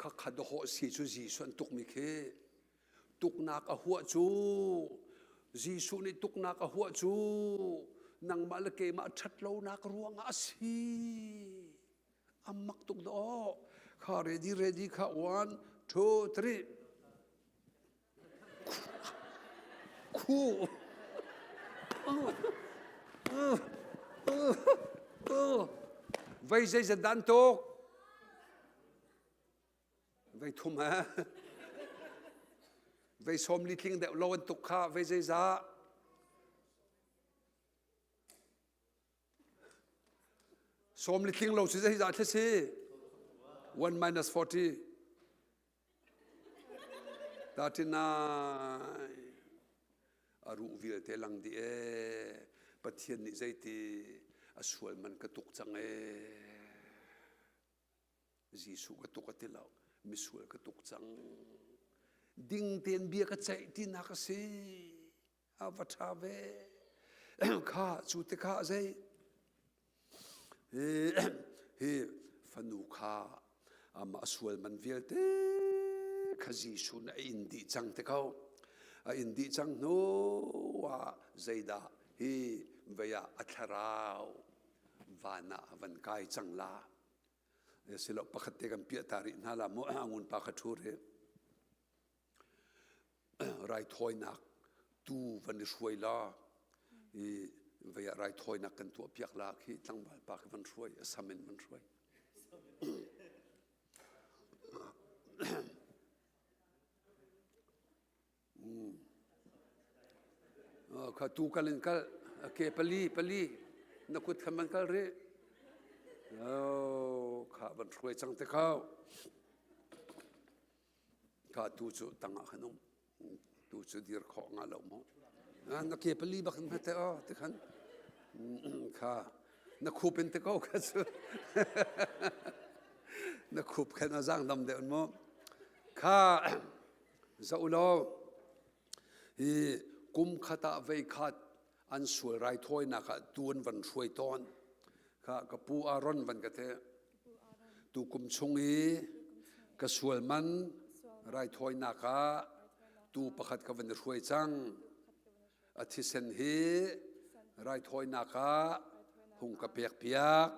S5: Kha kha dawhawh si cu Jesuh an tukmi khi tuknak a huah cu Jesuh nih tuknak a huah cu nangmah le keimah ṭhatlonak ruangah a si. Amak tuk dawh. Kha ready ready kha one two three. Khu. Vei zei zat dan tuk. Vei thum ha. Vei som li tling deuh lo an tuk kha vei zei za. Sawm li tling lo cu zeizah thla si? 1 minus 40. 39. A ruh vialte lang dih ee. Pathian nih zeiti a sual man ka tuk cang ee. Jesuh ka tuk a ti lo. Misual ka tuk cang. Ding tein bia ka ceih tinak a si. A va ṭha ve. Kha cu tikah zei hi fanu kha amah sual man vialte kha Jesuh nih a in dih cang te ko. A in dih cang hnu ah zeidah hi vei ah a thlarau van ah a van kai cang la. Silo pakhat te kan piah ta rih hna la mu angun pa kha ṭhu rih. Raithawinak tuu van i hruai la i vei ah raithawinak kan tuah piak la khi tlangval pa khi van hruai a sam in van hruai. Kha tu kal in kal ke pali pali na kut khan van kal rih. Oh, kha van hruai cang te khau. Ka tu cu tangah khan um. Tu cu dir khawh nga lo maw? Na ke pali bak in hmete aw ti khan. Kha na khup in te ko kha cu. Na khup khan a zang dam deuh maw? Kha zoh law hi kum khat ah vei khat an sual raithawinak ah tu an van hruai tawn. Kha ka pu Aaron van ka te. Tu kum chung i ka sual man raithawinak ah tu pakhat ka van i hruai cang. A thisen hi raithawinak ah hung ka pek piak.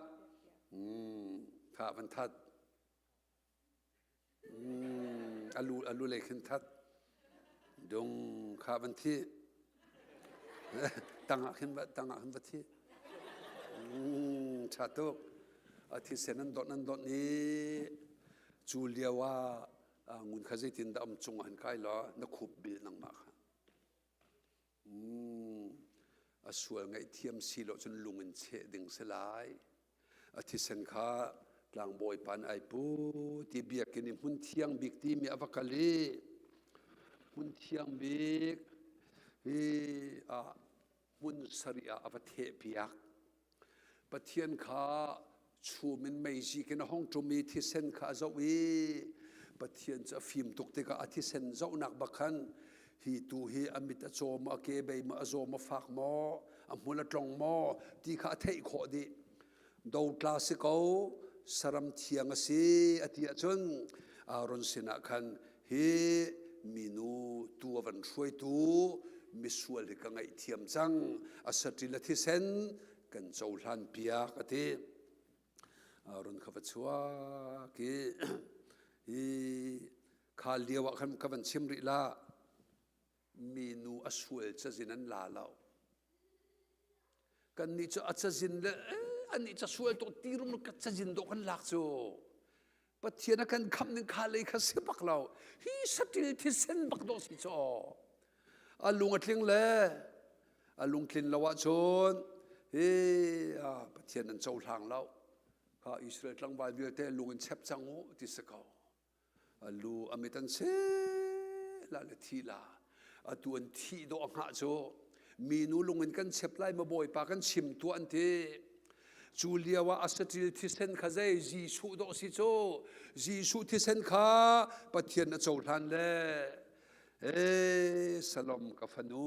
S5: Mm, kha van that. Mm, alu alu lei khin that. Dung kha van thi. Tang ah khin va tang ah khin va thi. Mm, tha tuk. A thisen an dawt an dawt ni cu lio ah ngun kha zeitin dah um cung ah han kai law na khup bil nangmah kha. A sual ngaihthiam si lo cun lung in cheh ding si lai. A thisen kha tlangbawi pa nih ai pu ti biakinn i hmun thiang bik timi a va kal i hmun thiang bik hi ah hmun sarih ah a va thehpiak. Pathian kha chum in meizik in a hung ṭum i thisen kha a zoh i Pathian cu a fim tuk tikah a thisen zohnak bak khan hi tu hi a mit a caw maw a kebei maw a zaw maw fak maw a hmul a tlong maw ti kha a theih khawh dih. Dotla si ko saram thiang a si a ti ahcun Aaron sinah khan hi minu tu a van hruaitu misual hi ka ngaihthiam cang a saṭil a thisen kan cohlan piak a ti. Aaron kha va chuak i hi kha lio ah khan ka van chim rih la minu a sual cazin an la lo. Kannih cu a cazin le anih ca sual tuk ti rum ka cazin dawh kan lak cu. Pathian a kan khamh ning kha lei kha si bak lo. Hi saṭil thisen bak dawh si cu. A lung a tling le a lungtlin lo ahcun hi Pathian an cohlang lo. Kha Israel tlangval vialte lung in chep cang u ti si ko. A lu a mit an si la le thi la. Atu an thih dawh a hngah cu minu lung in kan chep lai ma bawipa kan chim tuah an ti. Cu lio ah a saṭil thisen kha zei Jesuh dawh si cu Jesuh thisen kha Pathian a cohlan le Ee Salom ka fanu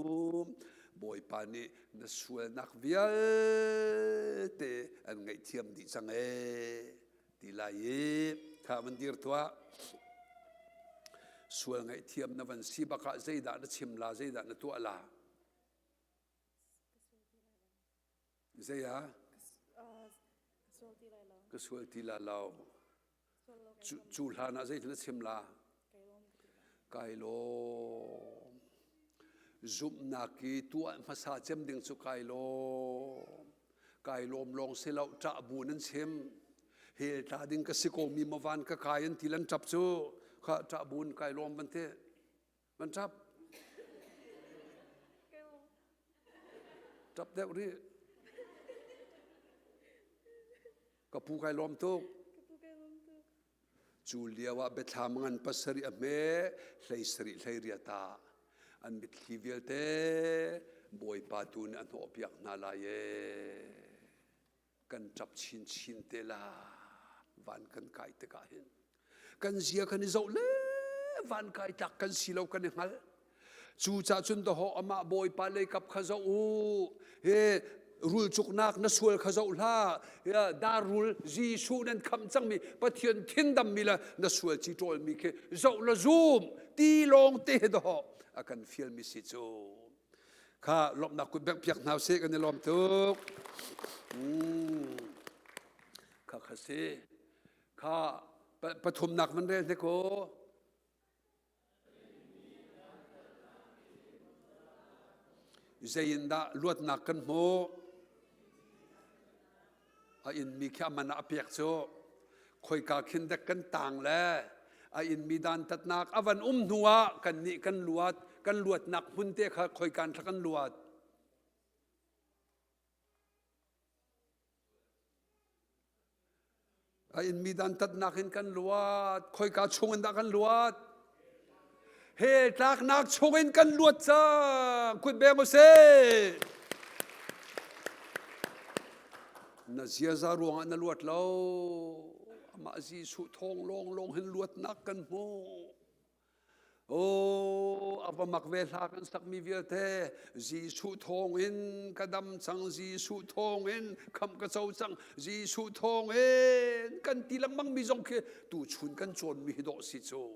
S5: Bawipa nih na sualnak vialte an ngaihthiam dih cang ee ti lai i kha van dir tuah sual ngaihthiam na van si bak ah zeidah na chim la zeidah na tuah la zei ah ka sual ti la lo cu hlan ah zeitin na chim la kai lawm zumhnak i tuah hmasa cem ding cu kai lawm Kai lawm lawng si lo ṭah bu nan chim. Hell tla ding ka si ko mi maw van ka kai an ti lan ṭap cu kha ṭah bu in kai lawm van ti van ṭap. Ṭap deuh rih. Ka pu kai lawm tuk. Cu lio ah biathlam ngan pasarih a hme, hlei sarih hlei riat ah an mitthli vialte Bawipa tu nih a hnawhpiak hna lai ee. Kan ṭap chinchin te la van kan kai tikah hin. Kan zia kan i zoh le van kai tlak kan si lo kan i hngal. Cucah cun dahawh amah Bawipa leikap kha zoh u. Hi rulcuknak na sual kha zoh hlah. Dar rul Jesuh nan khamh cangmi Pathian thindammi le na sual ci ṭawlmi khi zoh la zum ti lawng te he dahawh a kan fialmi si cu. Kha lawmhnak kut bengh piak hna usih kan i lawm tuk. Mm. Kha kha si. Kha pathumnak van rel hnik u. Zei in dah luatnak kan hmuh? A inmi khi a man ah a pek cu khoika khin dek kan tang le a inmi dantatnak a van um hnu ah kannih kan luat kan luatnak hmun te kha khoika in thla kan luat. A inmi dantatnak in kan luat. Khoika chung in dah kan luat? Hell tlaknak chung in kan luat cang. Kut beng usih. Na ziaza ruangah na luat lo. Amah Jesuh thawng lawnglawng hin luatnak kan hmu. Oh, a va mak ve hla kan sakmi vialte Jesuh thawngin ka dam cang Jesuh thawngin khamh ka co cang Jesuh thawngin kan ti lengmang mi zong khi tu chun kan cawnmi hi dawh si cu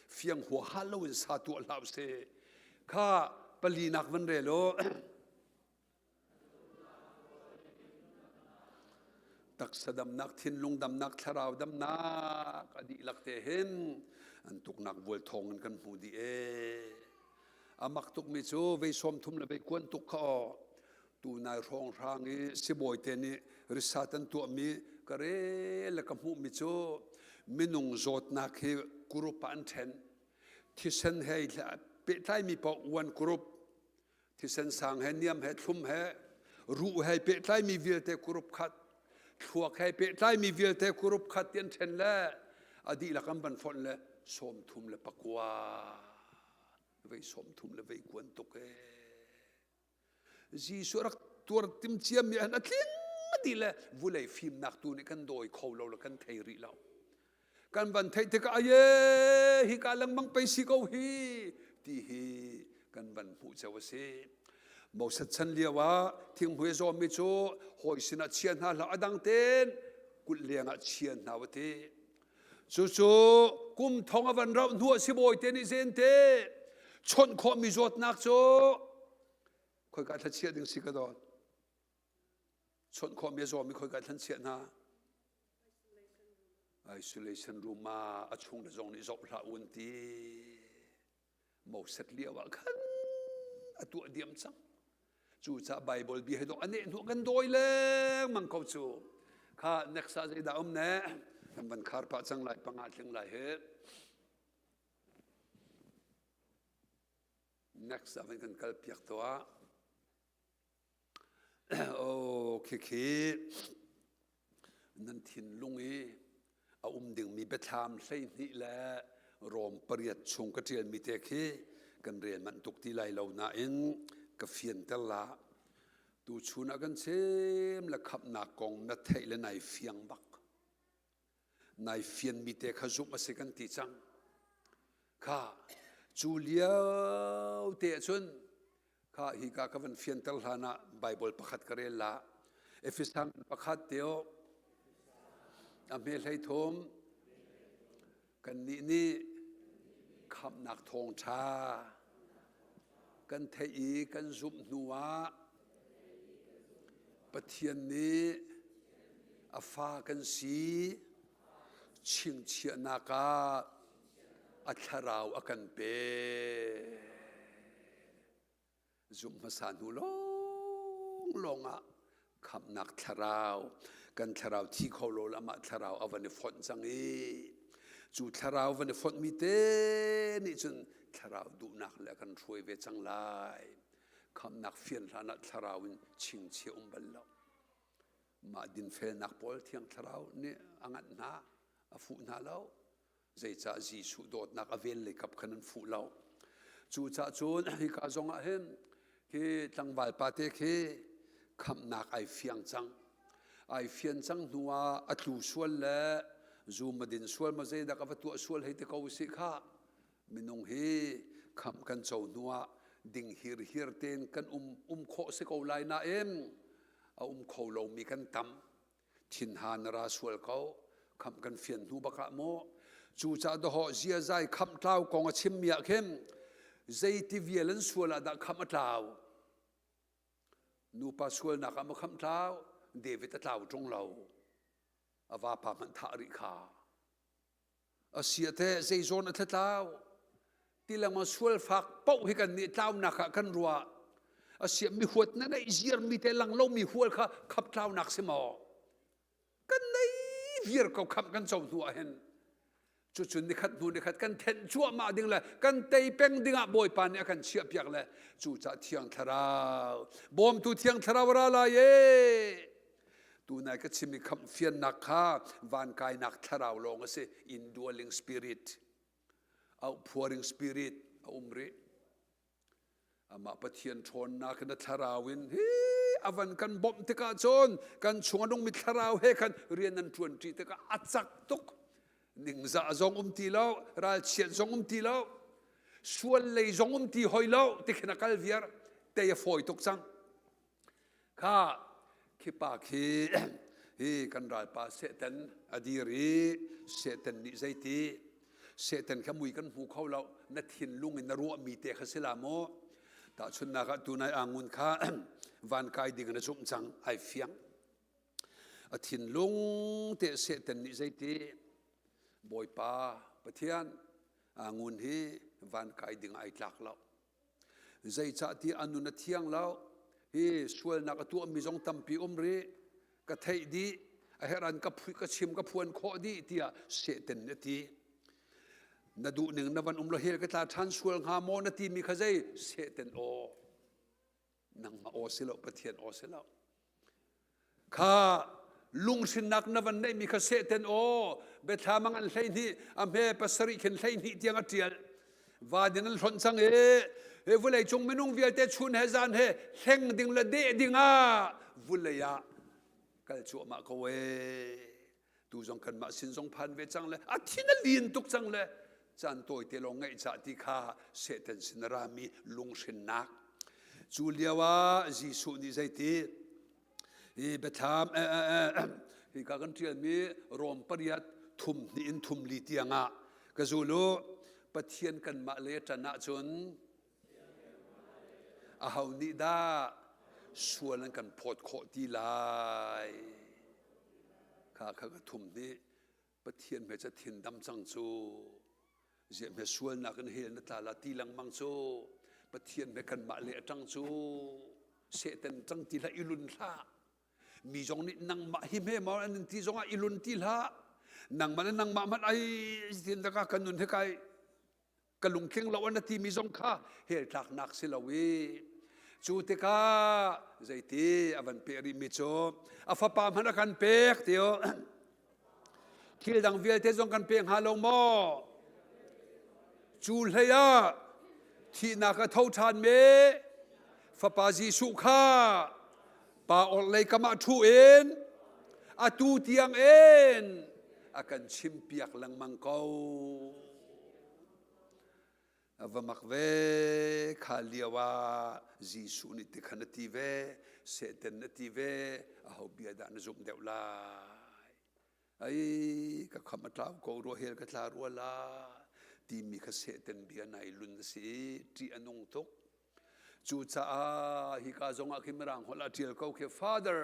S5: fiang huaha loin sa tuah hlah usih kha palinak van rel u Taksa damnak, thinlung damnak, thlarau damnak a dihlak te hin an tuknak vual thawng in kan hmu dih ee. A mak tukmi cu vei sawm thum le vei kuan tuk kha aw. Tunai hrawnghrang i sibawi te nih risat an tuahmi ka rel le ka hmuhmi cu minung zawtnak hi group ah an ṭhen. Thisen he pehtlaimi paoh one group, thisen sang he niam he thlum he ruh he pehtlaimi vialte group khat thluak he pehtlaimi vialte group khat ti an ṭhen le a dihlak an van fonh le 39 vei 30 le vei kuan tuk ee Jesuh rak tuar tim ciami an a tling ti le vulei fimnak tu nih kan dawi kho lo le kan thei rih lo Kan van theih tikah aye hika lengmang pei si ko hi ti hi kan van hmuh cio a si. Moses chan lio ah thinghmui a zawmmi cu hawi sinah chia hna hlah a dang tein kulh leng ah chia hna u ti. Cucu kum thong a van rauh hnu ah sibawi te nih zen te chawnh khawhmi zawtnak cu khoika thlachiah ding si ka dawt. Chawnh khawhmi a zawmi khoika thlan chiah hna. Isolation room ah a chung le zong nih zoh hlah un ti. Moses lio ah khan a tuah diam cang. Cucaah Bible bia hi dawh a neh hnuah kan dawi lengmang ko cu. Kha next ah zeidah um ne? Kan van khar pah cang lai panga tling lai hi. Next ah van kan kal piak tuah. Oh, khikhi nan thinlung i a um dingmi biathlam 12 le Rom pariat chung ka ṭialmi te khi kan rel manh tuk ti lai lo nain ka fianter la. Tuchun ah kan chim le khamhnak kong na theih le nai fiang bak. Nai fianmi te kha zumh a si kan ti cang. Kha cu lio te cun kha hika ka van fianter hlan ah Bible pakhat ka rel la. Efesan pakhat teo a hme hlei thum kannih nih khamhnak thawngṭha kan theih i kan zumh hnu ah Pathian nih a fa kan si chingchiahnak ah a thlarau a kan pek. Zumh hmasa hnu lawnglawng ah khamhnak thlarau kan thlarau thi kho lo amah thlarau a van i fonh cang i cu thlarau van i fonhmi te nih cun thlarau duhnak le a kan hruai ve cang lai. Khamhnak fian hlan ah thlarau in chingchiah um bal lo. Mah dinfelnak pawl thiang thlarau nih a nganh hna, a fuh hna lo. Zeicah Jesuh dawtnak a vel lei kap khan an fuh lo. Cucaah cun hika zong ah hin khi tlangval pa te khi khamhnak ai fiang cang. Ai fian cang hnu ah a tlu sual le zum a din sual ma zeidak a va tuah sual hei ti ko usih khah. Minung hi khamh kan co hnu ah ding hirhiar tein kan um um khawh si ko lai nain a um kho lomi kan tam. Thinhan na ra sual ko. Khamh kan fian hnu bak ah maw cucaah dawhawh ziazai khamh tlau kong a chimmi ah khin zeiti vial an sual ah dah khamh a tlau nupa sualnak ah maw khamh tlau David a tlau ṭung lo a vapa hmanh thah rih kha a sia te zeizawn a thlatlau ti lengmang sual fak paoh hi kan nih tlaunak ah kan ruah a sia mi huat na neih ziar mi te lang lo mi hual kha khap tlaunak si maw kan nei viar ko khamh kan co hnu ah hin cucun nikhat hnu nikhat kan thenh cuahmah ding le kan tei peng ding ah Bawipa nih a kan chiah piak le cucah thiang thlarau bawmtu thiang thlarau ra lai e Tunai ka chim i khamh fiannak kha van kainak thlarau lawng a si. Indwelling spirit, outpouring spirit a um rih. Amah Pathian ṭhawnnak in a thlarau in hi a van kan bawmh tikah cun kan chung a nungmi thlarau he khan rian an ṭuanṭi tikah a cak tuk. Ningzah zong um ti lo, ralchiat zong um ti lo. Sual lei zong um ti hoi lo ti khin a kal viar tei a fawi tuk cang. Kha khi pa khi hi kan ralpa Satan a dir i Satan nih zeiti Satan kha mui kan hmu kho lo na thinlung in na ruahmi te kha si la maw tahchunhnak ah tunai angun kha van kai ding na zumh cang ai fiang a thinlung te Satan nih zeiti Bawipa Pathian angun hi van kai ding ai tlak lo Zeicahtiah a nun a thiang lo. Hi sualnak a tuahmi zong tampi um rih. Ka theih dih. A herh an ka ka chim ka phuan khawh dih tiah Satan nih a ti. Na duhning na van um lo hell ka tla ṭhan sual hnga maw na timi kha zei Satan aw. Nangmah aw si lo Pathian aw si lo. Kha lunghrinnak na van neihmi kha Satan aw biathlam an 12 a hme pasarih khin 12 tiang a ṭial van in an hlonh cang i hi vulei cung minung vialte chun he zan he hleng ding le deh ding ah vulei ah kal cuahmah ko ee tu zong kanmah sin zong phan ve cang le a thin a lin tuk cang le caan tawite lawng ngeih cah ti kha Satan sin a rami lunghrinnak cu lio ah Jesuh nih zeiti hi biathlam hi ka kan ṭialmi Rom pariat thum hnih in thum li tiang ah ka zul u Pathian kanmah le ṭan ahcun Aho nih dah sual an kan phawt khawh ti lai? Kha kha ka thum nih Pathian hme ca thin dam cang cu ziah hme sualnak in hell na tla la ti lengmang cu Pathian hme kanmah le a ṭang cu Satan cang ti hlah i lun hlah mi zong nih nangmah hi hme maw an in ti zongah i lun ti hlah nangmah le nangmah hmanh ai tin daka kan nun hi kai ka lungtling lo an ti mi zong kha hell tlaknak si lo i cu tikah zeiti a van peh rih mi cu a fapa hmanh a kan pek ti thil dang vialte zong kan pe hnga lo maw cu hlei ah thihnak a tho ṭhan me fapa Jesuh kha pa orhlei kam ah ṭhu in atu tiang in a kan chimpiak lengmang ko. A va mak ve kha lio ah Jesuh nih tikhan a ti ve Satan a ti ve aho bia dah na zumh deuh lai ai ka kham a tlau ko rua hell ka tla rua la timi kha Satan bia nai lun a si ṭih a nung tuk Cucaah hika zongah khi Mirang holh ah ṭial ko khi Father,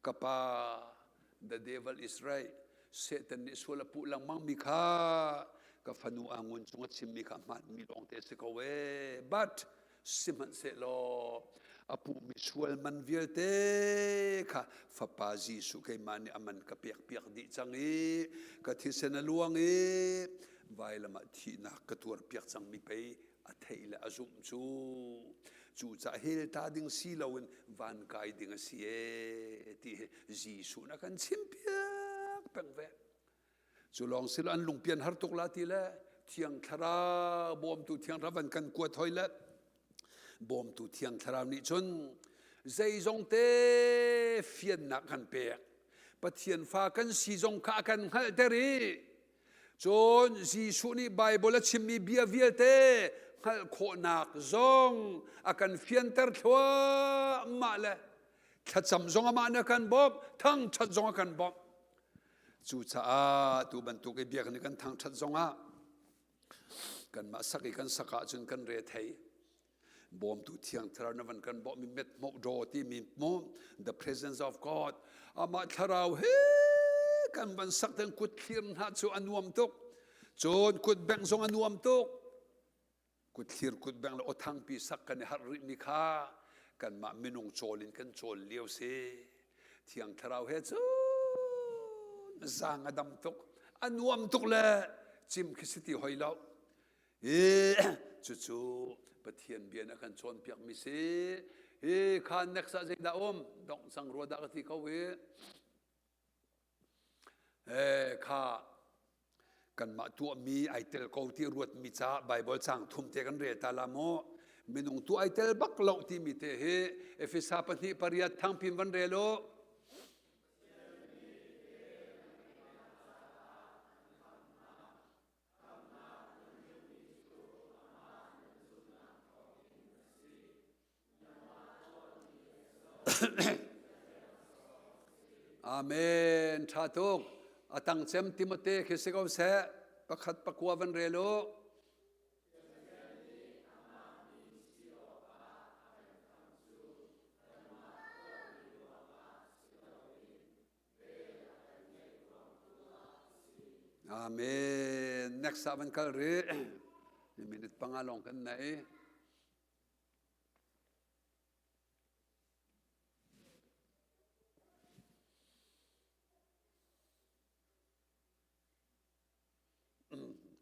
S5: ka pa, the devil is right. Satan nih sual a puh lengmang mi kha ka fanu Angun cung a chimmi kha hmaanmi lawngte a si ko ee. But sihmanhsehlaw a puhmi sual man vialte kha fapa Jesuh keimah nih a man ka pekpiak dih cang i ka thisen a luang i vailam ah thihnak ka tuarpiak cangmi pei a theih le a zumh cu cucaah hell ta ding si loin van kai ding a si ee ti hi Jesuh na kan chimpiak peng ve cu lawng si lo an lungpian har tuk la ti le thiang thlarau bawmtu thiang thlarau van kan kuat hoi le bawmtu thiang thlarau nih cun zeizong te fiannak kan pek Pathian fa kan si zong kha a kan hngalhter i Cun Jesuh nih Baibal a chimmi bia vialte hngalh khawhnak zong a kan fianter thluahmah le thlacam zong amah nih a kan bawmh, thangṭhat zong a kan bawmh. Cucaah tu bantuk i biakinn i kan thangṭhat zongah kanmah sak i kan sak ahcun kan re thei. Bawmtu Thiang Thlarau na van kan bawhmi methmoh daw timi mu the presence of God amah thlarau he kan van sak ten kut thlir hna cu a nuam tuk cun kut bengh zong a nuam tuk kut thlir kut bengh le aw thangpi sak kan i harh rih mi kha kanmah minung cawl in kan cawl lio si Thiang Thlarau he cun zaang a dam tuk a nuam tuk le cim khi si ti hoi lo Hi cucu Pathian bia na kan cawnpiakmi si. Hi kha next ah zeidah um? Dongh cang rua dah ka ti ko hi. Eh kha kanmah tuahmi ai tel ko ti ruatmi ca Bible cang thum te kan rel ta la mu. Minung tu ai tel bak lo timi te hi Efesa pahnih pariat thangpin van rel u. Amen. Tha tuk. A tang cem Timote khi si ko seh. Pakhat pakua van rel u. Amen. Next ah van kal rih. Minute panga lawng kan nei.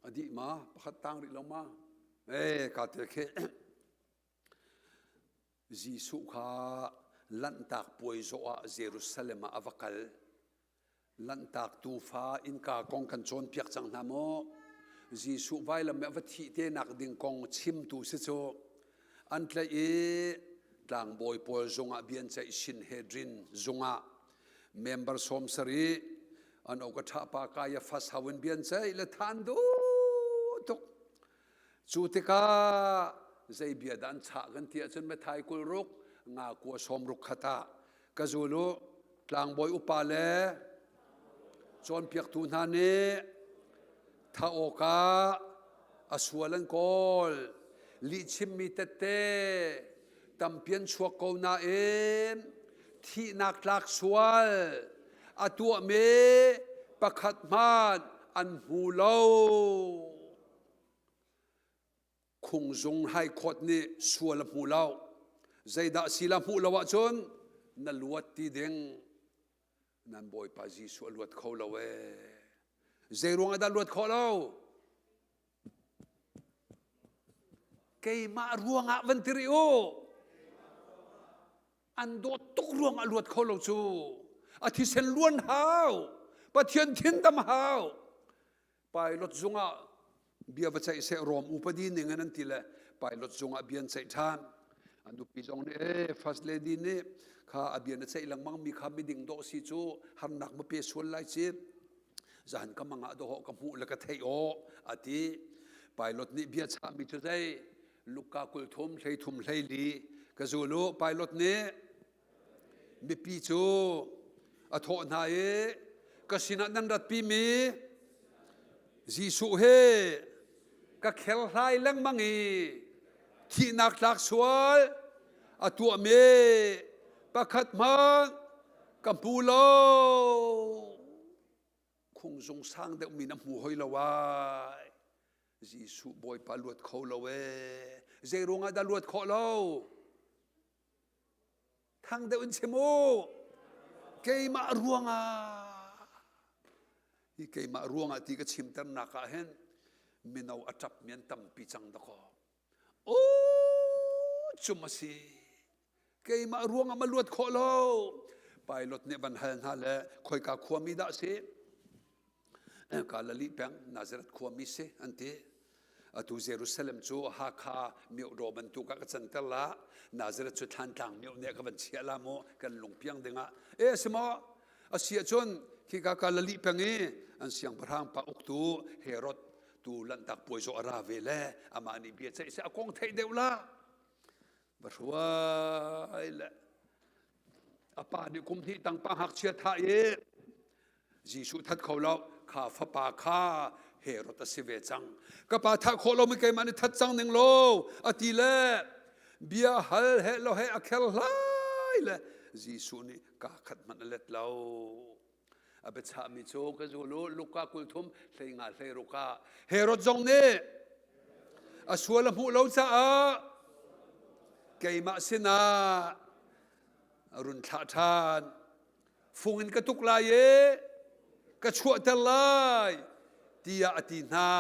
S5: A dih ma? Pakhat tang rih lo ma? Eh, ka te khi. Jesuh kha Lanhtak puai zawh ah Jerusalem ah a va kal. Lanhtak tuufa innka kong kan cawnpiak cang hna maw? Jesuh vailam i a va thih te nak ding kong chimtu si cu an tlaih i tlangbawi pawl zungah bianceih Sinhedrin zungah member 70 an oka ṭha pa Kaiafas hau in bianceih le than duh tuk. Cu tikah zei bia dah an chah kan ti ahcun Matthai 26 nga kua 60 khat ah ka zul u tlangbawi upa le cawnpiaktu hna nih thah awkah a sual an kawl lihchimmi tette tampi an chuak ko nain thihnak tlak sual a tuahmi pakhat hmanh an hmu lo. Khungzung High Court nih sual a hmu lo. Zeidah si la hmuh lo ahcun na luat ti ding. Nan Bawipa Jesuh a luat kho lo ee. Zei ruang ah dah luat khawh lo? Keimah ruangah van ti rih u. An dawt tuk ruang ah luat kho lo cu. A thisen luan hau. Pathian thin dam hau. Pilot zungah bia va ceih seh Rom upadi ning in an ti le pilot zungah bia an ceih ṭhan. A nupi zong nih ee first lady nih kha a bia na ceih lengmang mi kha miding dawh si cu harnak ma pe sual lai ci zan ka mang ah dawh ka hmuh le ka theih aw a ti. Pilot nih bia chahmi cu zei Luka 30 33 hlei ka zul u pilot nih Mipi cu a thawh hna i ka sinah nan ratpimi Jesuh he ka kherhlai lengmang i thihnak tlak sual a tuahmi pakhat hmanh ka hmu lo. Khungzung sang deuhmi na hmu hoi lo ai. Jesuh Bawipa luat kho lo ee. Zei ruangah dah luat khawh lo? Thang deuh in chim u. Keimah ruangah hi keimah ruangah ti ka chimternak ah hin mino a ṭap mi an tampi cang dakaw. Oh, cum a si. Keimah ruangah ma luat khawh lo. Pilot nih van hal hna le khoika khuami dah si? Galilee peng Nazareth khuami si an ti. Atu Jerusalem cu Hakha miohdaw bantuk ah ka canter la. Nazareth cu Thlantlang mioh nih ka van chiah la mu kan lungpiang dingah. E si maw? A si ahcun khika Galilee peng i an siangpahrang pa uktu Herod tu lanhtak puai zawh a ra ve le amah nih bia ceih seh a kong theih deuh la. Va hruai le a pa nih kum hnih tang pa ngakchia thah i Jesuh that kho lo kha fapa kha Herod a si ve cang ka pa thah khawh lomi keimah nih that cang ning law a ti le bia hal he lo he a kher hlai le Jesuh nih ka khat hmanh a let lo a biachahmi cu ka zul u Luka 30 hlei nga hlei ruk ah Herod zong nih a sual a hmuh lo caah keimah sinah a run thlah ṭhan fung in ka tuk lai i ka chuahter lai tiah a ti hna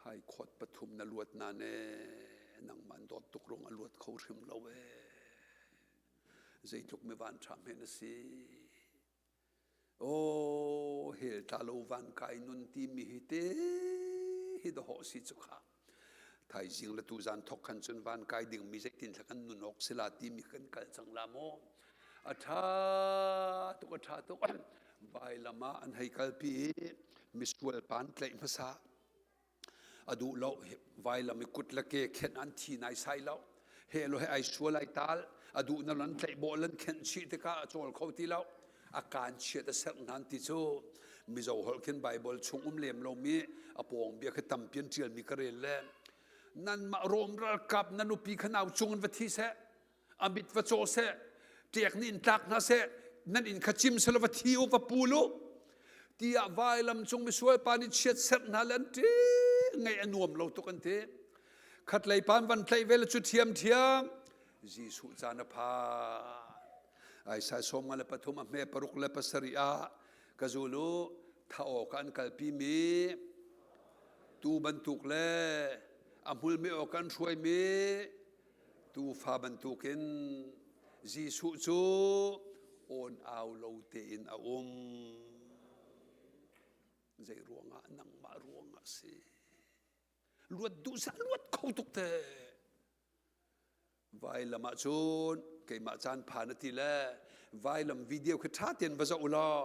S5: hai khawt pathum na luat na ne nangmah dawt tuk rung a luat kho hrim lo e zeitluk mi van ṭha hme na si Oh, hel tla lo van kai nun timi hi te hi dawh si cu kha. Thaizing le tuzan thok khan cun van kai dingmi zeitin thla kan nun awk sila timi kan kal cang la maw? A ṭha tuk a ṭha tuk. Vailam ah an hei kalpi i misual pa an tlaih hmasa. A duh lo vailam i kut le ke khenh an thi naisai lo. He lo he ai sual ai tal a duh na lan tlaih bawh lan khenh chih tikah a cawl kho ti lo. A kaan chiat a serh hna ti cu Mizo holh khin Bible chung um lem lomi a pawng bia khi tampi an ṭialmi ka rel le nanmah Rom ralkap na nupi kha nau cung in va thi seh a mit va caw seh ṭek nih in tlak hna seh nan inn kha cim selaw va thi u va pul u tiah vailam cung misual pa nih chiat serh hna le an ṭi ngaih a nuam lo tuk an ti khatlei pa an van tlaih ve le cu ṭhiam ṭhiam Jesuh caan a phan Isaiah 53 a hme 6 le 7 ah ka zul u tha awk an kalpi mi tu bantuk le a hmulmi awk an hruaimi Tuufa bantukin Jesuh cu awn au lo tein a um. Zei ruangah nangmah ruangah si. Luat duh sah luat kho tuk te. Vailam ah cun keimah caan phan a ti le vailam video khi ṭha tein va zoh u law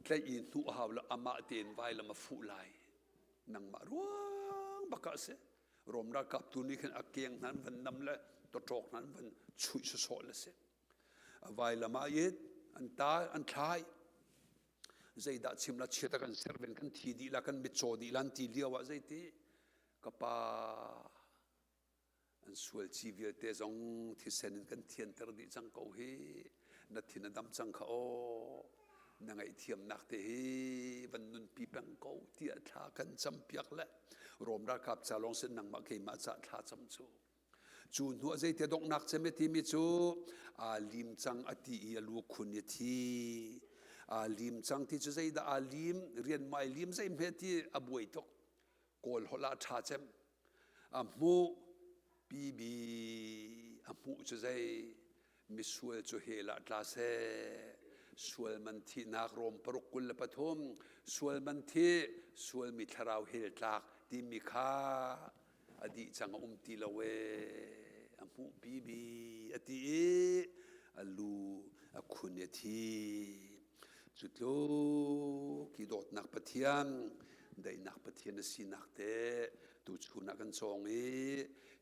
S5: tlaih i hnuh hau lo amah tein vailam a fuh lai. Nangmah ruang bak ah a si. Rom ralkap tu nih khin a keng hna an van nam le tawṭawk hna an van chuih sawsawh le si. A vailam ah it an ta an thlai. Zeidah chim la chiat a kan ser ven kan thi dih la kan mitcaw dih lan ti lio ah zeiti ka pa An sual ci vialte zong thisen in kan thianter dih cang ko hi. Na thin a dam cang kha aw. Na ngaihthiamnak te hi van nunpi peng ko tiah thla kan campiak le Rom ralkap ca lawng sin nangmah keimah ca thla cam cu. Cu hnu ah zeitia donghnak cem i timi cu aa lim cang a ti i a lu khun i thi. Aa lim cang ti cu zeidah aa lim rian mai lim zei hme ti a buai tuk. Kawl holh ah ṭha cem. A hmuh PB a hmuh cu zei misual cu hell ah tla seh. Sual man thihnak Rom paruk 23 sual man thi sualmi thlarau hell tlak timi kha a dih cang a um ti lo ee a hmuh PB a ti i a lu a khun i a thi. Cu tluk i dawtnak Pathian daihnak Pathian a sinak te tuchun ah kan cawng i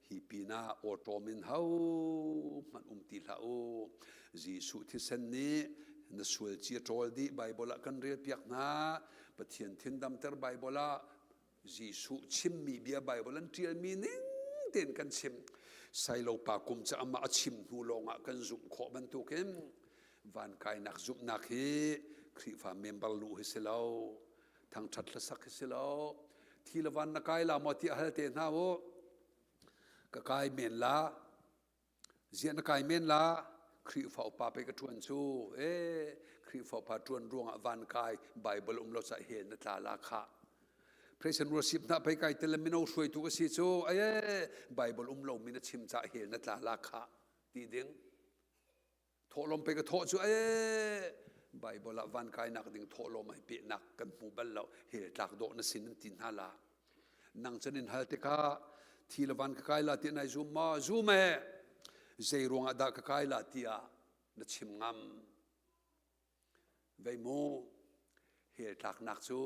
S5: hi pinah awṭawm in hohmanh um ti hlah u. Jesuh thisen nih na sual ci a ṭawl dih Baibal ah kan relpiak hna. Pathian thin damter Baibal ah Jesuh chimmi bia Baibal an ṭialmi ning tein kan chim. Sailo pa kum cu amah a chim hnu lawngah kan zumh khawh bantukin van kainak zumhnak hi Khrihfa member luh hi si lo. Thangṭhat hlasak hi si lo. Thi le van na kai la maw ti hal te hna u. Ka kai men la. Ziah na kai men la. Khrihfa upa pe ka ṭuan cu. Eh, Khrihfa upa ṭuan ruangah van kai Bible um lo ca hel na tla la khah. Praise and worship na pei kai tel mino hruaitu ka si cu. Aye, Bible um lo mi na chim ca hel na tla la khah ti ding. Thawhlawm pe ka thawh cu ee Bible ah van kainak ding thawhlawm ai pehnak kan hmu bal lo hel tlak dawh na sin an ti hna la nang cun in hal tikah thi le van ka kai la ti nai zum ma zum e zei ruangah dah ka kai la tiah na chim ngam Vei mu, hell tlaknak cu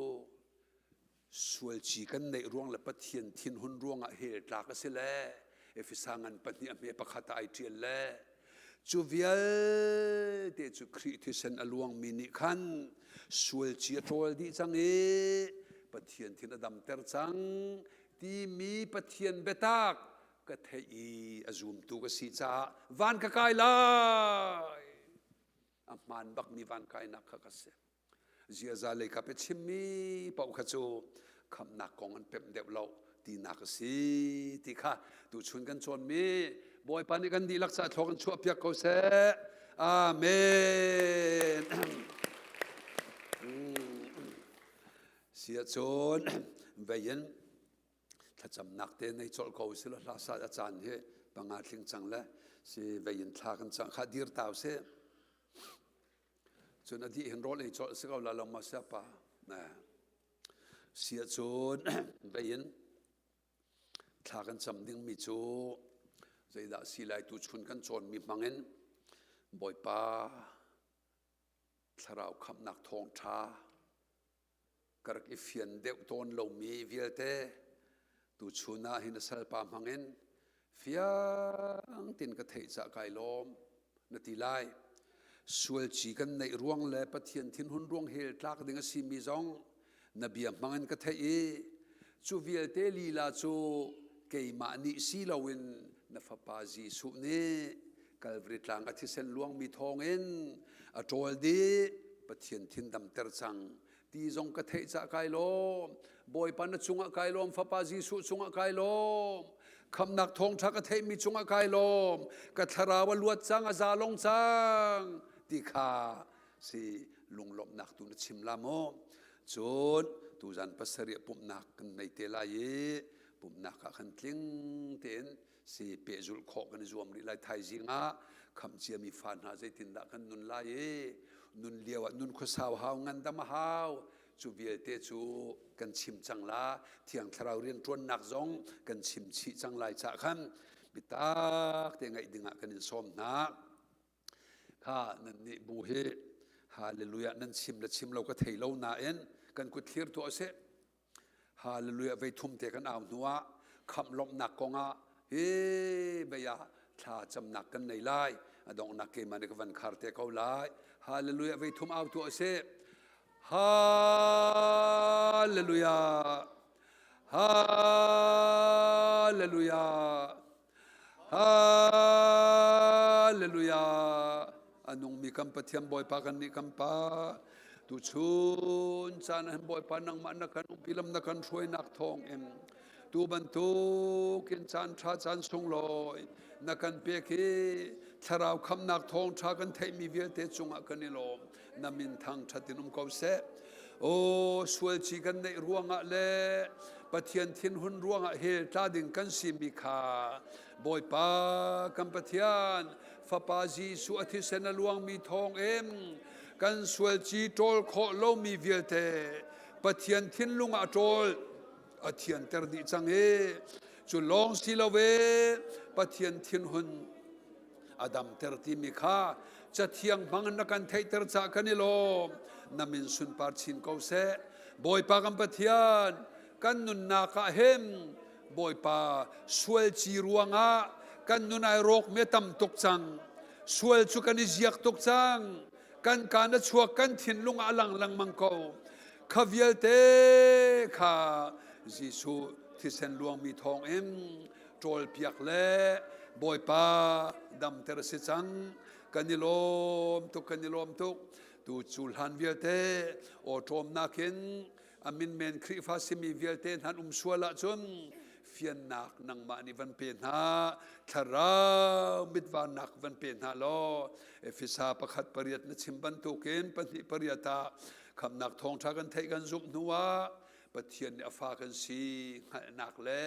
S5: sualci kan neih ruang le Pathian thinhun ruangah hell tlak a si le Efesa ngan pahnih a hme pakhat ah ai ṭial le cu vialte cu Khrih thisen a luangmi nih khan sualci a ṭawl dih cang i Pathian thin a damter cang timi Pathian biatak ka theih i a zumtu ka si caah van ka kai lai. A hmaan bakmi van kainak kha ka si. Ziaza lei kap i chimmi paoh kha cu khamhnak kong an pemh deuh lo tinak a si ti kha tuchun kan cawnmi Bawipa nih kan dihlak ca thlawk in chuahpiak ko seh. Amen. Siahcun vei in thlacamnak te nei colh ko si lo hla sa a caan hi panga tling cang le si vei in thla kan cang kha dir tau si cun a dih hin rawl ei colh si ko la lo ma sia pa sia cun vei in thla kan cam ding mi cu zeidah si lai tu chun kan cawn mi hmang in bawipa thlarau khamhnak thawngtha ka rak i fian deuh tawn lomi vialte tuchun ah hin a salpa hmangin Fiang tin ka theih cah kai lawm na ti lai. Sual ci kan neih ruang le Pathian thinhun ruang hel tlak ding a simi zong na bia hmang in ka theih i cu vialte lila cu keimah nih si loin na fapa Jesuh nih Kalvari tlang a thisen luangmi thawngin a ṭawl dih Pathian thin damter cang ti zong ka theih cah kai lawm. Bawipa na cungah kai lawm, Fapa Jesuh cungah kai lawm. Khamnak thawngṭha ka theihmi cungah kai lawm. Ka thlarau a luat cang, a za long cang ti kha si lunglawmhnak tu na chim la maw? Cun tuzan pasarih pumhnak kan nei te lai i pumhnak ah khan tling tein si pehzulh khawh kan i zuam rih lai. Thaizing ah khamh ciami fa hna zeitindah kan nun lai i nun lio ah nun khuasau hau ngandam a hau cu vialte cu kan chim cang la. Thiang Thlarau rianṭuannak zong kan chim chih cang lai cah khan biatak te ngaih dingah kan in sawm hna. Kha nannih bu hi hallelujah nan chim le chim lo ka thei lo nain kan kut thlir tuah seh. Hallelujah vei thum te kan au hnu ah khamh lawmhnak kong ah hi vei ah thla camnak kan nei lai. A donghnak keimah nih ka van khar te ko lai. Hallelujah vei thum au tuah seh. Hallelujah. Hallelujah. Hallelujah. A nungmi kan Pathian Bawipa kan nih kan Pa tuchun caan ah hin Bawipa nangmah na kan umpi lam na kan hruainak thawng in tu bantukin caan ṭha caan sunglawi na kan pek i thlarau khamnak thawng ṭha kan theihmi vialte cungah kan i lawm. Na min thangṭhat in um ko seh. Aw sual ci kan neih ruangah le Pathian thinhun ruangah hell tla ding kan simi kha Bawipa kan Pathian Fapa Jesuh a thisen a luangmi thawng in kan sual ci ṭawl khawh lomi vialte Pathian thinlung ah a ṭawl a thianter dih cang i cu lawng si lo ve Pathian thinhun a damter timi kha cathiang hmang in na kan theihter cah kan i lawm. Na min sunpar chin ko seh. Bawipa kan Pathian, kan nunnak ah hin Bawipa sual ci ruangah kan nun ai rawk mi a tam tuk cang. Sual cu kan i ziak tuk cang. Kan kaan a chuak kan thinlung ah a lang lengmang ko. Kha vialte kha Jesuh thisen luangmi thawng in ṭawlpiak le Bawipa damter a si cang. Kan i lawm tuk, kan i lawm tuk. Tu cu hlan vialte awṭawmnak in a min men Khrihfa simi vialte hna um sual ahcun fiannak nangmah nih van pe hna, thlarau mitvannak van pe hna law Efesa pakhat pariat na chim bantukin pahnih pariat ah khamnak thawngṭha kan theih kan zumh hnu ah Pathian nih a fa kan si hngalhnak le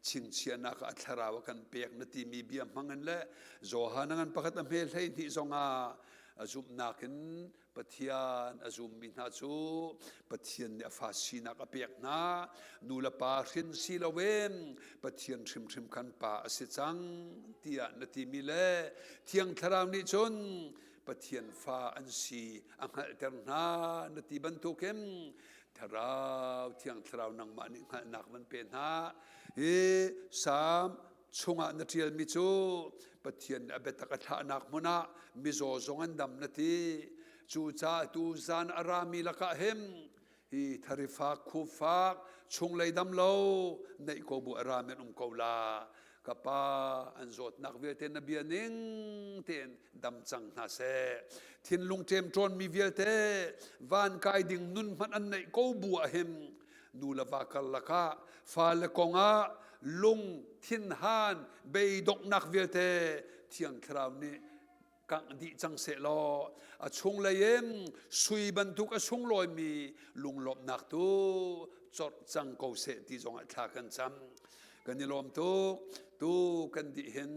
S5: chingchiahnak ah a thlarau a kan pek na timi bia hmang in le Johan a ngan pakhat a hme 12 zongah a zumhnak in Pathian a zummi hna cu Pathian nih a fa sinak a pek hna. Nu le pa hrin si loin Pathian hrimhrim khan pa a si cang tiah na timi le Thiang Thlarau nih cun Pathian fa an si a hngalhter hna na ti bantukin Thlarau Thiang Thlarau nangmah nih hngalhnak van pe hna. Hi Salm chungah na ṭialmi cu Pathian nih a biatak a thlahnak hmun ah mizaw zong an dam na ti. Cucaah tu zan a rami lakah hin hi tharifak khufak chunglei dam lo neih ko bu a rami an um ko la. Ka pa an zawtnak vialte na bia ning tein dam cang hna seh. Thinlung ṭemṭawnmi vialte van kai ding nun hmanh an neih ko bu ah hin nu le va karlak ah fale kong ah lung thinhan beidonghnak vialte Thiang Thlarau nih kangh dih cang seh law a chunglei in sui bantuk a sunglawimi lunglawmhnak tu corh cang ko seh ti zongah thla kan cam. Kan i lawm tuk. Tu kan dih hin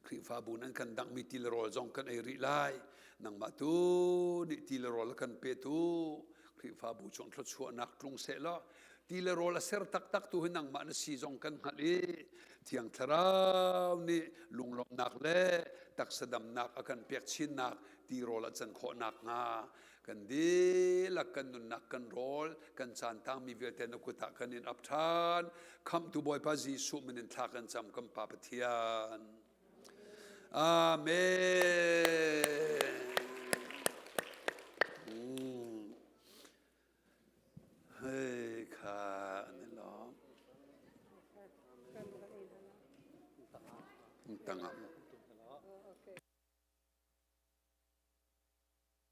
S5: Khrihfabu nan kan danghmi ti le rawl zong kan ei rih lai. Nangmah tu nih ti le rawl a kan petu Khrihfabu chung thluachuahnak tlung seh law ti le rawl a ser taktak tu hi nangmah na si zong kan hngalh i Thiang Thlarau nih lunglawmhnak le taksa damnak a kan pek chinnak. Tirawl a can khawh nakhnga kan dihlak kan nunnak kan rawl kan caan tangmi vialte na kut ah kan in ap ṭhan. Khamhtu Bawipa Jesuh min in thla kan cam kan Pa Pathian. Amen. Hei kha an i lawm. Tangah.